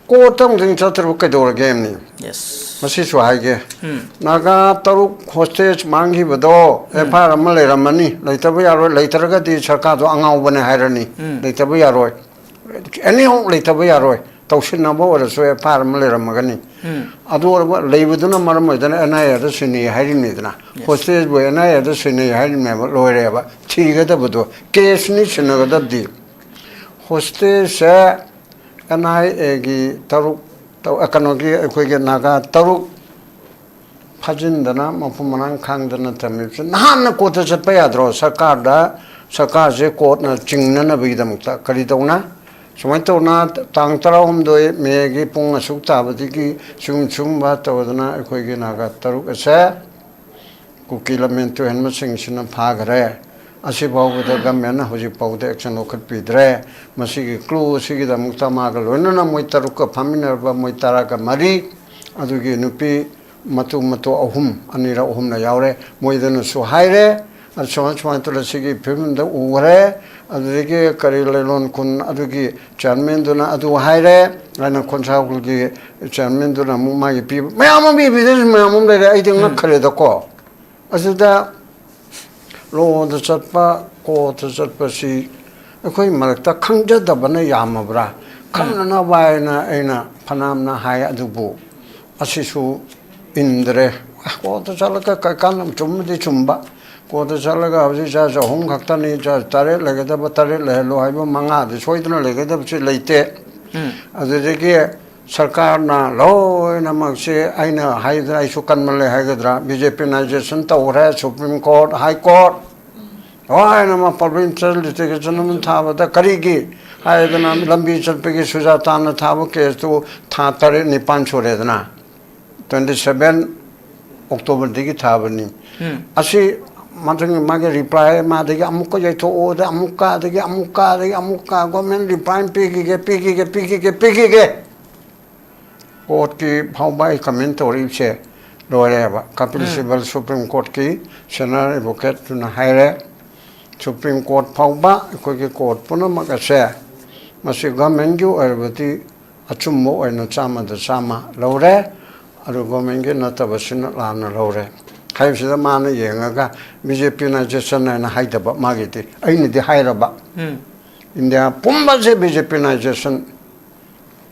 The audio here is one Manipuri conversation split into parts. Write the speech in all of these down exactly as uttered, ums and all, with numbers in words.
ꯀꯣꯔꯠꯇ ꯑꯃꯨꯛꯇꯪ ꯆꯠꯇ꯭ꯔꯕ ꯀꯩꯗꯧꯔꯒꯦ ꯑꯃꯅꯤ? ꯌꯦꯁ ꯃꯁꯤꯁꯨ ꯍꯥꯏꯒꯦ꯫ ꯎꯝ ꯅꯥꯒꯥ ꯇꯔꯨꯛ ꯍꯣꯁꯇꯦꯖ ꯃꯥꯡꯈꯤꯕꯗꯣ ꯑꯦꯐ ꯑꯥꯏ ꯑꯥꯔ ꯑꯃ ꯂꯩꯔꯝꯃꯅꯤ, ꯂꯩꯇꯕ ꯌꯥꯔꯣꯏ, ꯂꯩꯇ꯭ꯔꯒꯗꯤ ꯁꯔꯀꯥꯔꯗꯣ ꯑꯉꯥꯎꯕꯅꯦ ꯍꯥꯏꯔꯅꯤ꯫ ꯎꯝ ꯂꯩꯇꯕ ꯌꯥꯔꯣꯏ, ꯑꯦꯅꯤ ꯍꯥꯎ ꯂꯩꯇꯕ ꯌꯥꯔꯣꯏ, ꯇꯧꯁꯤꯟꯅꯕ ꯑꯣꯏꯔꯁꯨ ꯑꯦꯐ ꯑꯥꯏ ꯑꯥꯔ ꯑꯃ ꯂꯩꯔꯝꯃꯒꯅꯤ꯫ ꯎꯝ ꯑꯗꯨ ꯑꯣꯏꯔꯕ ꯂꯩꯕꯗꯨꯅ ꯃꯔꯝ ꯑꯣꯏꯗꯅ ꯑꯦꯟ ꯑꯥꯏ ꯑꯦꯗ ꯁꯤꯟꯅꯩ ꯍꯥꯏꯔꯤꯕꯅꯤꯗꯅ꯫ Yes. ꯍꯣꯁꯇꯦꯖꯕꯨ ꯑꯦꯟ ꯑꯥꯏ ꯑꯦꯗ ꯁꯤꯟꯅꯩ ꯍꯥꯏꯔꯤꯕꯅꯦꯕ, ꯂꯣꯏꯔꯦꯕ ꯊꯤꯒꯗꯕꯗꯣ, ꯀꯦꯁꯅꯤ ꯁꯤꯟꯅꯒꯗꯕꯗꯤ꯫ ꯍꯣꯁꯇꯦꯖꯁꯦ ꯑꯦꯟ ꯑꯥꯏ ꯑꯦꯒꯤ ꯇꯔꯨꯛ ꯇꯧ-, ꯑ, ꯀꯩꯅꯣꯒꯤ ꯑꯩꯈꯣꯏꯒꯤ ꯅꯥꯒꯥ ꯇꯔꯨꯛ ꯐꯥꯖꯤꯟꯗꯅ ꯃꯐꯝ ꯃꯔꯥꯡ ꯈꯪꯗꯅ ꯊꯝꯃꯤꯕꯁꯤ ꯅꯍꯥꯟꯅ ꯀꯣꯔꯠꯇ ꯆꯠꯄ ꯌꯥꯗ꯭ꯔꯣ? ꯁꯔꯀꯥꯔꯗ, ꯁꯔꯀꯥꯔꯁꯦ ꯀꯣꯔꯠꯅ ꯆꯤꯡꯅꯅꯕꯒꯤꯗꯃꯛꯇ ꯀꯔꯤ ꯇꯧꯅ? ꯁꯨꯃꯥꯏꯅ ꯇꯧꯅ ꯇꯥꯡ ꯇꯔꯥꯍꯨꯝꯗꯣꯏ ꯃꯦꯒꯤ ꯄꯨꯡ ꯑꯁꯨꯛ ꯇꯥꯕꯗꯒꯤ ꯁꯤꯒꯨꯝ ꯁꯤꯒꯨꯝꯕ ꯇꯧꯗꯅ ꯑꯩꯈꯣꯏꯒꯤ ꯅꯥꯒꯥ ꯇꯔꯨꯛ ꯑꯁꯦ ꯀꯨꯀꯤ ꯂꯝꯃꯦꯟ ꯇꯨꯍꯦꯟꯕꯁꯤꯡꯁꯤꯅ ꯐꯥꯈꯔꯦ꯫ ꯑꯁꯤꯐꯥꯎꯕꯗ ꯒꯃꯦꯟꯅ ꯍꯧꯖꯤꯛ ꯐꯥꯎꯗ ꯑꯦꯛꯁꯟ ꯂꯧꯈꯠꯄꯤꯗ꯭ꯔꯦ꯫ ꯃꯁꯤꯒꯤ ꯀ꯭ꯂꯨ ꯑꯁꯤꯒꯤꯗꯃꯛꯇ ꯃꯥꯒ ꯂꯣꯏꯅꯅ ꯃꯣꯏ ꯇꯔꯨꯛꯀ ꯐꯥꯃꯤꯟꯅꯔꯕ ꯃꯣꯏ ꯇꯔꯥꯒ ꯃꯔꯤ, ꯑꯗꯨꯒꯤ ꯅꯨꯄꯤ ꯃꯇꯨ ꯃꯇꯨ ꯑꯍꯨꯝ, ꯑꯅꯤꯔ ꯑꯍꯨꯝꯂ ꯌꯥꯎꯔꯦ, ꯃꯣꯏꯗꯅꯁꯨ ꯍꯥꯏꯔꯦ꯫ ꯑꯗꯨ ꯁꯨꯃꯥꯏ ꯁꯨꯃꯥꯏꯅ ꯇꯧꯔ ꯁꯤꯒꯤ ꯐꯤꯕꯝꯗ ꯎꯈ꯭ꯔꯦ꯫ ꯑꯗꯨꯗꯒꯤ ꯀꯔꯤ ꯂꯩꯂꯣꯟ ꯈꯨꯟ ꯑꯗꯨꯒꯤ ꯆꯤꯌꯥꯔꯃꯦꯟꯗꯨꯅ ꯑꯗꯨ ꯍꯥꯏꯔꯦ ꯍꯥꯏꯅ ꯈꯣꯟꯁꯥꯎꯒꯤ ꯆꯤꯌꯥꯔꯃꯦꯟꯗꯨꯅ ꯑꯃꯨꯛ ꯃꯥꯒꯤ ꯄꯤꯕ ꯃꯌꯥꯝ ꯑꯃ, ꯏꯚꯤꯗꯦꯟꯁ ꯃꯌꯥꯝ ꯑꯃ ꯂꯩꯔꯦ꯫ ꯑꯩꯗꯤ ꯉꯛꯈ꯭ꯔꯦꯗꯀꯣ꯫ ꯑꯁꯤꯗ ꯂꯣꯗ ꯆꯠꯄ, ꯀꯣꯔꯠꯇ ꯆꯠꯄꯁꯤ ꯑꯩꯈꯣꯏ ꯃꯔꯛꯇ ꯈꯪꯖꯗꯕꯅ ꯌꯥꯝꯃꯕ꯭ꯔꯥ? ꯈꯪꯅꯅꯕ ꯍꯥꯏꯅ ꯑꯩꯅ ꯐꯅꯌꯥꯝꯅ ꯍꯥꯏ, ꯑꯗꯨꯕꯨ ꯑꯁꯤꯁꯨ ꯏꯟꯗ꯭ꯔꯦ꯫ ꯀꯣꯔꯠꯇ ꯆꯠꯂꯒ ꯀꯩꯀꯥꯟꯗ ꯆꯨꯝꯕꯗꯤ ꯆꯨꯝꯕ, ꯀꯣꯔꯠꯇ ꯆꯠꯂꯒ ꯍꯧꯖꯤꯛ ꯖꯖ ꯑꯍꯨꯝ ꯈꯛꯇꯅꯤ, ꯖꯖ ꯇꯔꯦꯠ ꯂꯩꯒꯗꯕ ꯇꯔꯦꯠ ꯂꯩꯍꯜꯂꯣ ꯍꯥꯏꯕ, ꯃꯉꯥꯗꯤ ꯁꯣꯏꯗꯅ ꯂꯩꯒꯗꯕꯁꯤ ꯂꯩꯇꯦ꯫ ꯎꯝ ꯑꯗꯨꯗꯒꯤ ꯁꯔꯀꯥꯔꯅ ꯂꯣꯏꯅꯃꯛꯁꯦ, ꯑꯩꯅ ꯍꯥꯏꯗ꯭ꯔꯥ, ꯑꯩꯁꯨ ꯀꯟꯃꯜꯂꯦ ꯍꯥꯏꯒꯗ꯭ꯔꯥ, ꯕꯤ ꯖꯦ ꯄꯤꯅꯥꯏꯖꯦꯁꯟ ꯇꯧꯈ꯭ꯔꯦ, ꯁꯨꯄ꯭ꯔꯤꯝ ꯀꯣꯔꯠ, ꯍꯥꯏ ꯀꯣꯔꯠ, ꯂꯣꯏꯅꯃꯛ ꯄꯕ꯭ꯂꯤꯛ ꯏꯟꯇꯔꯦꯁ ꯂꯤꯇꯤꯒꯦꯁꯟ ꯑꯃ ꯊꯥꯕꯗ ꯀꯔꯤꯒꯤ ꯍꯥꯏꯗꯅ ꯂꯝꯕꯤ ꯆꯠꯄꯒꯤ ꯁꯨꯖꯥꯇꯥꯅ ꯊꯥꯕ ꯀꯦꯁꯇꯨ ꯊꯥ ꯇꯔꯦꯠ ꯅꯤꯄꯥꯟ ꯁꯨꯔꯦꯗꯅ, ꯇ꯭ꯋꯦꯟꯇꯤ ꯁꯚꯦꯟ ꯑꯣꯛꯇꯣꯕꯔꯗꯒꯤ ꯊꯥꯕꯅꯤ꯫ ꯎꯝ ꯑꯁꯤ ꯃꯊꯪꯒꯤ ꯃꯥꯒꯤ ꯔꯤꯄ꯭ꯂꯥꯏ, ꯃꯥꯗꯒꯤ ꯑꯃꯨꯛꯀ ꯌꯩꯊꯣꯛꯑꯣꯗ ꯑꯃꯨꯛꯀ, ꯑꯗꯒꯤ ꯑꯃꯨꯛꯀ, ꯑꯗꯒꯤ ꯑꯃꯨꯛꯀ ꯒꯣꯔꯃꯦꯟ ꯔꯤꯄ꯭ꯂꯥꯏ ꯄꯤꯈꯤꯒꯦ, ꯄꯤꯈꯤꯒꯦ, ꯄꯤꯈꯤꯒꯦ, ꯄꯤꯈꯤꯒꯦ꯫ ꯀꯣꯔꯠꯀꯤ ꯐꯥꯎꯕ ꯑꯩ ꯀꯃꯦꯟ ꯇꯧꯔꯛꯏꯕꯁꯦ ꯂꯣꯏꯔꯦꯕ꯫ ꯀꯄꯤꯜ ꯎꯝ ꯁꯤꯕꯜ ꯁꯨꯄ꯭ꯔꯤꯝ ꯀꯣꯔꯠꯀꯤ ꯁꯦꯅꯤꯌꯔ ꯑꯦꯗꯚꯣꯀꯦꯠꯇꯨꯅ ꯍꯥꯏꯔꯦ, ꯁꯨꯄ꯭ꯔꯤꯝ ꯀꯣꯔꯠ ꯐꯥꯎꯕ ꯑꯩꯈꯣꯏꯒꯤ ꯀꯣꯔꯠ ꯄꯨꯝꯅꯃꯛ ꯑꯁꯦ ꯃꯁꯤ ꯒꯚꯔꯟꯃꯦꯟꯠꯀꯤ ꯑꯣꯏꯔꯕꯗꯤ ꯑꯆꯨꯝꯕ ꯑꯣꯏꯅ ꯆꯥꯝꯃꯗ ꯆꯥꯝꯃ ꯂꯧꯔꯦ꯫ ꯑꯗꯨ ꯒꯣꯔꯃꯦꯟꯒꯤ ꯅꯠꯇꯕꯁꯤꯅ ꯂꯥꯟꯅ ꯂꯧꯔꯦ ꯍꯥꯏꯕꯁꯤꯗ ꯃꯥꯅ ꯌꯦꯡꯉꯒ ꯕꯤ ꯖꯦ ꯄꯤꯅꯥꯏꯖꯦꯁꯟ ꯍꯥꯏꯅ ꯍꯥꯏꯗꯕ ꯃꯥꯒꯤꯗꯤ꯫ ꯑꯩꯅꯗꯤ ꯍꯥꯏꯔꯕ, ꯎꯝ꯫ ꯏꯟꯗꯤꯌꯥ ꯄꯨꯝꯕꯁꯦ ꯕꯤ ꯖꯦ ꯄꯤꯅꯥꯏꯖꯦꯁꯟ꯫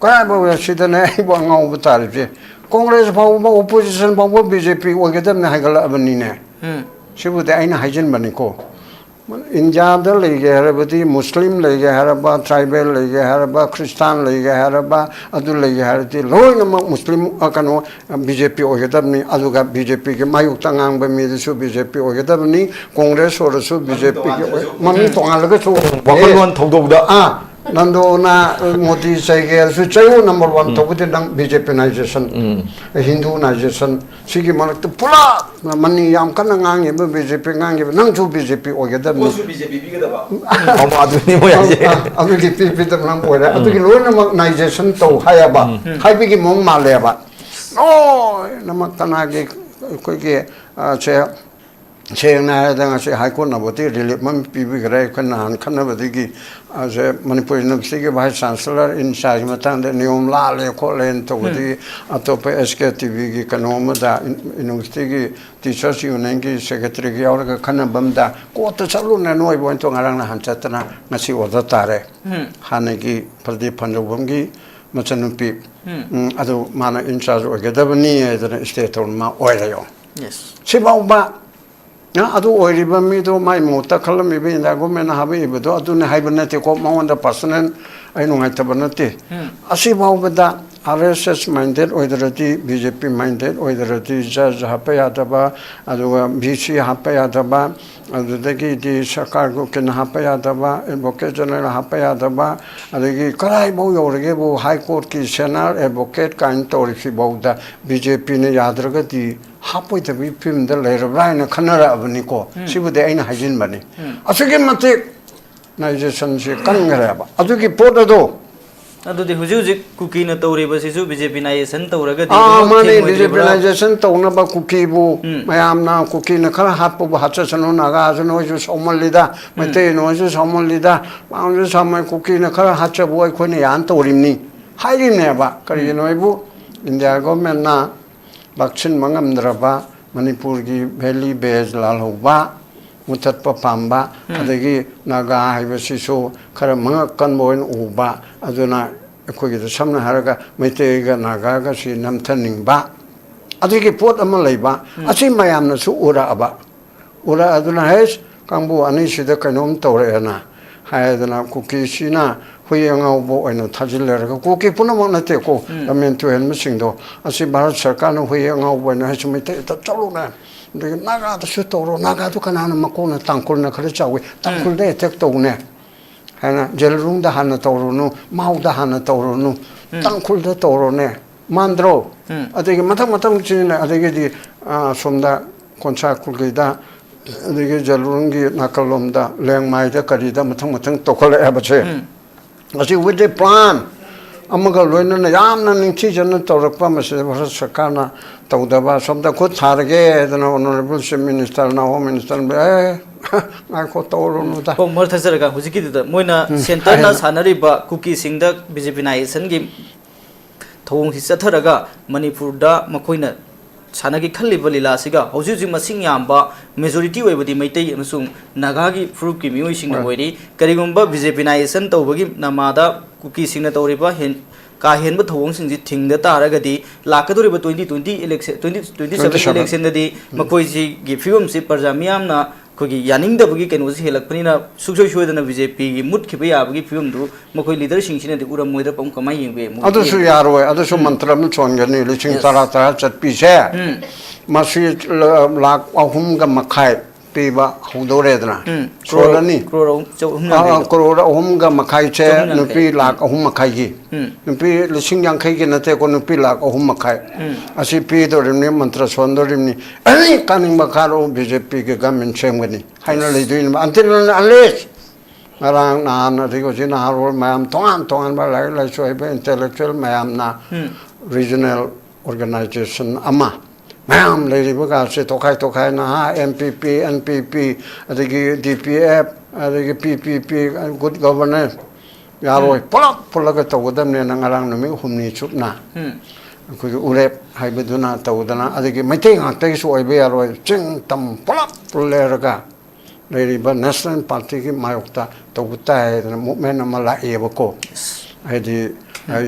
ꯀꯗꯥꯏꯐꯥꯎ ꯁꯤꯗꯅꯦ ꯑꯩꯕꯨ ꯑꯉꯥꯎꯕ ꯇꯥꯔꯤꯁꯦ꯫ ꯀꯣꯡꯒ꯭ꯔꯦꯁ ꯐꯥꯎꯕ, ꯑꯣꯄꯣꯖꯤꯁꯟ ꯐꯥꯎꯕ ꯕꯤ ꯖꯦ ꯄꯤ ꯑꯣꯏꯒꯗꯕꯅꯤ ꯍꯥꯏꯒꯠꯂꯛꯑꯕꯅꯤꯅꯦ꯫ ꯎꯝ꯫ ꯁꯤꯕꯨꯗꯤ ꯑꯩꯅ ꯍꯥꯏꯖꯤꯟꯕꯅꯤꯀꯣ꯫ ꯏꯟꯗꯤꯌꯥꯗ ꯂꯩꯒꯦ ꯍꯥꯏꯔꯕꯗꯤ ꯃꯨꯁꯂꯤꯝ ꯂꯩꯒꯦ ꯍꯥꯏꯔꯕ, ꯇ꯭ꯔꯥꯏꯕꯦꯜ ꯂꯩꯒꯦ ꯍꯥꯏꯔꯕ, ꯈ꯭ꯔꯤꯁꯇꯥꯟ ꯂꯩꯒꯦ ꯍꯥꯏꯔꯕ, ꯑꯗꯨ ꯂꯩꯒꯦ ꯍꯥꯏꯔꯗꯤ ꯂꯣꯏꯅꯃꯛ ꯃꯨꯁꯂꯤꯝ, ꯑ, ꯀꯩꯅꯣ, ꯕꯤ ꯖꯦ ꯄꯤ ꯑꯣꯏꯒꯗꯕꯅꯤ꯫ ꯑꯗꯨꯒ ꯕꯤ ꯖꯦ ꯄꯤꯒꯤ ꯃꯥꯌꯣꯛꯇ ꯉꯥꯡꯕ ꯃꯤꯗꯨꯁꯨ ꯕꯤ ꯖꯦ ꯄꯤ ꯑꯣꯏꯒꯗꯕꯅꯤ꯫ ꯀꯣꯡꯒ꯭ꯔꯦꯁ ꯑꯣꯏꯔꯁꯨ ꯕꯤ ꯖꯦ ꯄꯤꯒꯤ ꯑꯣꯏ-, ꯃꯃꯤꯡ ꯇꯣꯉꯥꯜꯂꯒꯁꯨ꯫ ꯋꯥꯈꯜꯂꯣꯟ ꯊꯧꯗꯣꯛꯗ꯫ ꯑꯥ, ꯅꯟꯗꯣꯅ ꯃꯣꯗꯤ ꯆꯩꯒꯦ ꯍꯥꯏꯔꯁꯨ ꯆꯩꯌꯨ꯫ ꯅꯝꯕꯔ ꯋꯥꯟ ꯎꯝ꯫ ꯊꯧꯕꯗꯤ ꯅꯪ ꯕꯤ ꯖꯦ ꯄꯤꯅꯥꯏꯖꯦꯁꯟ, ꯎꯝ꯫ ꯍꯤꯟꯗꯨꯅꯥꯏꯖꯦꯁꯟ, ꯁꯤꯒꯤ ꯃꯔꯛꯇ ꯄꯨꯔꯥ ꯃꯅꯤ ꯌꯥꯝ ꯀꯟꯅ ꯉꯥꯡꯉꯤꯕ ꯕꯤ ꯖꯦ ꯄꯤ ꯉꯥꯡꯉꯤꯕ, ꯅꯪꯁꯨ ꯕꯤ ꯖꯦ ꯄꯤ ꯑꯣꯏꯒꯗꯕꯅꯤ꯫ ꯄꯣꯠꯁꯨ ꯕꯤ ꯖꯦ ꯄꯤ ꯄꯤꯒꯗꯕ꯫ ꯑꯃ ꯑꯗꯨꯅꯤ ꯃꯣꯏ ꯍꯥꯏꯁꯦ꯫ ꯑ, ꯑ, ꯑꯗꯨꯒꯤ ꯄꯤ ꯄꯤꯗꯕ ꯅꯪ ꯑꯣꯏꯔꯦ꯫ ꯎꯝ꯫ ꯑꯗꯨꯒꯤ ꯂꯣꯏꯅꯃꯛ ꯅꯥꯏꯖꯦꯁꯟ ꯇꯧ ꯍꯥꯏꯌꯦꯕ, ꯎꯝ꯫ ꯍꯥꯏꯕꯒꯤ ꯃꯑꯣꯡ ꯃꯥꯜꯂꯦꯕ꯫ ꯂꯣꯏꯅꯃꯛ ꯀꯅꯥꯒꯤ ꯑꯩꯈꯣꯏꯒꯤ, ꯑ, ꯁꯦ, ꯁꯦꯡꯅ ꯍꯥꯏꯔꯗ ꯉꯁꯤ ꯍꯥꯏ ꯀꯣꯔꯠꯅꯕꯨꯗꯤ ꯔꯤꯂꯤꯞ ꯑꯃ ꯄꯤꯕꯤꯈ꯭ꯔꯦ꯫ ꯑꯩꯈꯣꯏ ꯅꯍꯥꯟ ꯈꯟꯅꯕꯗꯒꯤ, ꯑꯁꯦ ꯃꯅꯤꯄꯨꯔ ꯌꯨꯅꯤꯚꯔꯁꯤꯇꯤꯒꯤ ꯚꯥꯏꯁ ꯆꯥꯟꯁꯦꯂꯔ ꯏꯟ ꯆꯥꯔꯖꯀꯤ ꯃꯇꯥꯡꯗ ꯅꯤꯌꯣꯝ ꯂꯥꯜꯂꯦ ꯈꯣꯠꯂꯦꯅ ꯇꯧꯕꯗꯒꯤ ꯎꯝ꯫ ꯑꯇꯣꯞꯄ ꯑꯦꯁ ꯀꯦ ꯇꯤ ꯚꯤꯒꯤ ꯀꯩꯅꯣ ꯑꯃꯗ, ꯏꯟ-, ꯌꯨꯅꯤꯚꯔꯁꯤꯇꯤꯒꯤ ꯇꯤꯆꯔꯁ ꯌꯨꯅꯤꯌꯟꯒꯤ ꯁꯦꯀ꯭ꯔꯦꯇꯔꯤꯒ ꯌꯥꯎꯔꯒ ꯈꯟꯅꯕ ꯑꯃꯗ ꯀꯣꯔꯠꯇ ꯆꯠꯂꯨꯅꯦ ꯅꯣꯏꯕꯨ ꯑꯣꯏꯅ ꯉꯔꯥꯡ ꯅꯍꯥꯟ ꯆꯠꯇꯅ ꯉꯁꯤ ꯑꯣꯔꯗꯔ ꯇꯥꯔꯦ꯫ ꯎꯝ꯫ ꯍꯥꯟꯅꯒꯤ ꯄ꯭ꯔꯗꯤꯞ ꯐꯟꯖꯧꯕꯝꯒꯤ ꯃꯆꯟꯅꯨꯄꯤ, ꯎꯝ꯫ ꯎꯝ, ꯑꯗꯨ ꯃꯥꯅ ꯏꯟ ꯆꯥꯔꯖ ꯑꯣꯏꯒꯗꯕꯅꯤ ꯍꯥꯏꯗꯅ ꯁ꯭ꯇꯦ ꯇꯧꯔ ꯃꯥ ꯑꯣꯏꯔꯦ ꯌꯦꯡꯉꯣ꯫ ꯌꯦꯁ꯫ ꯁꯤꯐꯥꯎꯕ ꯑ, ꯑꯗꯨ ꯑꯣꯏꯔꯤꯕ ꯃꯤꯗꯣ ꯃꯥꯏ ꯃꯍꯨꯠꯇ ꯈꯜꯂꯝꯃꯤꯕ ꯏꯟꯗꯤꯌꯥ ꯒꯣꯔꯃꯦꯟꯅ ꯍꯥꯞꯄꯛꯏꯕꯗꯣ ꯑꯗꯨꯅꯤ ꯍꯥꯏꯕ ꯅꯠꯇꯦꯀꯣ, ꯃꯉꯣꯟꯗ ꯄꯥꯔꯁꯣꯅꯦꯜ ꯑꯩ ꯅꯨꯡꯉꯥꯏꯇꯕ ꯅꯠꯇꯦ꯫ ꯎꯝ꯫ ꯑꯁꯤꯐꯥꯎꯕꯗ ꯑꯥꯔ ꯑꯦꯁ ꯑꯦꯁ ꯃꯥꯏꯟꯗꯦꯠ ꯑꯣꯏꯗ꯭ꯔꯗꯤ, ꯕꯤ ꯖꯦ ꯄꯤ ꯃꯥꯏꯟꯗꯦꯠ ꯑꯣꯏꯗ꯭ꯔꯗꯤ ꯖꯖ ꯍꯥꯞꯄ ꯌꯥꯗꯕ, ꯑꯗꯨꯒ ꯚꯤ ꯁꯤ ꯍꯥꯞꯄ ꯌꯥꯗꯕ, ꯑꯗꯨꯗꯒꯤꯗꯤ ꯁꯔꯀꯥꯔꯒꯤ ꯎꯀꯤꯜ ꯍꯥꯞꯄ ꯌꯥꯗꯕ, ꯑꯦꯗꯚꯣꯀꯦꯠ ꯖꯦꯅꯔꯦꯜ ꯍꯥꯞꯄ ꯌꯥꯗꯕ, ꯑꯗꯒꯤ ꯀꯗꯥꯏꯐꯥꯎ ꯌꯧꯔꯒꯦꯕꯨ ꯍꯥꯏ ꯀꯣꯔꯠꯀꯤ ꯁꯦꯅꯥꯔ ꯑꯦꯗꯚꯣꯀꯦꯠ ꯀꯥꯏꯅ ꯇꯧꯔꯤꯁꯤꯐꯥꯎꯗ ꯕꯤ ꯖꯦ ꯄꯤꯅ ꯌꯥꯗ꯭ꯔꯒꯗꯤ ꯍꯥꯞꯄꯣꯏꯗꯕꯒꯤ ꯐꯤꯕꯝꯗ ꯂꯩꯔꯕ꯭ꯔꯥ ꯍꯥꯏꯅ ꯈꯟꯅꯔꯛꯑꯕꯅꯤꯀꯣ꯫ ꯎꯝ꯫ ꯁꯤꯕꯨꯗꯤ ꯑꯩꯅ ꯍꯥꯏꯖꯤꯟꯕꯅꯤ꯫ ꯎꯝ꯫ ꯑꯁꯨꯛꯀꯤ ꯃꯇꯤꯛ ꯅꯥꯏꯖꯦꯁꯟꯁꯤ ꯀꯟꯈ꯭ꯔꯦꯕ꯫ ꯑꯗꯨꯒꯤ ꯄꯣꯠ ꯑꯗꯣ ꯑꯗꯨꯗꯤ ꯍꯧꯖꯤꯛ ꯍꯧꯖꯤꯛ ꯀꯨꯀꯤꯅ ꯇꯧꯔꯤꯕꯁꯤꯁꯨ ꯕꯤ ꯖꯦ ꯄꯤ ꯅꯥꯏꯖꯦꯁꯟ ꯇꯧꯔꯒꯗꯤ ꯑꯥ, ꯑꯗꯨꯃꯛ ꯃꯥꯅꯦ, ꯊꯦꯡꯉꯣꯏꯗ꯭ꯔꯤꯕ꯭ꯔꯥ? ꯕꯤ ꯖꯦ ꯄꯤ ꯅꯥꯏꯖꯦꯁꯟ ꯇꯧꯅꯕ ꯀꯨꯀꯤꯕꯨ ꯎꯝ꯫ ꯃꯌꯥꯝꯅ ꯀꯨꯀꯤꯅ ꯈꯔ ꯍꯥꯠꯄꯕꯨ ꯍꯥꯠꯆꯁꯅꯨ, ꯅꯥꯒꯥꯁꯨ ꯅꯣꯏꯁꯨ ꯁꯥꯎꯃꯜꯂꯤꯗ, ꯎꯝ꯫ ꯃꯩꯇꯩ ꯅꯣꯏꯁꯨ ꯁꯥꯎꯃꯜꯂꯤꯗ, ꯃꯌꯥꯝꯁꯨ ꯁꯥꯎꯃꯜ, ꯀꯨꯀꯤꯅ ꯈꯔ ꯍꯥꯠꯆꯕꯨ ꯑꯩꯈꯣꯏꯅ ꯌꯥꯅ ꯇꯧꯔꯤꯕꯅꯤ꯫ ꯍꯥꯏꯔꯤꯅꯦꯕ꯫ ꯀꯔꯤꯒꯤꯅꯣ ꯍꯥꯏꯕꯨ, ꯏꯟꯗꯤꯌꯥ ꯒꯣꯔꯃꯦꯟꯅ ꯂꯥꯛꯁꯤꯟꯕ ꯉꯝꯗ꯭ꯔꯕ ꯃꯅꯤꯄꯨꯔꯒꯤ ꯚꯦꯂꯤ ꯕꯦꯁ ꯂꯥꯜꯍꯧꯕ, ꯃꯨꯊꯠꯄ ꯄꯥꯝꯕ, ꯑꯗꯒꯤ ꯅꯥꯒꯥ ꯍꯥꯏꯕꯁꯤꯁꯨ ꯈꯔ ꯃꯉꯛ ꯀꯟꯕ ꯑꯣꯏꯅ ꯎꯕ, ꯑꯗꯨꯅ ꯑꯩꯈꯣꯏꯒꯤꯗ ꯁꯝꯅ ꯍꯥꯏꯔꯒ ꯃꯩꯇꯩꯒ ꯅꯥꯒꯥꯒꯁꯤ ꯅꯝꯊꯅꯤꯡꯕ, ꯑꯗꯨꯒꯤ ꯄꯣꯠ ꯑꯃ ꯂꯩꯕ꯫ ꯑꯁꯤ ꯃꯌꯥꯝꯅꯁꯨ ꯎꯔꯛꯑꯕ꯫ ꯎꯔꯛꯑꯗꯨꯅ, "ꯍꯩꯁ, ꯀꯥꯡꯕꯨ ꯑꯅꯤꯁꯤꯗ ꯀꯩꯅꯣꯝ ꯇꯧꯔꯛꯑꯦꯅ" ꯍꯥꯏꯗꯅ, ꯀꯨꯀꯤꯁꯤꯅ ꯍꯨꯏ ꯑꯉꯥꯎꯕ ꯑꯣꯏꯅ ꯊꯥꯖꯤꯜꯂꯔꯒ, ꯀꯨꯀꯤ ꯄꯨꯝꯅꯃꯛ ꯅꯠꯇꯦꯀꯣ, ꯂꯝꯍꯦꯟ ꯇꯨꯍꯦꯟꯕꯁꯤꯡꯗꯣ, ꯑꯁꯤ ꯚꯥꯔꯠ ꯁꯔꯀꯥꯔꯅ ꯍꯨꯏ ꯑꯉꯥꯎꯕ ꯑꯣꯏꯅ, "ꯍꯩꯁ, ꯃꯩꯇꯩꯗ ꯆꯠꯂꯨꯅꯦ, ꯑꯗꯒꯤ ꯅꯥꯒꯥꯗꯁꯨ ꯇꯧꯔꯣ, ꯅꯥꯒꯥꯗꯨ ꯀꯅꯥꯅ ꯃꯀꯣꯛꯅ?" ꯇꯥꯡꯈꯨꯜꯅ ꯈꯔ ꯆꯥꯎꯏ, "ꯇꯥꯡꯈꯨꯜꯗ ꯑꯦꯇꯦꯛ ꯇꯧꯅꯦ" ꯍꯥꯏꯅ, "ꯖꯦꯂꯔꯨꯡꯗ ꯍꯥꯟꯅ ꯇꯧꯔꯨꯅꯨ, ꯃꯥꯎꯗ ꯍꯥꯟꯅ ꯇꯧꯔꯨꯅꯨ, ꯇꯥꯡꯈꯨꯜꯗ ꯇꯧꯔꯣꯅꯦ", ꯃꯥꯟꯗ꯭ꯔꯣ? ꯑꯗꯒꯤ ꯃꯊꯪ ꯃꯊꯪ ꯆꯤꯡꯅ, ꯑꯗꯒꯤꯗꯤ, ꯑ, ꯁꯣꯝꯗ ꯀꯣꯟꯁꯥ ꯀꯨꯀꯤꯗ, ꯑꯗꯒꯤ ꯖꯦꯂꯔꯨꯡꯒꯤ ꯅꯥꯀꯜꯂꯣꯝꯗ, ꯂꯦꯡꯃꯥꯏꯗ, ꯀꯔꯤꯗ, ꯃꯊꯪ ꯃꯊꯪ ꯇꯧꯈꯠꯂꯛꯑꯦ ꯍꯥꯏꯕꯁꯦ꯫ ꯑꯁꯤ with a plan ꯑꯃꯒ ꯂꯣꯏꯅꯅ ꯌꯥꯝꯅ ꯅꯤꯡꯊꯤꯖꯅ ꯇꯧꯔꯛꯄ, ꯃꯁꯤꯗ ꯚꯥꯔꯠ ꯁꯔꯀꯥꯔꯅ ꯇꯧꯗꯕ, ꯁꯣꯝꯗ ꯈꯨꯠ ꯊꯥꯔꯒꯦ ꯍꯥꯏꯗꯅ Honourable Chief Minister ꯅ, Home Minister ꯅ, "ꯑꯦ, ꯉꯥꯏꯈꯣ, ꯇꯧꯔꯨꯅꯨꯗ"꯫ ꯍꯣ, ꯃꯔꯛ ꯊꯠꯆꯔꯒ, ꯍꯧꯖꯤꯛꯀꯤꯗꯨꯗ ꯃꯣꯏꯅ ꯎꯝ, ꯁꯦꯟꯇꯔꯅ ꯍꯥꯏꯔꯣ꯫ ꯁꯥꯟꯅꯔꯤꯕ ꯀꯨꯀꯤꯁꯤꯡꯗ ꯕꯤ ꯖꯦ ꯄꯤ ꯅꯥꯏꯖꯦꯁꯟꯒꯤ ꯊꯧꯑꯣꯡꯁꯤ ꯆꯠꯊꯔꯒ ꯃꯅꯤꯄꯨꯔꯗ ꯃꯈꯣꯏꯅ ꯁꯥꯟꯅꯒꯦ ꯈꯜꯂꯤꯕ ꯂꯤꯂꯥꯁꯤꯒ ꯍꯧꯖꯤꯛ ꯍꯧꯖꯤꯛ ꯃꯁꯤꯡ ꯌꯥꯝꯕ ꯃꯦꯖꯣꯔꯤꯇꯤ ꯑꯣꯏꯕꯗꯤ ꯃꯩꯇꯩ ꯑꯃꯁꯨꯡ ꯅꯥꯒꯥꯒꯤ ꯐꯨꯔꯨꯞꯀꯤ ꯃꯤꯑꯣꯏꯁꯤꯡꯅ ꯍꯣꯏ꯫ ꯑꯣꯏꯔꯤ꯫ ꯀꯔꯤꯒꯨꯝꯕ ꯕꯤ ꯖꯦ ꯄꯤ ꯅꯥꯏꯖꯦꯁꯟ ꯇꯧꯕꯒꯤ ꯅꯃꯥꯗ ꯀꯨꯀꯤꯁꯤꯡꯅ ꯇꯧꯔꯤꯕ ꯍꯦꯟ-, ꯀꯥ ꯍꯦꯟꯕ ꯊꯧꯑꯣꯡꯁꯤꯡꯁꯤ ꯊꯤꯡꯗ ꯇꯥꯔꯒꯗꯤ ꯂꯥꯛꯀꯗꯧꯔꯤꯕ twenty twenty election, twenty twenty seven twenty seven. Election ꯗꯗꯤ ꯎꯝ꯫ ꯃꯈꯣꯏꯁꯤꯒꯤ ꯐꯤꯕꯝꯁꯤ ꯄ꯭ꯔꯖꯥ ꯃꯤꯌꯥꯝꯅ ꯑꯩꯈꯣꯏꯒꯤ ꯌꯥꯅꯤꯡꯗꯕꯒꯤ ꯀꯩꯅꯣꯁꯤ ꯍꯦꯜꯂꯛꯄꯅꯤꯅ ꯁꯨꯡꯁꯣꯏ ꯁꯣꯏꯗꯅ ꯕꯤ ꯖꯦ ꯄꯤꯒꯤ ꯃꯨꯠꯈꯤꯕ ꯌꯥꯕꯒꯤ ꯐꯤꯕꯝꯗꯨ ꯃꯈꯣꯏ ꯂꯤꯗꯔꯁꯤꯡꯁꯤꯅꯗꯤ ꯎꯔꯝꯃꯣꯏꯗ꯭ꯔꯥ, ꯄꯨꯡ ꯀꯃꯥꯏꯅ ꯌꯦꯡꯕ ꯌꯥꯏ? ꯃꯣꯏꯒꯤ ꯑꯗꯨꯁꯨ ꯌꯦꯡꯕ ꯌꯥꯔꯣꯏ꯫ ꯑꯗꯨꯁꯨ ꯎꯝ꯫ ꯃꯟꯇ꯭ꯔ ꯑꯃ ꯁꯣꯟꯒꯅꯤ꯫ ꯂꯤꯁꯤꯡ Yes꯫ ꯇꯔꯥ, ꯇꯔꯥ ꯆꯠꯄꯤꯁꯦ꯫ ꯎꯝ꯫ ꯃꯁꯤ ꯂ-, ꯂꯥꯈ ꯑꯍꯨꯝꯒ ꯃꯈꯥꯏ ꯄꯤꯕ ꯍꯧꯗꯧꯔꯦꯗꯅ꯫ ꯎꯝ꯫ ꯁꯣꯜꯂꯅꯤ꯫ ꯀ꯭ꯔꯣꯔ ꯑꯍꯨꯝ, ꯆꯍꯨꯝ ꯑꯥ, ꯌꯥꯡꯈꯩꯗꯣ꯫ ꯀ꯭ꯔꯣꯔ ꯑꯍꯨꯝꯒ ꯃꯈꯥꯏꯁꯦ ꯆꯍꯨꯝ ꯌꯥꯡꯈꯩ꯫ ꯅꯨꯄꯤ ꯂꯥꯈ ꯑꯍꯨꯝ ꯃꯈꯥꯏꯒꯤ꯫ ꯎꯝ꯫ ꯅꯨꯄꯤ ꯂꯤꯁꯤꯡ ꯌꯥꯡꯈꯩꯒꯤ ꯅꯠꯇꯦꯀꯣ, ꯅꯨꯄꯤ ꯂꯥꯈ ꯑꯍꯨꯝ ꯃꯈꯥꯏ꯫ ꯎꯝ꯫ ꯑꯁꯤ ꯄꯤꯗꯣꯔꯤꯕꯅꯤ, ꯃꯟꯇ꯭ꯔ ꯁꯣꯟꯗꯣꯔꯤꯕꯅꯤ꯫ ꯑꯦꯅꯤ ꯀꯥꯅꯤꯡꯕ ꯀꯥꯔꯣ, ꯕꯤ ꯖꯦ ꯄꯤꯒꯤ ꯒꯃꯦꯟ ꯁꯦꯝꯒꯅꯤ ꯍꯥꯏꯅ ꯂꯩꯗꯣꯏꯅꯦꯕ꯫ Until and unless ꯉꯔꯥꯡ ꯅꯍꯥꯟ ꯑꯗꯒꯤ ꯍꯧꯖꯤꯛ ꯅꯍꯥꯔꯣꯜ ꯃꯌꯥꯝ, ꯇꯣꯉꯥꯟ ꯇꯣꯉꯥꯟꯕ ꯂꯥꯏꯔꯤꯛ ꯂꯥꯏꯁꯨ ꯍꯩꯕ intellectual ꯃꯌꯥꯝꯅ ꯎꯝ꯫ Regional organization ꯑꯃ, ꯃꯌꯥꯝ ꯂꯩꯔꯤꯕꯒꯁꯦ ꯇꯣꯈꯥꯏ ꯇꯣꯈꯥꯏꯅ, ꯍꯥ, ꯑꯦꯝ ꯄꯤ ꯄꯤ, ꯑꯦꯟ ꯄꯤ ꯄꯤ, ꯑꯗꯒꯤ ꯗꯤ ꯄꯤ ꯑꯦꯐ, ꯑꯗꯒꯤ ꯄꯤ ꯄꯤ ꯄꯤ, good governance, ꯌꯥꯔꯣꯏ, ꯄꯨꯂꯞ ꯄꯨꯜꯂꯒ ꯇꯧꯒꯗꯕꯅꯦꯅ ꯉꯔꯥꯡ ꯅꯨꯃꯤꯠ ꯍꯨꯝꯅꯤ ꯆꯨꯞꯅ ꯑꯩꯈꯣꯏꯒꯤ ꯎꯔꯦꯞ ꯍꯥꯏꯕꯗꯨꯅ ꯇꯧꯗꯅ, ꯑꯗꯒꯤ ꯃꯩꯇꯩ ꯉꯥꯛꯇꯒꯤꯁꯨ ꯑꯣꯏꯕ ꯌꯥꯔꯣꯏ, ꯆꯤꯡ ꯇꯝ ꯄꯨꯂꯞ ꯄꯨꯜꯂꯦꯔꯒ ꯂꯩꯔꯤꯕ ꯅꯦꯁꯅꯦꯜ ꯄꯥꯔꯇꯤꯒꯤ ꯃꯥꯌꯣꯛꯇ ꯇꯧꯕ ꯇꯥꯏ ꯍꯥꯏꯗꯅ ꯃꯨꯞꯃꯦꯟ ꯑꯃ ꯂꯥꯛꯑꯦꯕꯀꯣ꯫ ꯍꯥꯏꯗꯤ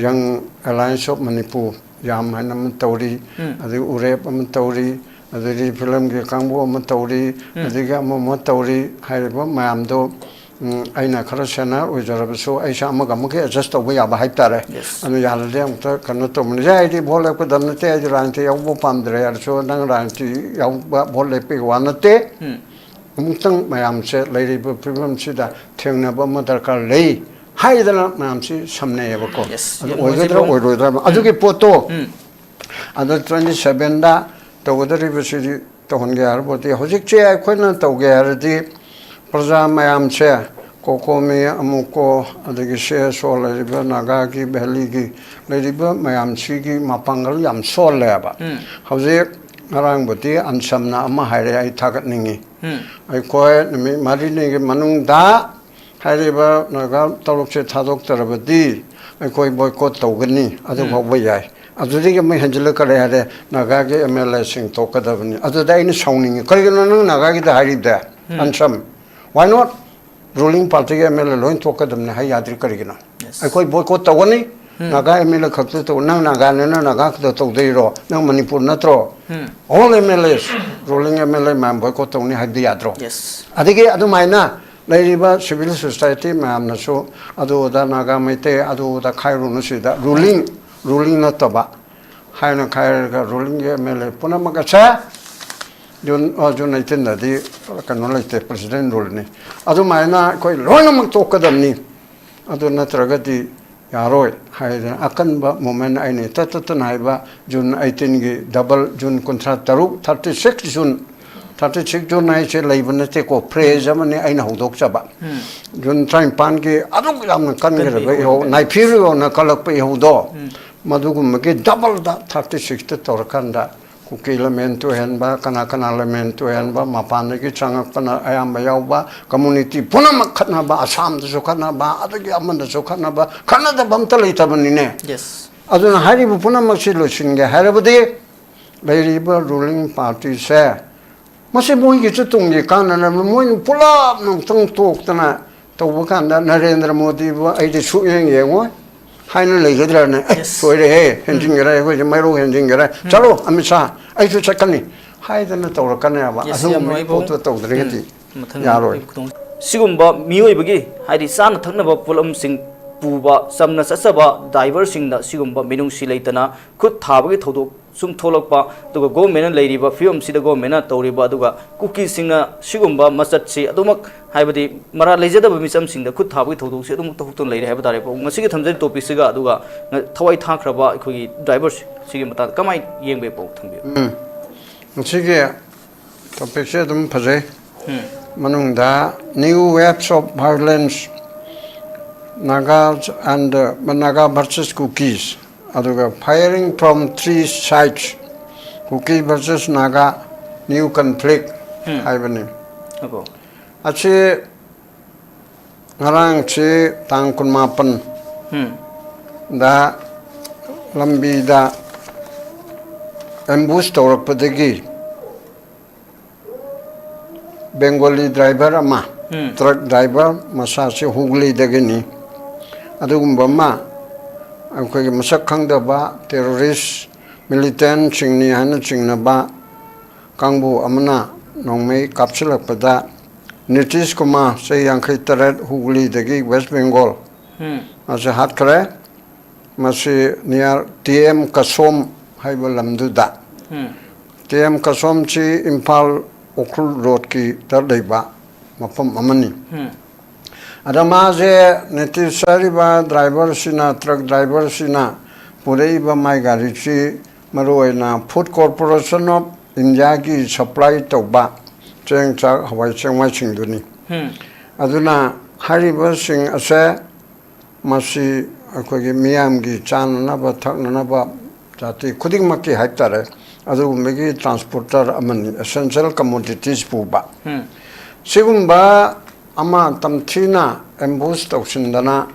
ꯌꯪ ꯑꯦꯂꯥꯏꯟꯁ ꯑꯣꯐ ꯃꯅꯤꯄꯨꯔ ꯌꯥꯝ ꯍꯥꯏꯅ ꯑꯃ ꯇꯧꯔꯤ, ꯑꯗꯒꯤ ꯎꯔꯦꯞ ꯑꯃ ꯇꯧꯔꯤ, ꯑꯗꯒꯤ ꯐꯤꯂꯝꯒꯤ ꯀꯥꯡꯕꯨ ꯑꯃ ꯇꯧꯔꯤ, ꯑꯗꯒꯤ ꯑꯃ ꯑꯃ ꯇꯧꯔꯤ꯫ ꯍꯥꯏꯔꯤꯕ ꯃꯌꯥꯝꯗꯣ, ꯎꯝ, ꯑꯩꯅ ꯈꯔ ꯁꯦꯅꯤꯌꯔ ꯑꯣꯏꯖꯔꯕꯁꯨ ꯑꯩꯁꯦ ꯑꯃꯒ ꯑꯃꯒ ꯑꯦꯗꯖꯁ ꯇꯧꯕ ꯌꯥꯕ ꯍꯥꯏꯇꯥꯔꯦ꯫ ꯑꯗꯨ ꯌꯥꯔꯗꯤ ꯑꯃꯨꯛꯇ ꯀꯩꯅꯣ ꯇꯧꯕꯅꯤ꯫ ꯑꯩꯗꯤ ꯚꯣꯠ ꯂꯦꯞꯀꯗꯕ ꯅꯠꯇꯦ, ꯑꯩꯗꯤ ꯔꯥꯖꯅꯤꯇꯤ ꯌꯥꯎꯕ ꯄꯥꯝꯗ꯭ꯔꯦ ꯍꯥꯏꯔꯁꯨ, ꯅꯪ ꯔꯥꯖꯅꯤꯇꯤ ꯌꯥꯎꯕ ꯚꯣꯠ ꯂꯦꯞꯄꯒꯤ ꯋꯥ ꯅꯠꯇꯦ꯫ ꯑꯃꯨꯛꯇꯪ ꯃꯌꯥꯝꯁꯦ ꯂꯩꯔꯤꯕ ꯐꯤꯕꯝꯁꯤꯗ ꯊꯦꯡꯅꯕ ꯑꯃ ꯗꯔꯀꯥꯔ ꯂꯩ ꯍꯥꯏꯗꯅ ꯃꯌꯥꯝꯁꯤ ꯁꯝꯅꯩꯌꯦꯕꯀꯣ꯫ ꯑꯗꯨ ꯑꯣꯏꯒꯗ꯭ꯔꯥ ꯑꯣꯏꯔꯣꯏꯗ꯭ꯔꯥ ꯑꯗꯨꯒꯤ ꯄꯣꯠꯇꯣ ꯑꯗ ꯇ꯭ꯋꯦꯟꯇꯤ ꯁꯚꯦꯟꯗ ꯇꯧꯒꯗꯧꯔꯤꯕꯁꯤꯗꯤ ꯇꯧꯍꯟꯒꯦ ꯍꯥꯏꯔꯕꯗꯤ, ꯍꯧꯖꯤꯛꯁꯦ ꯑꯩꯈꯣꯏꯅ ꯇꯧꯒꯦ ꯍꯥꯏꯔꯗꯤ ꯄ꯭ꯔꯖꯥ ꯃꯌꯥꯝꯁꯦ, ꯀꯣꯀꯣꯃꯤ, ꯑꯃꯨꯛꯀꯣ, ꯑꯗꯒꯤ ꯁꯤ ꯑꯦꯁ ꯑꯣ ꯂꯩꯔꯤꯕ ꯅꯥꯒꯥꯒꯤ ꯚꯦꯂꯤꯒꯤ ꯂꯩꯔꯤꯕ ꯃꯌꯥꯝꯁꯤꯒꯤ ꯃꯄꯥꯡꯒꯜ ꯌꯥꯝ ꯁꯣꯜꯂꯦꯕ꯫ ꯍꯧꯖꯤꯛ ꯉꯔꯥꯡꯕꯨꯗꯤ ꯑꯟꯁꯝꯅ ꯑꯃ ꯍꯥꯏꯔꯦ, ꯑꯩ ꯊꯥꯒꯠꯅꯤꯡꯉꯤ꯫ ꯑꯩꯈꯣꯏ ꯅꯨꯃꯤꯠ ꯃꯔꯤꯅꯤꯒꯤ ꯃꯅꯨꯡꯗ ꯍꯥꯏꯔꯤꯕ ꯅꯥꯒꯥ ꯇꯔꯨꯛꯁꯦ ꯊꯥꯗꯣꯛꯇ꯭ꯔꯕꯗꯤ ꯑꯩꯈꯣꯏ ꯕꯣꯏꯀꯣꯠ ꯇꯧꯒꯅꯤ꯫ ꯑꯗꯨ ꯐꯥꯎꯕ ꯌꯥꯏ꯫ ꯑꯗꯨꯗꯒꯤ ꯑꯃꯨꯛ ꯍꯦꯟꯖꯤꯜꯂꯛꯀꯔꯦ ꯍꯥꯏꯔꯦ, ꯅꯥꯒꯥꯒꯤ ꯑꯦꯝ ꯑꯦꯜ ꯑꯦꯁꯤꯡ ꯊꯣꯛꯀꯗꯕꯅꯤ꯫ ꯑꯗꯨꯗ ꯑꯩꯅ ꯁꯥꯎꯅꯤꯡꯉꯤ, ꯀꯔꯤꯒꯤꯅꯣ ꯅꯪ ꯅꯥꯒꯥꯒꯤꯗ ꯍꯥꯏꯔꯤꯕꯗ? ꯑꯟꯁꯝ, why not? ꯔꯨꯂꯤꯡ ꯄꯥꯔꯇꯤꯒꯤ ꯑꯦꯝ ꯑꯦꯜ ꯑꯦ ꯂꯣꯏ ꯊꯣꯛꯀꯗꯕꯅꯤ ꯍꯥꯏ ꯌꯥꯗ꯭ꯔꯤ ꯀꯔꯤꯒꯤꯅꯣ? ꯑꯩꯈꯣꯏ ꯕꯣꯏꯀꯣꯠ ꯇꯧꯒꯅꯤ꯫ ꯅꯥꯒꯥ ꯑꯦꯝ ꯑꯦꯜ ꯑꯦ ꯈꯛꯇ ꯇꯧ, ꯅꯪ ꯅꯥꯒꯥꯅꯤꯅ ꯅꯥꯒꯥ ꯈꯛꯇ ꯇꯧꯗꯣꯏꯔꯣ? ꯅꯪ ꯃꯅꯤꯄꯨꯔ ꯅꯠꯇ꯭ꯔꯣ? All M L As, ruling M L A ꯃꯌꯥꯝ ꯕꯣꯏꯀꯣꯠ ꯇꯧꯅꯤ ꯍꯥꯏꯕꯗꯤ ꯌꯥꯗ꯭ꯔꯣ? ꯑꯗꯒꯤ ꯑꯗꯨꯃꯥꯏꯅ ꯂꯩꯔꯤꯕ ꯁꯤꯚꯤꯜ ꯁꯣꯁꯥꯏꯇꯤ ꯃꯌꯥꯝꯅꯁꯨ ꯑꯗꯨꯗ ꯅꯥꯒꯥ ꯃꯩꯇꯩ ꯑꯗꯨꯗ ꯈꯥꯏꯔꯨꯅꯨ, ꯁꯤꯗ ꯔꯨꯂꯤꯡ, ꯔꯨꯂꯤꯡ ꯅꯠꯇꯕ ꯍꯥꯏꯅ ꯈꯥꯏꯔꯒ ꯔꯨꯂꯤꯡꯒꯤ ꯑꯦꯝ ꯑꯦꯜ ꯑꯦ ꯄꯨꯝꯅꯃꯛ ꯑꯁꯦ ꯖꯨꯟ, ꯑ, ꯖꯨꯟ ꯑꯩꯠꯇꯤꯟꯗꯗꯤ ꯀꯩꯅꯣ ꯂꯩꯇꯦ, ꯄ꯭ꯔꯁꯤꯗꯦꯟ ꯔꯨꯜꯅꯤ꯫ ꯑꯗꯨꯃꯥꯏꯅ ꯑꯩꯈꯣꯏ ꯂꯣꯏꯅꯃꯛ ꯇꯣꯛꯀꯗꯕꯅꯤ꯫ ꯑꯗꯨ ꯅꯠꯇ꯭ꯔꯒꯗꯤ ꯌꯥꯔꯣꯏ ꯍꯥꯏꯗꯅ ꯑꯀꯟꯕ ꯃꯨꯞꯃꯦꯟ ꯑꯩꯅ ꯏꯇꯠ ꯇꯠꯇꯅ ꯍꯥꯏꯕ ꯖꯨꯟ ꯑꯩꯠꯇꯤꯟꯒꯤ ꯗꯕꯜ, ꯖꯨꯟ ꯀꯨꯟꯊ꯭ꯔꯥ ꯇꯔꯨꯛ, thirty six June, thirty six June ꯍꯥꯏꯁꯦ ꯂꯩꯕ ꯅꯠꯇꯦꯀꯣ, ꯐ꯭ꯔꯦꯖ ꯑꯃꯅꯤ ꯑꯩꯅ ꯍꯧꯗꯣꯛꯆꯕ꯫ ꯖꯨꯟ ꯇꯔꯥꯅꯤꯄꯥꯟꯒꯤ ꯑꯗꯨꯛ ꯌꯥꯝꯅ ꯀꯟꯈ꯭ꯔꯕ ꯏꯍꯧ, ꯅꯥꯏꯐꯤꯔꯤꯑꯣꯅ ꯀꯜꯂꯛꯄ ꯏꯍꯧꯗꯣ, ꯃꯗꯨꯒꯨꯝꯕꯒꯤ ꯗꯕꯜꯗ ꯊꯥꯔꯇꯤ ꯁꯤꯛꯁꯇ ꯇꯧꯔꯀꯥꯟꯗ ꯀꯨꯀꯤ ꯂꯝꯍꯦꯟ ꯇꯨꯍꯦꯟꯕ, ꯀꯅꯥ ꯀꯅꯥ ꯂꯝꯍꯦꯟ ꯇꯨꯍꯦꯟꯕ, ꯃꯄꯥꯟꯗꯒꯤ ꯆꯪꯉꯛꯄꯅ ꯑꯌꯥꯝꯕ ꯌꯥꯎꯕ, ꯀꯝꯃꯨꯅꯤꯇꯤ ꯄꯨꯝꯅꯃꯛ ꯈꯠꯅꯕ, ꯑꯁꯥꯝꯗꯁꯨ ꯈꯠꯅꯕ, ꯑꯗꯒꯤ ꯑꯃꯗꯁꯨ ꯈꯠꯅꯕ, ꯈꯠꯅꯗꯕ ꯑꯝꯇ ꯂꯩꯇꯕꯅꯤꯅꯦ꯫ ꯌꯦꯁ꯫ ꯑꯗꯨꯅ ꯍꯥꯏꯔꯤꯕ ꯄꯨꯝꯅꯃꯛꯁꯤ ꯂꯣꯏꯁꯤꯟꯒꯦ ꯍꯥꯏꯔꯕꯗꯤ ꯂꯩꯔꯤꯕ ꯔꯨꯂꯤꯡ ꯄꯥꯔꯇꯤꯁꯦ ꯃꯁꯤ ꯃꯣꯏꯒꯤꯁꯨ ꯇꯨꯡꯒꯤ ꯀꯥꯟꯅꯅꯕ ꯃꯣꯏꯅ ꯄꯨꯂꯞ ꯑꯃꯨꯛꯇꯪ ꯇꯣꯛꯇꯅ ꯇꯧꯕ ꯀꯥꯟꯗ ꯅꯔꯦꯟꯗ꯭ꯔ ꯃꯣꯗꯤꯕꯨ ꯑꯩꯗꯤ ꯁꯨꯛꯌꯦꯡ ꯌꯦꯡꯉꯣꯏ ꯍꯥꯏꯅ ꯂꯩꯒꯗ꯭ꯔꯅꯦ? ꯑꯦ, ꯁꯣꯏꯔꯦꯍꯦ, ꯍꯦꯟꯖꯤꯟꯈ꯭ꯔꯦ, ꯑꯩꯈꯣꯏꯁꯦ ꯃꯩꯔꯧ ꯍꯦꯟꯖꯤꯟꯈ꯭ꯔꯦ, ꯆꯠꯂꯣ ꯑꯃꯤꯠ ꯁꯥ, ꯑꯩꯁꯨ ꯆꯠꯀꯅꯤ ꯍꯥꯏꯗꯅ ꯇꯧꯔꯛꯀꯅꯦꯕ꯫ ꯌꯦꯁ, ꯑꯗꯨꯒꯨꯝꯕ ꯌꯥꯝ ꯅꯨꯡꯉꯥꯏꯕ ꯄꯣꯠꯇꯣ ꯇꯧꯗ꯭ꯔꯒꯗꯤ ꯃꯊꯪ ꯌꯥꯔꯣꯏ꯫ ꯑꯩ ꯈꯨꯗꯣꯡ-, ꯁꯤꯒꯨꯝꯕ ꯃꯤꯑꯣꯏꯕꯒꯤ, ꯍꯥꯏꯗꯤ ꯆꯥꯅ ꯊꯛꯅꯕ ꯄꯣꯠꯂꯝꯁꯤꯡ ꯄꯨꯕ, ꯆꯝꯅ ꯆꯠꯆꯕ ꯗ꯭ꯔꯥꯏꯚꯔꯁꯤꯡꯗ ꯁꯤꯒꯨꯝꯕ ꯃꯤꯅꯨꯡꯁꯤ ꯂꯩꯇꯅ ꯈꯨꯠ ꯊꯥꯕꯒꯤ ꯊꯧꯗꯣꯛ ꯁꯨꯝ ꯊꯣꯛꯂꯛꯄ, ꯑꯗꯨꯒ ꯒꯣꯔꯃꯦꯟꯅ ꯂꯩꯔꯤꯕ ꯐꯤꯕꯝꯁꯤꯗ ꯒꯣꯔꯃꯦꯟꯅ ꯇꯧꯔꯤꯕ, ꯑꯗꯨꯒ ꯀꯨꯀꯤꯁꯤꯡꯅ ꯁꯤꯒꯨꯝꯕ ꯃꯆꯠꯁꯤ ꯑꯗꯨꯃꯛ, ꯍꯥꯏꯕꯗꯤ ꯃꯔꯥ ꯂꯩꯖꯗꯕ ꯃꯤꯆꯝꯁꯤꯡꯗ ꯈꯨꯠ ꯊꯥꯕꯒꯤ ꯊꯧꯗꯣꯛꯁꯤ ꯑꯗꯨꯃꯛ ꯊꯣꯛꯇꯨꯅ ꯂꯩꯔꯦ ꯍꯥꯏꯕ ꯇꯥꯔꯦ꯫ ꯄꯥꯎ ꯉꯁꯤꯒꯤ ꯊꯝꯖꯔꯤꯕ ꯇꯣꯄꯤꯛꯁꯤꯒ ꯑꯗꯨꯒ ꯉ-, ꯊꯋꯥꯏ ꯊꯥꯈ꯭ꯔꯕ ꯑꯩꯈꯣꯏꯒꯤ ꯗ꯭ꯔꯥꯏꯚꯔꯁꯤꯒꯤ ꯃꯇꯥꯡꯗ ꯀꯃꯥꯏꯅ ꯌꯦꯡꯕꯒꯦ? ꯄꯥꯎ ꯊꯝꯕꯤꯌꯨ꯫ ꯎꯝ꯫ ꯃꯁꯤꯒꯤ ꯇꯣꯄꯤꯛꯁꯦ ꯑꯗꯨꯝ ꯐꯖꯩ꯫ ꯃꯅꯨꯡꯗ New Waves of Violence, Nagas and Naga versus Kukis, ꯑꯗꯨꯒ Firing from Three Sides, Kuki versus Naga, New Conflict ꯍꯥꯏꯕꯅꯤ꯫ ꯑꯣ꯫ ꯑꯁꯤ ꯉꯔꯥꯡꯁꯤ ꯇꯥꯡ ꯀꯨꯟꯃꯥꯄꯟꯗ ꯂꯝꯕꯤꯗ ꯑꯦꯝꯕꯨꯁ ꯇꯧꯔꯛꯄꯗꯒꯤ ꯕꯦꯡꯒꯣꯂꯤ ꯗ꯭ꯔꯥꯏꯚꯔ ꯑꯃ, ꯇ꯭ꯔꯛ ꯗ꯭ꯔꯥꯏꯚꯔ, ꯃꯁꯥꯁꯤ ꯍꯨꯒꯂꯤꯗꯒꯤꯅꯤ, ꯑꯗꯨꯒꯨꯝꯕ ꯑꯃ ꯑꯩꯈꯣꯏꯒꯤ ꯃꯁꯛ ꯈꯪꯗꯕ ꯇꯦꯔꯣꯔꯤꯁ ꯃꯤꯂꯤꯇꯦꯟꯁꯤꯡꯅꯤ ꯍꯥꯏꯅ ꯆꯤꯡꯅꯕ ꯀꯥꯡꯕꯨ ꯑꯃꯅ ꯅꯣꯡꯃꯩ ꯀꯥꯞꯁꯤꯜꯂꯛꯄꯗ ꯅꯤꯇꯤꯁ ꯀꯨꯃꯥꯔ, ꯆꯍꯤ ꯌꯥꯡꯈꯩ ꯇꯔꯦꯠ, ꯍꯨꯒꯂꯤꯗꯒꯤ, ꯋꯦꯁ ꯕꯦꯡꯒꯣꯜ, ꯃꯁꯤ ꯍꯥꯠꯈ꯭ꯔꯦ꯫ ꯃꯁꯤ ꯅꯤꯌꯥꯔ ꯇꯤ ꯑꯦꯝ ꯀꯁꯣꯝ ꯍꯥꯏꯕ ꯂꯝꯗꯨꯗ, ꯇꯤ ꯑꯦꯝ ꯀꯁꯣꯝꯁꯤ ꯏꯝꯐꯥꯜ ꯎꯈ꯭ꯔꯨꯜ ꯔꯣꯗꯀꯤꯗ ꯂꯩꯕ ꯃꯐꯝ ꯑꯃꯅꯤ꯫ ꯑꯗ ꯃꯥꯁꯦ ꯅꯤꯇꯤꯁ ꯍꯥꯏꯔꯤꯕ ꯗ꯭ꯔꯥꯏꯚꯔꯁꯤꯅ, ꯇ꯭ꯔꯛ ꯗ꯭ꯔꯥꯏꯚꯔꯁꯤꯅ ꯄꯨꯔꯛꯏꯕ ꯃꯥꯏ ꯒꯥꯔꯤꯁꯤ ꯃꯔꯨꯑꯣꯏꯅ Food Corporation of Indiaꯒꯤ ꯁꯄ꯭ꯂꯥꯏ ꯇꯧꯕ ꯆꯦꯡ, ꯆꯥꯛ, ꯍꯋꯥꯏ ꯆꯦꯡꯋꯥꯏꯁꯤꯡꯗꯨꯅꯤ꯫ ꯑꯗꯨꯅ ꯍꯥꯏꯔꯤꯕꯁꯤꯡ ꯑꯁꯦ ꯃꯁꯤ ꯑꯩꯈꯣꯏꯒꯤ ꯃꯤꯌꯥꯝꯒꯤ ꯆꯥꯅꯅꯕ ꯊꯛꯅꯅꯕ ꯖꯥꯇꯤ ꯈꯨꯗꯤꯡꯃꯛꯀꯤ ꯍꯥꯏꯇꯥꯔꯦ, ꯑꯗꯨꯒꯨꯝꯕꯒꯤ ꯇ꯭ꯔꯥꯟꯁꯄꯣꯔꯇꯔ ꯑꯃꯅꯤ, ꯑꯦꯁꯦꯟꯁꯤꯌꯦꯜ ꯀꯃꯣꯗꯤꯇꯤꯁ ꯄꯨꯕ꯫ ꯁꯤꯒꯨꯝꯕ ꯑꯃ ꯇꯝꯊꯤꯅ ꯑꯦꯝꯕꯨꯁ ꯇꯧꯁꯤꯟꯗꯅ,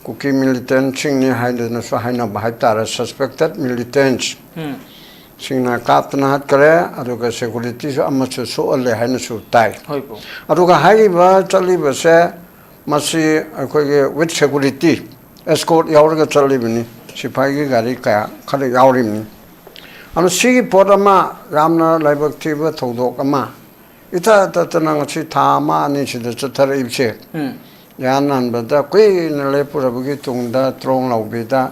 ꯀꯨꯀꯤ ꯃꯤꯂꯤꯇꯦꯟꯁꯤꯡꯅꯤ ꯍꯥꯏꯗꯨꯅꯁꯨ ꯍꯥꯏꯅꯕ ꯍꯥꯏꯇꯥꯔꯦ, ꯁꯁꯄꯦꯛꯇꯦꯠ ꯃꯤꯂꯤꯇꯦꯟꯁ ꯁꯤꯡꯅ ꯀꯥꯞꯇꯅ ꯍꯥꯠꯈ꯭ꯔꯦ꯫ ꯑꯗꯨꯒ ꯁꯦꯀꯨꯔꯤꯇꯤꯁꯨ ꯑꯃꯁꯨ ꯁꯣꯛꯍꯜꯂꯦ ꯍꯥꯏꯅꯁꯨ ꯇꯥꯏ꯫ ꯍꯣꯏ ꯄꯨ꯫ ꯑꯗꯨꯒ ꯍꯥꯏꯔꯤꯕ ꯆꯠꯂꯤꯕꯁꯦ, ꯃꯁꯤ ꯑꯩꯈꯣꯏꯒꯤ ꯋꯤꯠ ꯁꯦꯀꯨꯔꯤꯇꯤ, ꯑꯦꯁꯀꯣꯔꯠ ꯌꯥꯎꯔꯒ ꯆꯠꯂꯤꯕꯅꯤ꯫ ꯁꯤꯐꯥꯏꯒꯤ ꯒꯥꯔꯤ ꯀꯌꯥ ꯈꯔ ꯌꯥꯎꯔꯤꯕꯅꯤ꯫ ꯑꯗꯨ ꯁꯤꯒꯤ ꯄꯣꯠ ꯑꯃ, ꯌꯥꯝꯅ ꯂꯥꯏꯕꯛ ꯊꯤꯕ ꯊꯧꯗꯣꯛ ꯑꯃ, ꯏꯇꯠ ꯇꯠꯇꯅ ꯉꯁꯤ ꯊꯥ ꯑꯃ ꯑꯅꯤꯁꯤꯗ ꯆꯠꯊꯔꯛꯏꯕꯁꯦ, ꯌꯥꯟ ꯍꯟꯕꯗ ꯀꯨꯏꯅ ꯂꯦꯞꯄꯨꯔꯕꯒꯤ ꯇꯨꯡꯗ ꯇ꯭ꯔꯣꯡ ꯂꯥꯎꯕꯤꯗ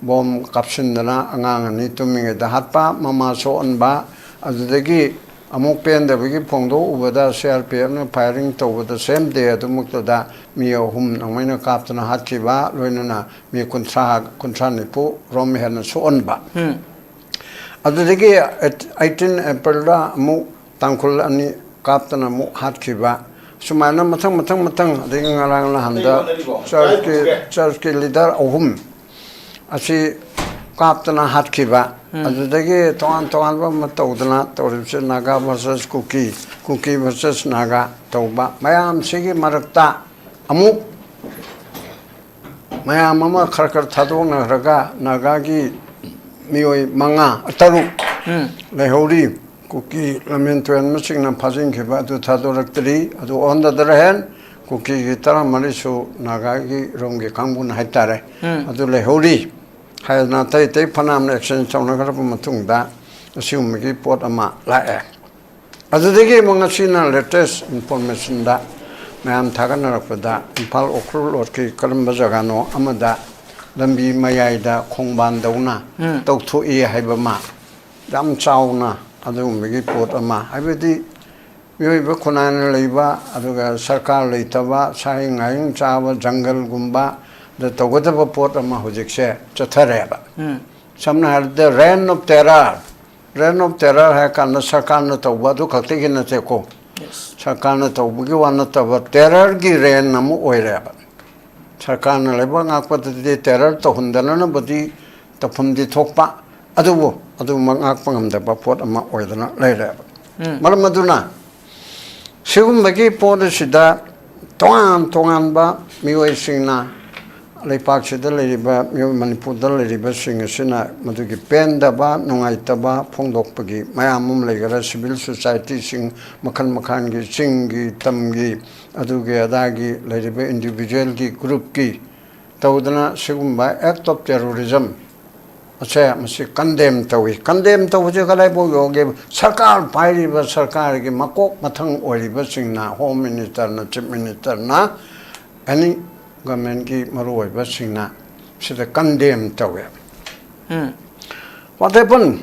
ꯕꯣꯝ ꯀꯥꯞꯁꯤꯟꯗꯅ ꯑꯉꯥꯡ ꯑꯅꯤ ꯇꯨꯝꯃꯤꯉꯩꯗ ꯍꯥꯠꯄ, ꯃꯃꯥ ꯁꯣꯛꯍꯟꯕ, ꯑꯗꯨꯗꯒꯤ ꯑꯃꯨꯛ ꯄꯦꯟꯗꯕꯒꯤ ꯐꯣꯡꯗꯣꯛꯎꯕꯗ ꯁꯤ ꯑꯥꯔ ꯄꯤ ꯑꯦꯐꯅ ꯐꯥꯏꯌꯔꯤꯡ ꯇꯧꯕꯗ ꯁꯦꯝ ꯗꯦ ꯑꯗꯨꯃꯛꯇꯗ ꯃꯤ ꯑꯍꯨꯝ ꯅꯣꯡꯃꯩꯅ ꯀꯥꯞꯇꯨꯅ ꯍꯥꯠꯈꯤꯕ, ꯂꯣꯏꯅꯅ ꯃꯤ ꯀꯨꯟꯊ꯭ꯔꯥ, ꯀꯨꯟꯊ꯭ꯔꯥ ꯅꯤꯐꯨ ꯔꯣꯝ ꯍꯦꯟꯅ ꯁꯣꯛꯍꯟꯕ꯫ ꯑꯗꯨꯗꯒꯤ ꯑꯩꯠꯇꯤꯟ ꯑꯦꯄ꯭ꯔꯤꯜꯗ ꯑꯃꯨꯛ ꯇꯥꯡꯈꯨꯜ ꯑꯅꯤ ꯀꯥꯞꯇꯅ ꯑꯃꯨꯛ ꯍꯥꯠꯈꯤꯕ꯫ ꯁꯨꯃꯥꯏꯅ ꯃꯊꯪ ꯃꯊꯪ ꯃꯊꯪ, ꯑꯗꯒꯤ ꯉꯔꯥꯡ ꯅꯍꯥꯟꯗ ꯆꯔꯆꯀꯤ ꯆꯔꯆꯀꯤ ꯂꯤꯗꯔ ꯑꯍꯨꯝ ꯑꯁꯤ ꯀꯥꯞꯇꯅ ꯍꯥꯠꯈꯤꯕ꯫ ꯑꯗꯨꯗꯒꯤ ꯇꯣꯉꯥꯟ ꯇꯣꯉꯥꯟꯕ ꯑꯃ ꯇꯧꯗꯅ ꯇꯧꯔꯤꯕꯁꯦ ꯅꯥꯒꯥ ꯚꯔꯁꯦꯁ ꯀꯨꯀꯤ, ꯀꯨꯀꯤ ꯚꯔꯁꯦꯁ ꯅꯥꯒꯥ ꯇꯧꯕ ꯃꯌꯥꯝꯁꯤꯒꯤ ꯃꯔꯛꯇ ꯑꯃꯨꯛ ꯃꯌꯥꯝ ꯑꯃ ꯈꯔ ꯈꯔ ꯊꯥꯗꯣꯛꯅꯈ꯭ꯔꯒ ꯅꯥꯒꯥꯒꯤ ꯃꯤꯑꯣꯏ ꯃꯉꯥ, ꯇꯔꯨꯛ ꯂꯩꯍꯧꯔꯤ꯫ ꯀꯨꯀꯤ ꯂꯝꯖꯦꯟ ꯇꯨꯔꯦꯟꯕꯁꯤꯡꯅ ꯐꯥꯖꯤꯟꯈꯤꯕ ꯑꯗꯨ ꯊꯥꯗꯣꯔꯛꯇ꯭ꯔꯤ꯫ ꯑꯗꯨ ꯑꯣꯟꯗꯗꯔ ꯍꯦꯟ ꯀꯨꯀꯤꯒꯤ ꯇꯔꯥꯃꯔꯤꯁꯨ ꯅꯥꯒꯥꯒꯤ ꯔꯣꯝꯒꯤ ꯀꯥꯡꯕꯨꯅ ꯍꯥꯏꯇꯥꯔꯦ, ꯑꯗꯨ ꯂꯩꯍꯧꯔꯤ꯫ ꯍꯥꯏꯗꯅ ꯑꯇꯩ ꯑꯇꯩ ꯐꯅꯌꯥꯝꯅ ꯑꯦꯛꯁꯆꯦꯟꯖ ꯇꯧꯅꯈ꯭ꯔꯕ ꯃꯇꯨꯡꯗ ꯑꯁꯤꯒꯨꯝꯕꯒꯤ ꯄꯣꯠ ꯑꯃ ꯂꯥꯛꯑꯦ꯫ ꯑꯗꯨꯗꯒꯤ ꯑꯃꯨꯛ ꯉꯁꯤꯅ ꯂꯦꯇꯦꯁ ꯏꯟꯐꯣꯔꯃꯦꯁꯟꯗ ꯃꯌꯥꯝ ꯊꯥꯒꯠꯅꯔꯛꯄꯗ ꯏꯝꯐꯥꯜ ꯎꯈ꯭ꯔꯨꯜ ꯔꯣꯗꯀꯤ ꯀꯔꯝꯕ ꯖꯒꯥꯅꯣ ꯑꯃꯗ ꯂꯝꯕꯤ ꯃꯌꯥꯏꯗ ꯈꯣꯡꯕꯥꯟꯗꯧꯅ ꯇꯧꯊꯣꯛꯏ ꯍꯥꯏꯕ ꯑꯃ, ꯌꯥꯝ ꯆꯥꯎꯅ ꯑꯗꯨꯒꯨꯝꯕꯒꯤ ꯄꯣꯠ ꯑꯃ, ꯍꯥꯏꯕꯗꯤ ꯃꯤꯑꯣꯏꯕ ꯈꯨꯟꯅꯥꯏꯅ ꯂꯩꯕ, ꯑꯗꯨꯒ ꯁꯔꯀꯥꯔ ꯂꯩꯇꯕ, ꯁꯥꯍꯤꯡ ꯉꯥꯍꯤꯡ ꯆꯥꯕ ꯖꯪꯒꯜꯒꯨꯝꯕꯗ ꯇꯧꯒꯗꯕ ꯄꯣꯠ ꯑꯃ ꯍꯧꯖꯤꯛꯁꯦ ꯆꯠꯊꯔꯦꯕ꯫ ꯁꯝꯅ ꯍꯥꯏꯔꯕꯗ ꯔꯦꯟ of terror, rain of terror ꯍꯥꯏꯔ ꯀꯥꯟꯗ ꯁꯔꯀꯥꯔꯅ ꯇꯧꯕ ꯑꯗꯨ ꯈꯛꯇꯒꯤ ꯅꯠꯇꯦꯀꯣ꯫ ꯁꯔꯀꯥꯔꯅ ꯇꯧꯕꯒꯤ ꯋꯥ ꯅꯠꯇꯕ ꯇꯦꯔꯔꯒꯤ ꯔꯦꯟ ꯑꯃ ꯑꯣꯏꯔꯦꯕ꯫ ꯁꯔꯀꯥꯔꯅ ꯂꯩꯕꯥꯛ ꯉꯥꯛꯄꯗꯗꯤ ꯇꯦꯔꯔ ꯇꯧꯍꯟꯗꯅꯅꯕꯗꯤ ꯇꯧꯐꯝꯗꯤ ꯊꯣꯛꯄ, ꯑꯗꯨꯕꯨ ꯑꯗꯨꯃꯛ ꯉꯥꯛꯄ ꯉꯝꯗꯕ ꯄꯣꯠ ꯑꯃ ꯑꯣꯏꯗꯅ ꯂꯩꯔꯦꯕ꯫ ꯃꯔꯝ ꯑꯗꯨꯅ ꯁꯤꯒꯨꯝꯕꯒꯤ ꯄꯣꯠ ꯑꯁꯤꯗ ꯇꯣꯉꯥꯟ ꯇꯣꯉꯥꯟꯕ ꯃꯤꯑꯣꯏꯁꯤꯡꯅ, ꯂꯩꯄꯥꯛꯁꯤꯗ ꯂꯩꯔꯤꯕ ꯃꯤꯑꯣꯏ, ꯃꯅꯤꯄꯨꯔꯗ ꯂꯩꯔꯤꯕꯁꯤꯡ ꯑꯁꯤꯅ ꯃꯗꯨꯒꯤ ꯄꯦꯟꯗꯕ, ꯅꯨꯡꯉꯥꯏꯇꯕ ꯐꯣꯡꯗꯣꯛꯄꯒꯤ ꯃꯌꯥꯝ ꯑꯃ ꯂꯩꯈꯔꯦ꯫ ꯁꯤꯚꯤꯜ ꯁꯣꯁꯥꯏꯇꯤꯁꯤꯡ ꯃꯈꯜ ꯃꯈꯜꯒꯤ, ꯆꯤꯡꯒꯤ, ꯇꯝꯒꯤ, ꯑꯗꯨꯒꯤ ꯑꯗꯥꯒꯤ ꯂꯩꯔꯤꯕ ꯏꯟꯗꯤꯚꯤꯖꯨꯋꯦꯜꯒꯤ, ꯒ꯭ꯔꯨꯞꯀꯤ ꯇꯧꯗꯅ ꯁꯤꯒꯨꯝꯕ act of terrorism ꯑꯁꯦ, ꯃꯁꯤ ꯀꯟꯗꯦꯝ ꯇꯧꯏ꯫ ꯀꯟꯗꯦꯝ ꯇꯧꯕꯁꯦ ꯀꯗꯥꯏꯐꯥꯎ ꯌꯧꯒꯦ? ꯁꯔꯀꯥꯔ ꯄꯥꯏꯔꯤꯕ, ꯁꯔꯀꯥꯔꯒꯤ ꯃꯀꯣꯛ ꯃꯊꯪ ꯑꯣꯏꯔꯤꯕꯁꯤꯡꯅ, ꯍꯣꯝ ꯃꯤꯅꯤꯁꯇꯔꯅ, ꯆꯤꯐ ꯃꯤꯅꯤꯁꯇꯔꯅ, ꯑꯦꯅꯤ ꯒꯚꯔꯟꯃꯦꯟꯒꯤ ꯃꯔꯨꯑꯣꯏꯕꯁꯤꯡꯅ ꯁꯤꯗ ꯀꯟꯗꯦꯝ ꯇꯧꯋꯦ꯫ What happened?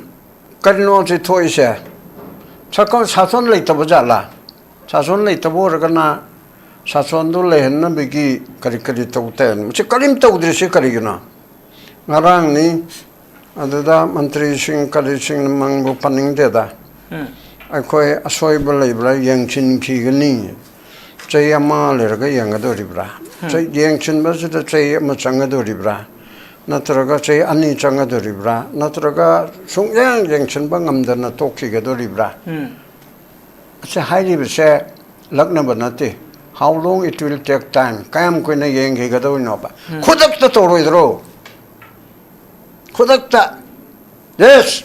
ꯀꯔꯤꯅꯣ ꯁꯤ ꯊꯣꯛꯏꯁꯦ? ꯁꯔꯀꯥꯔ, ꯁꯥꯁꯣꯟ ꯂꯩꯇꯕ ꯖꯥꯠꯂꯥ? ꯁꯥꯁꯣꯟ ꯂꯩꯇꯕ ꯑꯣꯏꯔꯒꯅ ꯁꯥꯁꯣꯟꯗꯨ ꯂꯩꯍꯟꯅꯕꯒꯤ ꯀꯔꯤ ꯀꯔꯤ ꯇꯧ ꯇꯥꯏ? ꯃꯁꯤ ꯀꯔꯤꯝ ꯇꯧꯗ꯭ꯔꯤꯁꯤ ꯀꯔꯤꯒꯤꯅꯣ? ꯉꯔꯥꯡꯅꯤ, ꯑꯗꯨꯗ ꯃꯟꯇ꯭ꯔꯤꯁꯤꯡ ꯀꯔꯤꯁꯤꯡ ꯃꯃꯤꯡꯕꯨ ꯄꯟꯅꯤꯡꯗꯦꯗ꯫ ꯑꯩꯈꯣꯏ ꯑꯁꯣꯏꯕ ꯂꯩꯕ꯭ꯔꯥ ꯌꯦꯡꯁꯤꯟꯈꯤꯒꯅꯤ꯫ ꯆꯍꯤ ꯑꯃ ꯂꯩꯔꯒ ꯌꯦꯡꯒꯗꯧꯔꯤꯕ꯭ꯔꯥ? ꯆꯍꯤ, ꯌꯦꯡꯁꯤꯟꯕꯁꯤꯗ ꯆꯍꯤ ꯑꯃ ꯆꯪꯒꯗꯧꯔꯤꯕ꯭ꯔꯥ? ꯅꯠꯇ꯭ꯔꯒ ꯆꯍꯤ ꯑꯅꯤ ꯆꯪꯒꯗꯧꯔꯤꯕ꯭ꯔꯥ? ꯅꯠꯇ꯭ꯔꯒ ꯁꯨꯡꯌꯦꯡ ꯌꯦꯡꯁꯤꯟꯕ ꯉꯝꯗꯅ ꯇꯣꯛꯈꯤꯒꯗꯧꯔꯤꯕ꯭ꯔꯥ? ꯑꯁꯤ ꯍꯥꯏꯔꯤꯕꯁꯦ ꯂꯛꯅꯕ ꯅꯠꯇꯦ꯫ How long it will take time? ꯀꯌꯥꯝ ꯀꯨꯏꯅ ꯌꯦꯡꯈꯤꯒꯗꯧꯔꯤꯅꯣꯕ? ꯈꯨꯗꯛꯇ ꯇꯧꯔꯣꯏꯗ꯭ꯔꯣ? ꯈꯨꯗꯛꯇ, ꯌꯦꯁ,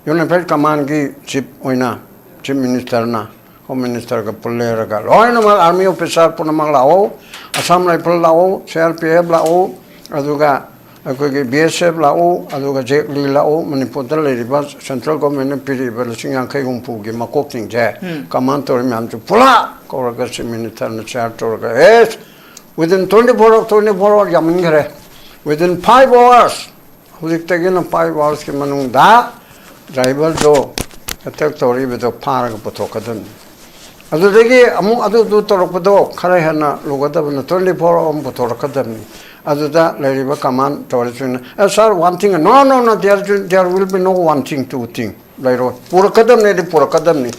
ꯌꯨꯅꯤꯐꯥꯏꯠ ꯀꯃꯥꯟꯒꯤ ꯆꯤꯐ ꯑꯣꯏꯅ, ꯆꯤꯐ ꯃꯤꯅꯤꯁꯇꯔꯅ, ꯍꯣꯝ ꯃꯤꯅꯤꯁꯇꯔꯒ ꯄꯨꯜꯂꯦꯔꯒ, ꯂꯣꯏꯅꯃꯛ ꯑꯥꯔꯃꯤ ꯑꯣꯐꯤꯁꯥꯔ ꯄꯨꯝꯅꯃꯛ ꯂꯥꯛꯑꯣ, ꯑꯁꯥꯝ ꯔꯥꯏꯐꯜ ꯂꯥꯛꯑꯣ, ꯁꯤ ꯑꯥꯔ ꯄꯤ ꯑꯦꯐ ꯂꯥꯛꯑꯣ, ꯑꯗꯨꯒ ꯑꯩꯈꯣꯏꯒꯤ ꯕꯤ ꯑꯦꯁ ꯑꯦꯐ ꯂꯥꯛꯎ, ꯑꯗꯨꯒ ꯖꯦꯛ ꯂꯤ ꯂꯥꯛꯎ, ꯃꯅꯤꯄꯨꯔꯗ ꯂꯩꯔꯤꯕ ꯁꯦꯟꯇ꯭ꯔꯦꯜ ꯒꯣꯔꯃꯦꯟꯅ ꯄꯤꯔꯤꯕ ꯂꯤꯁꯤꯡ ꯌꯥꯡꯈꯩ ꯍꯨꯝꯐꯨꯒꯤ ꯃꯀꯣꯛꯁꯤꯡꯁꯦ, ꯀꯃꯥꯟ ꯇꯧꯔꯤ ꯃꯌꯥꯝꯁꯦ ꯄꯨꯂꯞ ꯀꯧꯔꯒ ꯆꯤꯐ ꯃꯤꯅꯤꯁꯇꯔꯅ ꯆꯤꯌꯥꯔ ꯇꯧꯔꯒ, ꯑꯦꯁ, within twenty four hour, twenty four hour ꯌꯥꯝꯃꯟꯈꯔꯦ, within five hours, ꯍꯧꯖꯤꯛꯇꯒꯤꯅ five hoursꯀꯤ ꯃꯅꯨꯡꯗ ꯗ꯭ꯔꯥꯏꯚꯔꯗꯣ ꯑꯦꯇꯦꯛ ꯇꯧꯔꯤꯕꯗꯣ ꯐꯥꯔꯒ ꯄꯨꯊꯣꯛꯀꯗꯕꯅꯤ꯫ ꯑꯗꯨꯗꯒꯤ ꯑꯃꯨꯛ ꯑꯗꯨꯗꯨ ꯇꯧꯔꯛꯄꯗꯣ ꯈꯔ ꯍꯦꯟꯅ ꯂꯨꯒꯗꯕꯅꯤ, twenty four hour ꯑꯃ ꯄꯨꯊꯣꯔꯛꯀꯗꯕꯅꯤ꯫ ꯑꯗꯨꯗ ꯂꯩꯔꯤꯕ common ꯇꯧꯔꯤꯁꯤꯡꯅ, "A, sir, one thing, no, no, no, there, there will be no one thing, two thing, ꯂꯩꯔꯣꯏ, ꯄꯨꯔꯛꯀꯗꯕꯅꯤ, ꯑꯗꯨ ꯄꯨꯔꯛꯀꯗꯕꯅꯤ,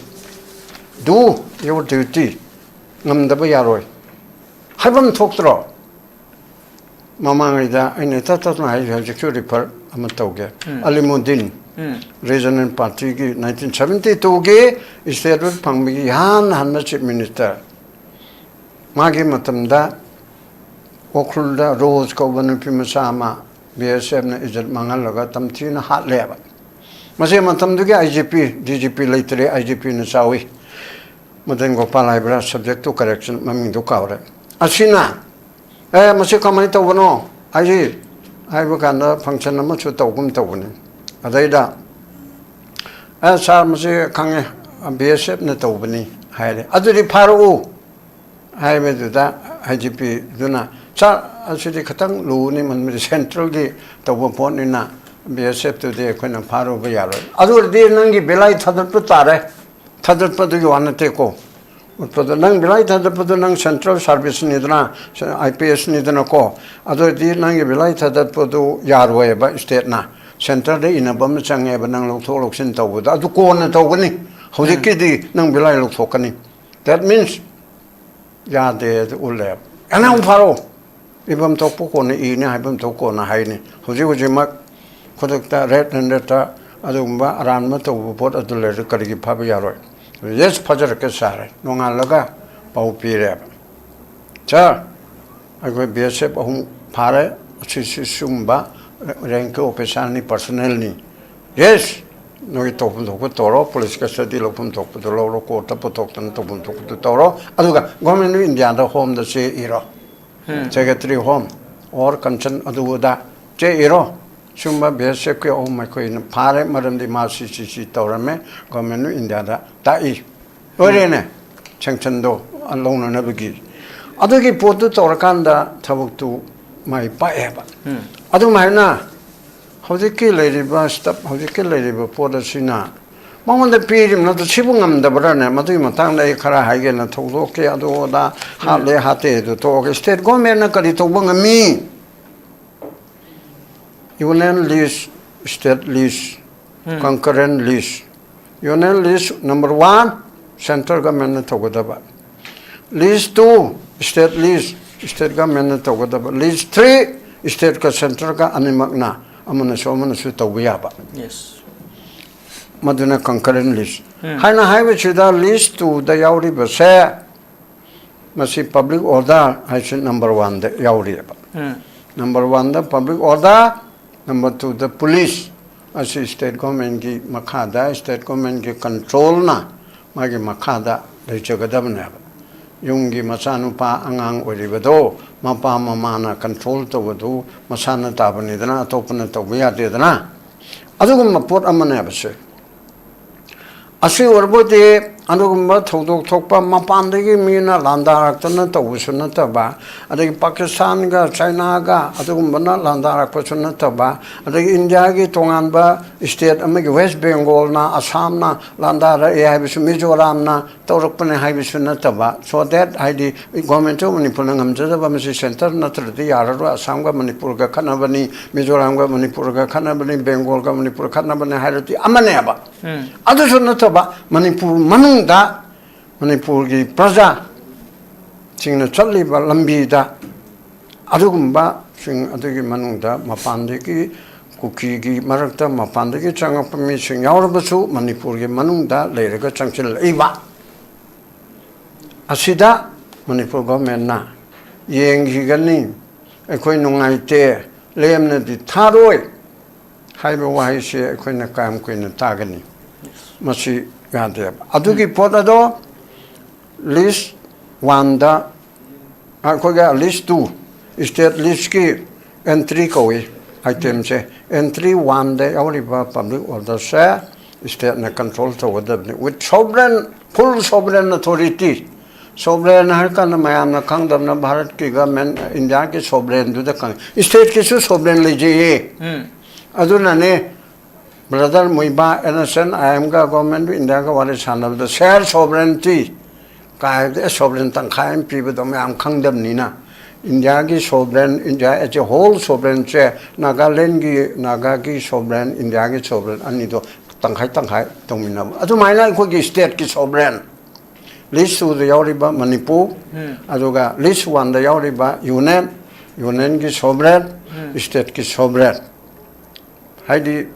do your duty, ꯉꯝꯗꯕ ꯌꯥꯔꯣꯏ" ꯍꯥꯏꯐꯝ ꯊꯣꯛꯇ꯭ꯔꯣ? ꯃꯃꯥꯡꯉꯩꯗ ꯑꯩꯅ ꯏꯇꯠ ꯇꯠꯅ ꯍꯥꯏꯔꯤꯁꯦ, ꯍꯧꯖꯤꯛꯁꯨ ꯔꯤꯐꯔ ꯑꯃ ꯇꯧꯒꯦ꯫ ꯎꯝ꯫ ꯑꯂꯤꯃꯨꯗꯤꯟ, ꯎꯝ꯫ ꯔꯤꯖꯅꯦꯜ ꯄꯥꯔꯇꯤꯒꯤ ꯅꯥꯏꯟꯇꯤꯟ ꯁꯚꯦꯟꯇꯤ ꯇꯨꯒꯤ ꯏꯁꯇꯦꯠꯍꯨꯗ ꯐꯪꯕꯒꯤ ꯏꯍꯥꯟ ꯍꯥꯟꯕ ꯆꯤꯐ ꯃꯤꯅꯤꯁꯇꯔ, ꯃꯥꯒꯤ ꯃꯇꯝꯗ ꯎꯈ꯭ꯔꯨꯜꯗ ꯔꯣꯖ ꯀꯧꯕ ꯅꯨꯄꯤ ꯃꯆꯥ ꯑꯃ ꯕꯤ ꯑꯦꯁ ꯑꯦꯐꯅ ꯏꯖꯠ ꯃꯥꯡꯍꯜꯂꯒ ꯇꯝꯊꯤꯅ ꯍꯥꯠꯂꯦꯕ꯫ ꯃꯁꯤ ꯃꯇꯝꯗꯨꯒꯤ ꯑꯥꯏ G P, D G P ꯂꯩꯇ꯭ꯔꯦ, ꯑꯥꯏ ꯖꯤ ꯄꯤꯅ ꯆꯥꯎꯏ꯫ ꯃꯗꯟ ꯒꯣꯄꯥꯜ ꯍꯥꯏꯕ꯭ꯔꯥ, subject to correction, ꯃꯃꯤꯡꯗꯨ ꯀꯥꯎꯔꯦ꯫ ꯑꯁꯤꯅ, "ꯑꯦ, ꯃꯁꯤ ꯀꯃꯥꯏꯅ ꯇꯧꯕꯅꯣ?" ꯑꯩꯁꯤ ꯍꯥꯏꯕ ꯀꯥꯟꯗ function ꯑꯃꯁꯨ ꯇꯧꯒꯨꯝ ꯇꯧꯕꯅꯤ꯫ ꯑꯗꯩꯗ, "ꯑꯦ, ꯁꯥꯔ, ꯃꯁꯤ ꯈꯪꯉꯦ, ꯕꯤ ꯑꯦꯁ ꯑꯦꯐꯅ ꯇꯧꯕꯅꯤ" ꯍꯥꯏꯔꯦ꯫ "ꯑꯗꯨꯗꯤ ꯐꯥꯔꯛꯎ" ꯍꯥꯏꯕꯗꯨꯗ, ꯑꯥꯏ ꯖꯤ ꯄꯤꯗꯨꯅ, "ꯁꯥꯔ, ꯑꯁꯤꯗꯤ ꯈꯤꯇꯪ ꯂꯨꯅꯤ, ꯃꯅꯤꯄꯨꯔ ꯁꯦꯟꯇ꯭ꯔꯦꯜꯒꯤ ꯇꯧꯕ ꯄꯣꯠꯅꯤꯅ ꯕꯤ ꯑꯦꯁ ꯑꯦꯐꯇꯨꯗꯤ ꯑꯩꯈꯣꯏꯅ ꯐꯥꯔꯨꯕ ꯌꯥꯔꯣꯏ꯫ ꯑꯗꯨ ꯑꯣꯏꯔꯗꯤ ꯅꯪꯒꯤ ꯚꯤꯂꯥꯏ ꯊꯥꯗꯠꯄ ꯇꯥꯔꯦ꯫ ꯊꯥꯗꯠꯄꯗꯨꯒꯤ ꯋꯥ ꯅꯠꯇꯦꯀꯣ꯫ ꯎꯠꯄꯗꯣ, ꯅꯪ ꯚꯤꯂꯥꯏ ꯊꯥꯗꯠꯄꯗꯣ ꯅꯪ ꯁꯦꯟꯇ꯭ꯔꯦꯜ ꯁꯥꯔꯚꯤꯁꯅꯤꯗꯅ, ꯑꯥꯏ ꯄꯤ ꯑꯦꯁꯅꯤꯗꯅꯀꯣ꯫ ꯑꯗꯨ ꯑꯣꯏꯔꯗꯤ ꯅꯪꯒꯤ ꯚꯤꯂꯥꯏ ꯊꯥꯗꯠꯄꯗꯨ ꯌꯥꯔꯣꯏꯕ ꯏꯁꯇꯦꯠꯅ꯫ ꯁꯦꯟꯇꯔꯗ ꯏꯟꯅꯕ ꯑꯃ ꯆꯪꯉꯦꯕ ꯅꯪ ꯂꯧꯊꯣꯛ ꯂꯧꯁꯤꯟ ꯇꯧꯕꯗ꯫ ꯑꯗꯨ ꯀꯣꯟꯅ ꯇꯧꯒꯅꯤ꯫ ꯍꯧꯖꯤꯛꯀꯤꯗꯤ ꯅꯪ ꯚꯤꯂꯥꯏ ꯂꯧꯊꯣꯛꯀꯅꯤ꯫ That means ꯌꯥꯗꯦ ꯑꯗꯨ ꯎꯠꯂꯦꯕ꯫ ꯑꯅꯧꯕ ꯐꯥꯔꯛꯑꯣ꯫ ꯏꯐꯝ ꯊꯣꯛꯄ ꯀꯣꯟꯅ ꯏꯅꯤ, ꯍꯥꯏꯐꯝ ꯊꯣꯛ ꯀꯣꯟꯅ ꯍꯥꯏꯅꯤ꯫ ꯍꯧꯖꯤꯛ ꯍꯧꯖꯤꯛꯃꯛ ꯈꯨꯗꯛꯇ red handed ꯑꯗꯨꯒꯨꯝꯕ ꯑꯔꯥꯟꯕ ꯇꯧꯕ ꯄꯣꯠ ꯑꯗꯨ ꯂꯩꯔꯗꯤ ꯀꯔꯤꯒꯤ ꯐꯥꯕ ꯌꯥꯔꯣꯏ? Yes, ꯐꯥꯖꯔꯛꯀꯦ ꯁꯥꯔꯦ꯫ ꯅꯣꯡꯉꯥꯜꯂꯒ ꯄꯥꯎ ꯄꯤꯔꯦꯕ꯫ "ꯁꯥꯔ, ꯑꯩꯈꯣꯏ ꯕꯤ ꯑꯦꯁ ꯑꯦꯐ ꯑꯍꯨꯝ ꯐꯥꯔꯦ, ꯑꯁꯤ ꯁꯤ ꯁꯤꯒꯨꯝꯕ ꯔꯦꯡꯀꯤ ꯑꯣꯐꯤꯁꯥꯔꯅꯤ, ꯄꯔꯁꯅꯦꯜꯅꯤ꯫ Yes, ꯅꯣꯏ ꯇꯧꯐꯝ ꯊꯣꯛꯄ ꯇꯧꯔꯣ, ꯄꯨꯂꯤꯁ ꯀꯁꯇꯗꯤ ꯂꯧꯐꯝ ꯊꯣꯛꯄꯗꯨ ꯂꯧꯔꯣ, ꯀꯣꯔꯠꯇ ꯄꯨꯊꯣꯛꯇꯅ ꯇꯧꯐꯝ ꯊꯣꯛꯄꯗꯨ ꯇꯧꯔꯣ, ꯑꯗꯨꯒ Government of Indiaꯗ ꯍꯣꯝꯗ ꯆꯦ ꯏꯔꯣ, Secretary Home or concern ꯑꯗꯨ ꯑꯗꯥ ꯆꯦ ꯏꯔꯣ, ꯁꯤꯒꯨꯝꯕ ꯕꯤ ꯑꯦꯁ ꯑꯦꯐꯀꯤ ꯑꯍꯨꯝ ꯑꯩꯈꯣꯏꯅ ꯐꯥꯔꯦ, ꯃꯔꯝꯗꯤ ꯃꯥ ꯁꯤ ꯁꯤ ꯁꯤ ꯇꯧꯔꯝꯃꯦ, Government of Indiaꯗ ꯇꯥꯛꯏ"꯫ ꯂꯣꯏꯔꯦꯅꯦ, sanctionꯗꯣ ꯂꯧꯅꯅꯕꯒꯤ꯫ ꯑꯗꯨꯒꯤ ꯄꯣꯠꯇꯨ ꯇꯧꯔꯀꯥꯟꯗ ꯊꯕꯛꯇꯨ ꯃꯥꯏ ꯄꯥꯛꯑꯦꯕ꯫ ꯑꯗꯨꯃꯥꯏꯅ ꯍꯧꯖꯤꯛꯀꯤ ꯂꯩꯔꯤꯕ staff, ꯍꯧꯖꯤꯛꯀꯤ ꯂꯩꯔꯤꯕ ꯄꯣꯠ ꯑꯁꯤꯅ ꯃꯉꯣꯟꯗ ꯄꯤꯔꯤꯕ ꯅꯠꯇ꯭ꯔ ꯁꯤꯕꯨ ꯉꯝꯗꯕ꯭ꯔꯥꯅꯦ? ꯃꯗꯨꯒꯤ ꯃꯇꯥꯡꯗ ꯑꯩ ꯈꯔ ꯍꯥꯏꯒꯦꯅ ꯊꯧꯗꯣꯛꯀꯦ꯫ ꯑꯗꯨ ꯑꯗꯥ ꯍꯥꯠꯂꯦ ꯍꯥꯠꯇꯦ ꯑꯗꯨ ꯇꯣꯛꯑꯒ, state governmentꯅ ꯀꯔꯤ ꯇꯧꯕ ꯉꯝꯃꯤ? Union lease, state lease, concurrent lease꯫ Union lease number one, central governmentꯅ ꯇꯧꯒꯗꯕ꯫ Lease two, state lease, State governmentꯅ ꯇꯧꯒꯗꯕ list three, stateꯀ centreꯒ ꯑꯅꯤꯃꯛꯅ ꯑꯃꯅꯁꯨ ꯑꯃꯅꯁꯨ ꯇꯧꯕ ꯌꯥꯕ꯫ Yes. ꯃꯗꯨꯅ concurrent list꯫ ꯍꯥꯏꯅ ꯍꯥꯏꯕꯁꯤꯗ list twoꯗ ꯌꯥꯎꯔꯤꯕꯁꯦ, ꯃꯁꯤ public order ꯍꯥꯏꯁꯤ number oneꯗ ꯌꯥꯎꯔꯤꯑꯕ꯫ ꯎꯝ꯫ Number oneꯗ public order, number twoꯗ police꯫ ꯑꯁꯤ state governmentꯀꯤ ꯃꯈꯥꯗ, state governmentꯀꯤ controlꯅ ꯃꯥꯒꯤ ꯃꯈꯥꯗ ꯂꯩꯖꯒꯗꯕꯅꯦꯕ꯫ ꯌꯨꯝꯒꯤ ꯃꯆꯥꯅꯨꯄꯥ ꯑꯉꯥꯡ ꯑꯣꯏꯔꯤꯕꯗꯣ ꯃꯄꯥ ꯃꯃꯥꯅ control ꯇꯧꯕꯗꯨ ꯃꯁꯥꯅ ꯇꯥꯕꯅꯤꯗꯅ, ꯑꯇꯣꯞꯄꯅ ꯇꯧꯕ ꯌꯥꯗꯦꯗꯅ꯫ ꯑꯗꯨꯒꯨꯝꯕ ꯄꯣꯠ ꯑꯃꯅꯦꯕ ꯁꯦ꯫ ꯑꯁꯤ ꯑꯣꯏꯔꯕꯗꯤ ꯑꯗꯨꯒꯨꯝꯕ ꯊꯧꯗꯣꯛ ꯊꯣꯛꯄ ꯃꯄꯥꯟꯗꯒꯤ ꯃꯤꯅ ꯂꯥꯟꯗꯥꯔꯛꯇꯅ ꯇꯧꯕꯁꯨ ꯅꯠꯇꯕ, ꯑꯗꯒꯤ ꯄꯥꯀꯤꯁꯇꯥꯟꯒ ꯆꯥꯏꯅꯥꯒ ꯑꯗꯨꯒꯨꯝꯕꯅ ꯂꯥꯟꯗꯥꯔꯛꯄꯁꯨ ꯅꯠꯇꯕ, ꯑꯗꯒꯤ ꯏꯟꯗꯤꯌꯥꯒꯤ ꯇꯣꯉꯥꯟꯕ state ꯑꯃꯒꯤ West Bengalꯅ, ꯑꯁꯥꯝꯅ ꯂꯥꯟꯗꯥꯔꯛꯑꯦ ꯍꯥꯏꯕꯁꯨ, ꯃꯤꯖꯣꯔꯥꯝꯅ ꯇꯧꯔꯛꯄꯅꯦ ꯍꯥꯏꯕꯁꯨ ꯅꯠꯇꯕ, so that ꯍꯥꯏꯗꯤ Government of ꯃꯅꯤꯄꯨꯔꯅ ꯉꯝꯖꯗꯕ, ꯃꯁꯤ centre ꯅꯠꯇ꯭ꯔꯗꯤ ꯌꯥꯔꯔꯣꯏ, ꯑꯁꯥꯝꯒ ꯃꯅꯤꯄꯨꯔꯒ ꯈꯠꯅꯕꯅꯤ, ꯃꯤꯖꯣꯔꯥꯝꯒ ꯃꯅꯤꯄꯨꯔꯒ ꯈꯠꯅꯕꯅꯤ, ꯕꯦꯡꯒꯣꯜꯒ ꯃꯅꯤꯄꯨꯔ ꯈꯠꯅꯕꯅꯤ ꯍꯥꯏꯔꯗꯤ ꯑꯃꯅꯦꯕ꯫ ꯎꯝ꯫ ꯑꯗꯨꯁꯨ ꯅꯠꯇꯕ ꯃꯅꯤꯄꯨꯔ ꯃꯅꯨꯡꯗ ꯃꯅꯤꯄꯨꯔꯒꯤ ꯄ꯭ꯔꯖꯥꯁꯤꯡꯅ ꯆꯠꯂꯤꯕ ꯂꯝꯕꯤꯗ ꯑꯗꯨꯒꯨꯝꯕꯁꯤꯡ ꯑꯗꯨꯒꯤ ꯃꯅꯨꯡꯗ ꯃꯄꯥꯟꯗꯒꯤ ꯀꯨꯀꯤꯒꯤ ꯃꯔꯛꯇ ꯃꯄꯥꯟꯗꯒꯤ ꯆꯪꯉꯛꯄ ꯃꯤꯁꯤꯡ ꯌꯥꯎꯔꯕꯁꯨ ꯃꯅꯤꯄꯨꯔꯒꯤ ꯃꯅꯨꯡꯗ ꯂꯩꯔꯒ ꯆꯪꯁꯤꯜꯂꯛꯏꯕ ꯑꯁꯤꯗ ꯃꯅꯤꯄꯨꯔ Governmentꯅ ꯌꯦꯡꯈꯤꯒꯅꯤ, ꯑꯩꯈꯣꯏ ꯅꯨꯡꯉꯥꯏꯇꯦ, ꯂꯦꯝꯅꯗꯤ ꯊꯥꯔꯣꯏ ꯍꯥꯏꯕ ꯋꯥꯍꯩꯁꯦ ꯑꯩꯈꯣꯏꯅ ꯀꯌꯥꯝ ꯀꯨꯏꯅ ꯇꯥꯒꯅꯤ? ꯃꯁꯤ ꯌꯥꯗꯦꯕ꯫ ꯑꯗꯨꯒꯤ ꯄꯣꯠ ꯑꯗꯣ list oneꯗ, ꯑꯩꯈꯣꯏꯒꯤ list two, state listꯀꯤ entry ꯀꯧꯏ itemꯁꯦ꯫ Entry oneꯗ ꯌꯥꯎꯔꯤꯕ public orderꯁꯦ stateꯅ control ꯇꯧꯒꯗꯕꯅꯤ with sovereign, full sovereign authority꯫ Sovereign ꯍꯥꯏꯔ ꯀꯥꯟꯗ ꯃꯌꯥꯝꯅ ꯈꯪꯗꯕꯅ ꯚꯥꯔꯠꯀꯤ government, ꯏꯟꯗꯤꯌꯥꯒꯤ sovereignꯗꯨꯗ ꯈꯪꯉꯤ꯫ Stateꯀꯤꯁꯨ sovereign ꯂꯩꯖꯩꯌꯦ꯫ ꯎꯝ꯫ ꯑꯗꯨꯅꯅꯦ brother ꯃꯨꯏꯕꯥ, NSCN IMꯒ Government of Indiaꯒ ꯋꯥꯔꯤ ꯁꯥꯟꯅꯕꯗ share sovereignty ꯀꯥꯏꯕꯗ, ꯑꯦ, sovereign ꯇꯪꯈꯥꯏ ꯑꯃ ꯄꯤꯕꯗꯣ ꯃꯌꯥꯝ ꯈꯪꯗꯕꯅꯤꯅ, ꯏꯟꯗꯤꯌꯥꯒꯤ sovereign, India as a whole sovereignꯁꯦ ꯅꯥꯒꯥꯂꯦꯟꯒꯤ, ꯅꯥꯒꯥꯒꯤ sovereign, ꯏꯟꯗꯤꯌꯥꯒꯤ sovereign ꯑꯅꯤꯗꯣ ꯇꯪꯈꯥꯏ ꯇꯪꯈꯥꯏ ꯇꯧꯃꯤꯟꯅꯕ꯫ ꯑꯗꯨꯃꯥꯏꯅ ꯑꯩꯈꯣꯏꯒꯤ stateꯀꯤ sovereign List two ꯗ ꯌꯥꯎꯔꯤꯕ ꯃꯅꯤꯄꯨꯔ, ꯎꯝ꯫ ꯑꯗꯨꯒ list one ꯗ ꯌꯥꯎꯔꯤꯕ ꯌꯨꯅꯤꯌꯟ, ꯌꯨꯅꯤꯌꯟꯒꯤ ꯁꯣꯚꯔꯦꯟ, ꯎꯝ꯫ ꯁ꯭ꯇꯦꯠꯀꯤ ꯁꯣꯚꯔꯦꯟ, ꯍꯥꯏꯗꯤ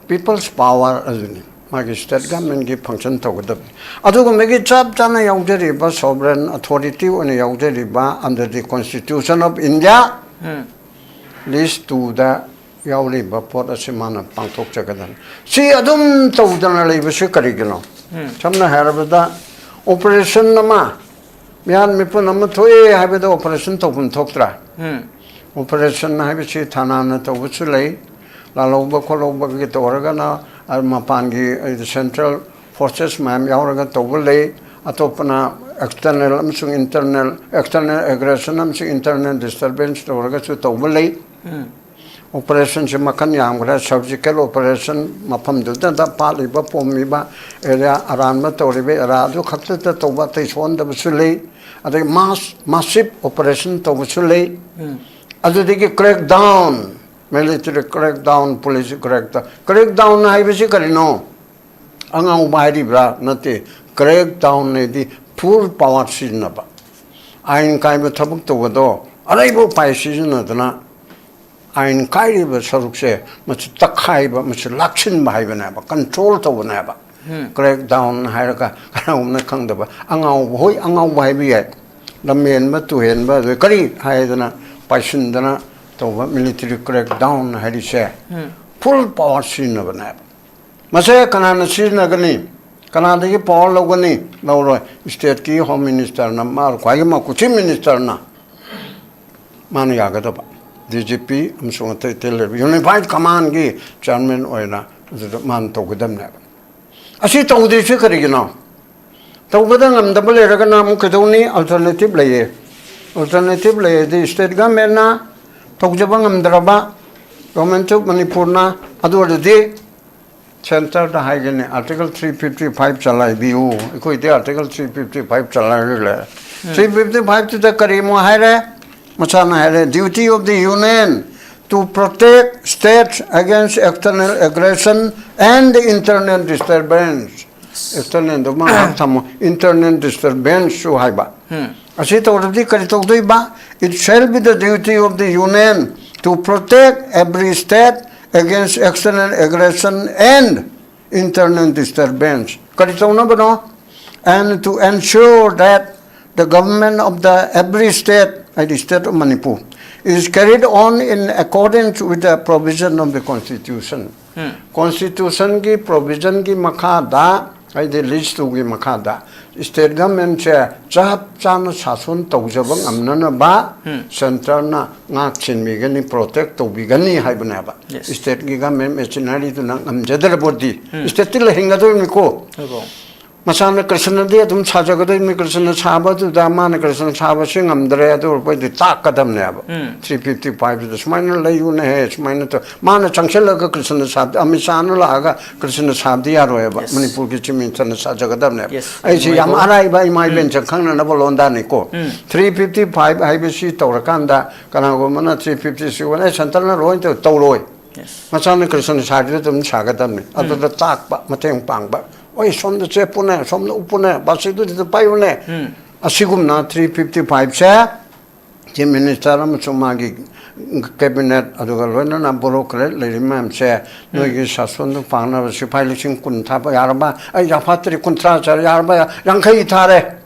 people's power ꯑꯗꯨꯅꯤ꯫ ꯃꯥꯒꯤ ꯁ꯭ꯇꯦꯠ ꯒꯚꯔꯟꯃꯦꯟꯠꯀꯤ ꯐꯪꯁꯟ ꯇꯧꯒꯗꯕꯅꯤ꯫ ꯑꯗꯨꯒꯨꯝꯕꯒꯤ ꯆꯞ ꯆꯥꯅ ꯌꯥꯎꯖꯔꯤꯕ, ꯁꯣꯚꯔꯦꯟ ꯑꯣꯊꯣꯔꯤꯇꯤ ꯑꯣꯏꯅ ꯌꯥꯎꯖꯔꯤꯕ under the Constitution of India, um. List two ꯗ ꯌꯥꯎꯔꯤꯕ ꯄꯣꯠ ꯑꯁꯤ ꯃꯥꯅ ꯄꯥꯡꯊꯣꯛꯆꯒꯗꯕꯅꯤ꯫ ꯁꯤ ꯑꯗꯨꯝ ꯇꯧꯗꯅ ꯂꯩꯕꯁꯤ ꯀꯔꯤꯒꯤꯅꯣ? ꯎꯝ꯫ ꯁꯝꯅ ꯍꯥꯏꯔꯕꯗ, ꯑꯣꯄꯔꯦꯁꯟ ꯑꯃ, ꯃꯤꯍꯥꯠ ꯃꯤꯄꯨꯟ ꯑꯃ ꯊꯣꯛꯑꯦ ꯍꯥꯏꯕꯗ ꯑꯣꯄꯔꯦꯁꯟ ꯇꯧꯐꯝ ꯊꯣꯛꯇ꯭ꯔꯥ? ꯎꯝ꯫ ꯑꯣꯄꯔꯦꯁꯟ ꯍꯥꯏꯕꯁꯤ ꯊꯥꯅꯥꯅ ꯇꯧꯕꯁꯨ ꯂꯩ, ꯂꯥꯜꯍꯧꯕ ꯈꯣꯠꯍꯧꯕꯒꯤ ꯇꯧꯔꯒꯅ, ꯑ, ꯃꯄꯥꯟꯒꯤ, ꯑ, ꯁꯦꯟꯇ꯭ꯔꯦꯜ ꯐꯣꯔꯁꯦꯁ ꯃꯌꯥꯝ ꯌꯥꯎꯔꯒ ꯇꯧꯕ ꯂꯩ, ꯑꯇꯣꯞꯄꯅ ꯑꯦꯛꯁꯇꯔꯅꯦꯜ ꯑꯃꯁꯨꯡ ꯏꯟꯇꯔꯅꯦꯜ, external aggression ꯑꯃꯁꯨꯡ internal disturbance ꯇꯧꯔꯒꯁꯨ ꯇꯧꯕ ꯂꯩ꯫ ꯎꯝ꯫ ꯑꯣꯄꯔꯦꯁꯟꯁꯦ ꯃꯈꯜ ꯌꯥꯝꯈ꯭ꯔꯦ꯫ ꯁꯔꯖꯤꯀꯦꯜ ꯑꯣꯄꯔꯦꯁꯟ, ꯃꯐꯝꯗꯨꯗ ꯄꯥꯠꯂꯤꯕ ꯄꯣꯝꯃꯤꯕ ꯑꯦꯔꯤꯌꯥ, ꯑꯔꯥꯟꯕ ꯇꯧꯔꯤꯕ ꯑꯦꯔꯤꯌꯥ ꯑꯗꯨ ꯈꯛꯇꯗ ꯇꯧꯕ, ꯑꯇꯩ ꯁꯣꯛꯍꯟꯗꯕꯁꯨ ꯂꯩ꯫ ꯑꯗꯩ ꯃꯥꯁ, ꯃꯥꯁꯤꯞ ꯑꯣꯄꯔꯦꯁꯟ ꯇꯧꯕꯁꯨ ꯂꯩ꯫ ꯎꯝ꯫ ꯑꯗꯨꯗꯒꯤ ꯀ꯭ꯔꯦꯛ ꯗꯥꯎꯟ, ꯃꯤꯂꯤꯇꯔꯤ ꯀ꯭ꯔꯦꯛ ꯗꯥꯎꯟ, ꯄꯨꯂꯤꯁ ꯀ꯭ꯔꯦꯛ ꯗꯥꯎꯟ꯫ ꯀ꯭ꯔꯦꯛ ꯗꯥꯎꯟ ꯍꯥꯏꯕꯁꯤ ꯀꯔꯤꯅꯣ? ꯑꯉꯥꯎꯕ ꯍꯥꯏꯔꯤꯕ꯭ꯔꯥ? ꯅꯠꯇꯦ꯫ ꯀ꯭ꯔꯦꯛ ꯗꯥꯎꯟ ꯍꯥꯏꯗꯤ ꯐꯨꯜ ꯄꯥꯋꯔ ꯁꯤꯖꯤꯟꯅꯕ꯫ ꯑꯥꯏꯟ ꯀꯥꯏꯕ ꯊꯕꯛ ꯇꯧꯕꯗꯣ ꯑꯔꯩꯕ ꯎꯄꯥꯏ ꯁꯤꯖꯤꯟꯅꯗꯅ ꯑꯥꯏꯟ ꯀꯥꯏꯔꯤꯕ ꯁꯔꯨꯛꯁꯦ ꯃꯁꯤ ꯇꯛꯈꯥꯏꯕ, ꯃꯁꯤ ꯂꯥꯛꯁꯤꯟꯕ ꯍꯥꯏꯕꯅꯦꯕ, ꯀꯟꯇ꯭ꯔꯣꯜ ꯇꯧꯕꯅꯦꯕ꯫ ꯎꯝ꯫ ꯀ꯭ꯔꯦꯛ ꯗꯥꯎꯟ ꯍꯥꯏꯔꯒ ꯀꯅꯥꯒꯨꯝꯕꯅ ꯈꯪꯗꯕ, ꯑꯉꯥꯎꯕ, ꯍꯣꯏ, ꯑꯉꯥꯎꯕ ꯍꯥꯏꯕ ꯌꯥꯏ, ꯂꯝꯍꯦꯟꯕ, ꯇꯨꯍꯦꯟꯕ, ꯑꯗꯨ ꯀꯔꯤ ꯍꯥꯏꯗꯅ ꯄꯥꯏꯁꯤꯟꯗꯅ ꯇꯧꯕ ꯃꯤꯂꯤꯇꯔꯤ ꯀ꯭ꯔꯦꯛ ꯗꯥꯎꯟ ꯍꯥꯏꯔꯤꯁꯦ ꯎꯝ꯫ ꯐꯨꯜ ꯄꯥꯋꯔ ꯁꯤꯖꯤꯟꯅꯕꯅꯦꯕ꯫ ꯃꯁꯦ ꯀꯅꯥꯅ ꯁꯤꯖꯤꯟꯅꯒꯅꯤ? ꯀꯅꯥꯗꯒꯤ ꯄꯥꯋꯔ ꯂꯧꯒꯅꯤ? ꯂꯧꯔꯣꯏ꯫ ꯁ꯭ꯇꯦꯠꯀꯤ ꯍꯣꯝ ꯃꯤꯅꯤꯁꯇꯔꯅ, ꯃꯥ ꯈ꯭ꯋꯥꯏꯒꯤ ꯃꯀꯨ ꯆꯤꯐ ꯃꯤꯅꯤꯁꯇꯔꯅ ꯃꯥꯅ ꯌꯥꯒꯗꯕ꯫ ꯗꯤ ꯖꯤ ꯄꯤ ꯑꯃꯁꯨꯡ ꯑꯇꯩ ꯑꯇꯩ ꯂꯩꯔꯤꯕ ꯌꯨꯅꯤꯐꯥꯏꯠ ꯀꯃꯥꯟꯒꯤ ꯆꯤꯌꯔꯃꯦꯟ ꯑꯣꯏꯅ ꯑꯗꯨꯗ ꯃꯥꯅ ꯇꯧꯒꯗꯕꯅꯦꯕ꯫ ꯑꯁꯤ ꯇꯧꯗ꯭ꯔꯤꯁꯤ ꯀꯔꯤꯒꯤꯅꯣ? ꯇꯧꯕꯗ ꯉꯝꯗꯕ ꯂꯩꯔꯒꯅ ꯑꯃꯨꯛ ꯀꯩꯗꯧꯅꯤ? ꯑꯜꯇꯔꯅꯦꯇꯤꯚ ꯂꯩꯌꯦ꯫ ꯑꯜꯇꯔꯅꯦꯇꯤꯚ ꯂꯩꯔꯗꯤ ꯁ꯭ꯇꯦꯠ ꯒꯚꯔꯟꯃꯦꯟꯠꯅ ꯇꯧꯖꯕ ꯉꯝꯗ꯭ꯔꯕ, ꯒꯚꯔꯟꯃꯦꯟꯠ ꯑꯣꯐ ꯃꯅꯤꯄꯨꯔꯅ, ꯑꯗꯨ ꯑꯣꯏꯔꯗꯤ ꯁꯦꯟꯇꯔꯗ ꯍꯥꯏꯒꯅꯤ, Article three fifty five ꯆꯂꯥꯏꯕꯤꯌꯨ꯫ ꯑꯩꯈꯣꯏꯗꯤ Article three fifty five ꯆꯂꯥꯏꯔ ꯂꯩ꯫ ꯎꯝ꯫ Three fifty five ꯇꯨꯗ ꯀꯔꯤ ꯑꯃꯨꯛ ꯍꯥꯏꯔꯦ? ꯃꯁꯥꯅ ꯍꯥꯏꯔꯦ, duty of the union to protect states against external aggression and internal disturbance꯫ Externalꯗꯨꯃ ꯉꯥꯏꯍꯥꯛ ꯊꯝꯃꯣ, internal disturbanceꯁꯨ ꯍꯥꯏꯕ꯫ ꯑꯁꯤ ꯇꯧꯔꯕꯗꯤ ꯀꯔꯤ ꯇꯧꯗꯣꯏꯕ? It shall be the duty of the Union to protect every state against external aggression and internal disturbance. ꯀꯔꯤ ꯇꯧꯅꯕꯅꯣ? And to ensure that the government of the every state, ꯍꯥꯏꯗꯤ state of Manipur, is carried on in accordance with the provision of the constitution. Constitutionꯒꯤ provisionꯒꯤ ꯃꯈꯥꯗ, ꯍꯥꯏꯗꯤ list twoꯒꯤ ꯃꯈꯥꯗ state governmentꯁꯦ ꯆꯞ ꯆꯥꯅ ꯁꯥꯁꯣꯟ ꯇꯧꯖꯕ ꯉꯝꯅꯅꯕ centreꯅ ꯉꯥꯛ ꯁꯦꯟꯕꯤꯒꯅꯤ, protect ꯇꯧꯕꯤꯒꯅꯤ ꯍꯥꯏꯕꯅꯦꯕ꯫ Yes. Stateꯀꯤ government machineryꯗꯨꯅ ꯉꯝꯖꯗ꯭ꯔꯕꯗꯤ stateꯇꯤ ꯂꯩꯍꯟꯒꯗꯣꯏꯅꯤꯀꯣ꯫ ꯑꯗꯣ ꯃꯁꯥꯅ ꯀ꯭ꯔꯤꯁꯅꯗꯤ ꯑꯗꯨꯝ ꯁꯥꯖꯒꯗꯣꯏꯅꯤ꯫ ꯀ꯭ꯔꯤꯁꯅ ꯁꯥꯕꯗꯨꯗ ꯃꯥꯅ ꯀ꯭ꯔꯤꯁꯅ ꯁꯥꯕꯁꯤ ꯉꯝꯗ꯭ꯔꯦ, ꯑꯗꯨ ꯑꯣꯏꯔꯕꯗꯤ ꯇꯥꯛꯀꯗꯕꯅꯦꯕ꯫ Three fifty fiveꯗ ꯁꯨꯃꯥꯏꯅ ꯂꯩꯌꯨꯅꯦꯍꯦ, ꯁꯨꯃꯥꯏꯅ ꯇꯧ꯫ ꯃꯥꯅ ꯆꯪꯁꯤꯜꯂꯒ ꯀ꯭ꯔꯤꯁꯅ ꯁꯥꯕꯗꯤ, ꯑꯃꯤꯠ ꯁꯥꯍꯅ ꯂꯥꯛꯑꯒ ꯀ꯭ꯔꯤꯁꯅ ꯁꯥꯕꯗꯤ ꯌꯥꯔꯣꯏꯕ꯫ Yes. ꯃꯅꯤꯄꯨꯔꯒꯤ Chief Ministerꯅ ꯁꯥꯖꯒꯗꯕꯅꯦꯕ꯫ Yes. ꯑꯩꯁꯦ ꯌꯥꯝ ꯅꯨꯡꯉꯥꯏꯀꯣ꯫ ꯑꯔꯥꯏꯕ ꯏꯃꯥ ꯏꯕꯦꯟꯁꯤꯡ ꯈꯪꯅꯅꯕ ꯂꯣꯟꯗꯥꯅꯤꯀꯣ꯫ Three fifty five ꯍꯥꯏꯕꯁꯤ ꯇꯧꯔꯀꯥꯟꯗ ꯀꯅꯥꯒꯨꯝꯕꯅ three fifty six ꯑꯦ centreꯅ ꯂꯣꯏ ꯇꯧ-, ꯇꯧꯔꯣꯏ꯫ Yes. ꯃꯁꯥꯅ ꯀ꯭ꯔꯤꯁꯅ ꯁꯥꯔꯤꯗꯨ ꯑꯗꯨꯝ ꯁꯥꯒꯗꯕꯅꯤ꯫ ꯑꯗꯨꯗ ꯇꯥꯛꯄ, ꯃꯇꯦꯡ ꯄꯥꯡꯕ꯫ ꯍꯣꯏ, ꯁꯣꯝꯗ ꯆꯦꯞꯄꯨꯅꯦ, ꯁꯣꯝꯗ ꯎꯞꯄꯨꯅꯦ, ꯕꯥꯁꯤꯗꯨꯗ ꯄꯥꯏꯌꯨꯅꯦ꯫ ꯑꯁꯤꯒꯨꯝꯅ three fifty fiveꯁꯦ Chief Minister ꯑꯃꯁꯨꯡ ꯃꯥꯒꯤ cabinet, ꯑꯗꯨꯒ ꯂꯣꯏꯅꯅ bureaucrat ꯂꯩꯔꯤꯕ ꯃꯌꯥꯝꯁꯦ, ꯅꯣꯏꯒꯤ ꯁꯥꯁꯣꯟꯗꯨ ꯄꯥꯡꯅꯕ ꯁꯤꯐꯥꯏ ꯂꯤꯁꯤꯡ ꯀꯨꯟ ꯊꯥꯕ ꯌꯥꯔꯕ? ꯑꯩ ꯌꯥꯐꯠꯇ꯭ꯔꯤ, ꯀꯨꯟꯊ꯭ꯔꯥ ꯆꯥꯔꯦ, ꯌꯥꯔꯕ? ꯌꯥꯡꯈꯩ ꯊꯥꯔꯦ꯫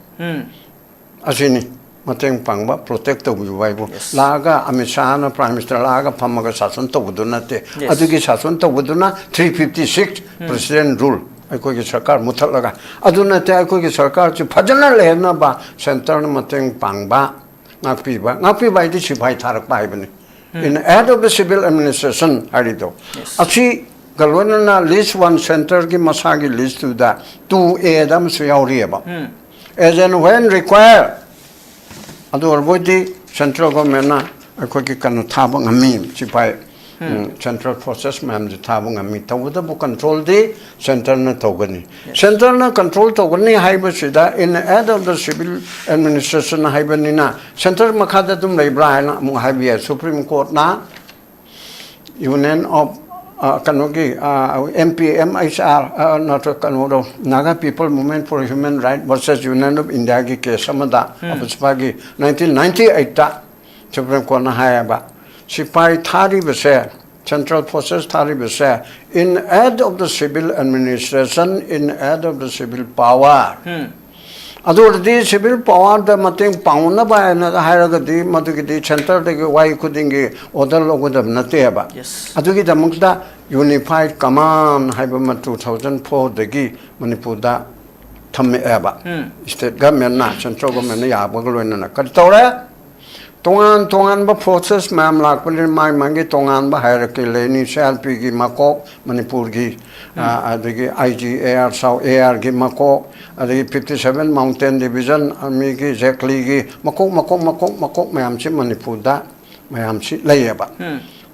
ꯑꯁꯤꯅꯤ ꯃꯇꯦꯡ ꯄꯥꯡꯕ, protect ꯇꯧꯕꯤꯕ ꯍꯥꯏꯕꯨ꯫ Yes. ꯂꯥꯛꯑꯒ ꯑꯃꯤꯠ ꯁꯥꯍꯅ Prime Minister ꯂꯥꯛꯑꯒ ꯐꯝꯃꯒ ꯁꯥꯁꯟ ꯇꯧꯕꯗꯨ ꯅꯠꯇꯦ꯫ Yes. ꯑꯗꯨꯒꯤ ꯁꯥꯁꯟ ꯇꯧꯕꯗꯨꯅ three fifty six President Rule, ꯑꯩꯈꯣꯏꯒꯤ ꯁꯔꯀꯥꯔ ꯃꯨꯊꯠꯂꯒ꯫ ꯑꯗꯨ ꯅꯠꯇꯦ, ꯑꯩꯈꯣꯏꯒꯤ ꯁꯔꯀꯥꯔꯁꯤ ꯐꯖꯅ ꯂꯩꯍꯟꯅꯕ centreꯅ ꯃꯇꯦꯡ ꯄꯥꯡꯕ, ꯉꯥꯛꯄꯤꯕ꯫ ꯉꯥꯛꯄꯤꯕ ꯍꯥꯏꯗꯤ ꯁꯤꯐꯥꯏ ꯊꯥꯔꯛꯄ ꯍꯥꯏꯕꯅꯤ꯫ In aid of the civil administration ꯍꯥꯏꯔꯤꯗꯣ꯫ Yes. ꯑꯁꯤꯒ ꯂꯣꯏꯅꯅ list one centreꯒꯤ ꯃꯁꯥꯒꯤ list twoꯗ two Aꯗ ꯑꯃꯁꯨ ꯌꯥꯎꯔꯤꯑꯕ꯫ As and when required, ꯑꯗꯨ ꯑꯣꯏꯔꯕꯣꯏꯗꯤ central governmentꯅ ꯑꯩꯈꯣꯏꯒꯤ ꯀꯩꯅꯣ ꯊꯥꯕ ꯉꯝꯃꯤ, ꯁꯤꯐꯥꯏ, ꯎꯝ, central forces ꯃꯌꯥꯝꯁꯦ ꯊꯥꯕ ꯉꯝꯃꯤ꯫ ꯇꯧꯕꯇꯕꯨ controlꯗꯤ centreꯅ ꯇꯧꯒꯅꯤ꯫ Centreꯅ control ꯇꯧꯒꯅꯤ ꯍꯥꯏꯕꯁꯤꯗ in aid of the civil administration ꯍꯥꯏꯕꯅꯤꯅ centre ꯃꯈꯥꯗ ꯑꯗꯨꯝ ꯂꯩꯕ꯭ꯔꯥ ꯍꯥꯏꯅ ꯑꯃꯨꯛ ꯍꯥꯏꯕ ꯌꯥꯏ꯫ Supreme Courtꯅ Union of ꯑ, ꯀꯩꯅꯣꯒꯤ, M P M H R, ꯅꯠꯇ꯭ꯔ ꯀꯩꯅꯣꯗꯣ, Naga People Movement for Human Right versus Union of Indiaꯒꯤ ꯀꯦꯁ ꯑꯃꯗ, ꯑꯐꯨꯁꯄꯥꯒꯤ, ꯅꯥꯏꯟꯇꯤꯟ ꯅꯥꯏꯟꯇꯤ ꯑꯩꯠꯇ ꯁꯨꯄ꯭ꯔꯤꯝ ꯀꯣꯔꯠꯅ ꯍꯥꯏꯌꯦꯕ, ꯁꯤꯐꯥꯏ ꯊꯥꯔꯤꯕꯁꯦ, ꯁꯦꯟꯇ꯭ꯔꯦꯜ ꯐꯣꯔꯁꯦꯁ ꯊꯥꯔꯤꯕꯁꯦ, in aid of the civil administration, in aid of the civil power. ꯑꯗꯨ ꯑꯣꯏꯔꯗꯤ ꯁꯤꯚꯤꯜ ꯄꯥꯋꯔꯗ ꯃꯇꯦꯡ ꯄꯥꯡꯅꯕ ꯍꯥꯏꯅ ꯍꯥꯏꯔꯒꯗꯤ, ꯃꯗꯨꯒꯤꯗꯤ ꯁꯦꯟꯇꯔꯗꯒꯤ ꯋꯥꯍꯩ ꯈꯨꯗꯤꯡꯒꯤ ꯑꯣꯔꯗꯔ ꯂꯧꯒꯗꯕ ꯅꯠꯇꯦꯕ꯫ Yes. ꯑꯗꯨꯒꯤꯗꯃꯛꯇ ꯌꯨꯅꯤꯐꯥꯏꯠ ꯀꯃꯥꯟ ꯍꯥꯏꯕ ꯑꯃ ꯇꯨ ꯊꯥꯎꯖꯟ ꯐꯣꯔꯗꯒꯤ ꯃꯅꯤꯄꯨꯔꯗ ꯊꯝꯃꯛꯑꯦꯕ꯫ ꯁ꯭ꯇꯦꯠ ꯒꯚꯔꯟꯃꯦꯟꯅ, ꯁꯦꯟꯇ꯭ꯔꯦꯜ ꯒꯚꯔꯟꯃꯦꯟꯅ ꯌꯥꯕꯒ ꯂꯣꯏꯅꯅ ꯀꯔꯤ ꯇꯧꯔꯦ? ꯇꯣꯉꯥꯟ ꯇꯣꯉꯥꯟꯕ ꯐꯣꯔꯁꯦꯁ ꯃꯌꯥꯝ ꯂꯥꯛꯄꯅꯤꯅ, ꯃꯥꯒꯤ ꯃꯥꯒꯤ ꯇꯣꯉꯥꯟꯕ ꯍꯥꯏꯔꯛꯀꯤ ꯂꯩꯅꯤ꯫ ꯁꯤ ꯑꯥꯔ ꯄꯤꯒꯤ ꯃꯀꯣꯛ ꯃꯅꯤꯄꯨꯔꯒꯤ, ꯑ, ꯑꯗꯒꯤ ꯑꯥꯏ ꯖꯤ ꯑꯦ ꯑꯥꯔ, ꯁꯥꯎ ꯑꯦ ꯑꯥꯔꯒꯤ ꯃꯀꯣꯛ, ꯑꯗꯒꯤ ꯐꯤꯐꯇꯤ ꯁꯚꯦꯟ ꯃꯥꯎꯟꯇꯦꯟ ꯗꯤꯕꯤꯖꯟ ꯑꯥꯔꯃꯤꯒꯤ, ꯖꯦꯛꯂꯤꯒꯤ ꯃꯀꯣꯛ, ꯃꯀꯣꯛ, ꯃꯀꯣꯛ, ꯃꯀꯣꯛ ꯃꯌꯥꯝꯁꯤ ꯃꯅꯤꯄꯨꯔꯗ ꯃꯌꯥꯝꯁꯤ ꯂꯩꯌꯦꯕ꯫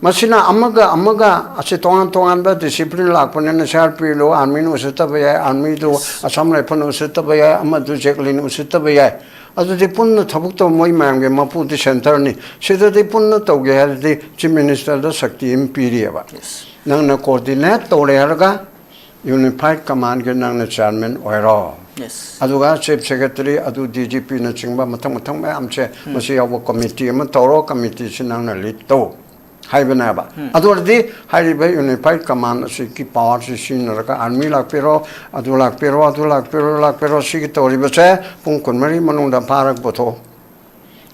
ꯃꯁꯤꯅ ꯑꯃꯒ ꯑꯃꯒ ꯑꯁꯤ ꯇꯣꯉꯥꯟ ꯇꯣꯉꯥꯟꯕ ꯗꯤꯁꯤꯄ꯭ꯂꯤꯟ ꯂꯥꯛꯄꯅꯤꯅ, ꯁꯤ ꯑꯥꯔ ꯄꯤꯗꯨ ꯑꯥꯔꯃꯤꯅ ꯎꯁꯤꯠꯇꯕ ꯌꯥꯏ, ꯑꯥꯔꯃꯤꯗꯨ ꯑꯁꯥꯝ ꯔꯥꯏꯐꯜꯅ ꯎꯁꯤꯠꯇꯕ ꯌꯥꯏ, ꯑꯃꯗꯨ ꯖꯦꯛꯂꯤꯟ ꯎꯁꯤꯠꯇꯕ ꯌꯥꯏ꯫ ꯑꯗꯨꯗꯤ ꯄꯨꯟꯅ ꯊꯕꯛ ꯇꯧꯕ ꯃꯣꯏ ꯃꯌꯥꯝꯒꯤ ꯃꯄꯨꯗꯤ ꯁꯦꯟꯇꯔꯅꯤ꯫ ꯁꯤꯗꯗꯤ ꯄꯨꯟꯅ ꯇꯧꯒꯦ ꯍꯥꯏꯔꯗꯤ ꯆꯤꯐ ꯃꯤꯅꯤꯁꯇꯔꯗ ꯁꯛꯇꯤ ꯑꯃ ꯄꯤꯔꯤꯑꯕ꯫ ꯅꯪꯅ ꯀꯣꯑꯣꯔꯗꯤꯅꯦꯠ ꯇꯧꯔꯦ ꯍꯥꯏꯔꯒ ꯌꯨꯅꯤꯐꯥꯏꯠ ꯀꯃꯥꯟꯒꯤ ꯅꯪꯅ ꯆꯤꯌꯥꯔꯃꯦꯟ ꯑꯣꯏꯔꯣ꯫ Yes. ꯑꯗꯨꯒ ꯆꯤꯐ ꯁꯦꯀ꯭ꯔꯦꯇꯔꯤ, ꯑꯗꯨ ꯗꯤ ꯖꯤ ꯄꯤꯅꯆꯤꯡꯕ ꯃꯊꯪ ꯃꯊꯪ ꯃꯌꯥꯝꯁꯦ ꯃꯁꯤ ꯌꯥꯎꯕ ꯀꯃꯤꯇꯤ ꯑꯃ ꯇꯧꯔꯣ, ꯀꯃꯤꯇꯤꯁꯤ ꯅꯪꯅ ꯂꯤꯗ ꯇꯧ ꯍꯥꯏꯕꯅꯦꯕ꯫ ꯑꯗꯨ ꯑꯣꯏꯔꯗꯤ ꯍꯥꯏꯔꯤꯕ ꯌꯨꯅꯤꯐꯥꯏꯠ ꯀꯃꯥꯟ ꯑꯁꯤꯒꯤ ꯄꯥꯋꯔꯁꯤ ꯁꯤꯖꯤꯟꯅꯔꯒ ꯑꯥꯔꯃꯤ ꯂꯥꯛꯄꯤꯔꯣ, ꯑꯗꯨ ꯂꯥꯛꯄꯤꯔꯣ, ꯑꯗꯨ ꯂꯥꯛꯄꯤꯔꯣ, ꯂꯥꯛꯄꯤꯔꯣ, ꯁꯤꯒꯤ ꯇꯧꯔꯤꯕꯁꯦ ꯄꯨꯡ ꯀꯨꯟꯃꯔꯤ ꯃꯅꯨꯡꯗ ꯐꯥꯔꯒ ꯄꯨꯊꯣꯛꯑꯣ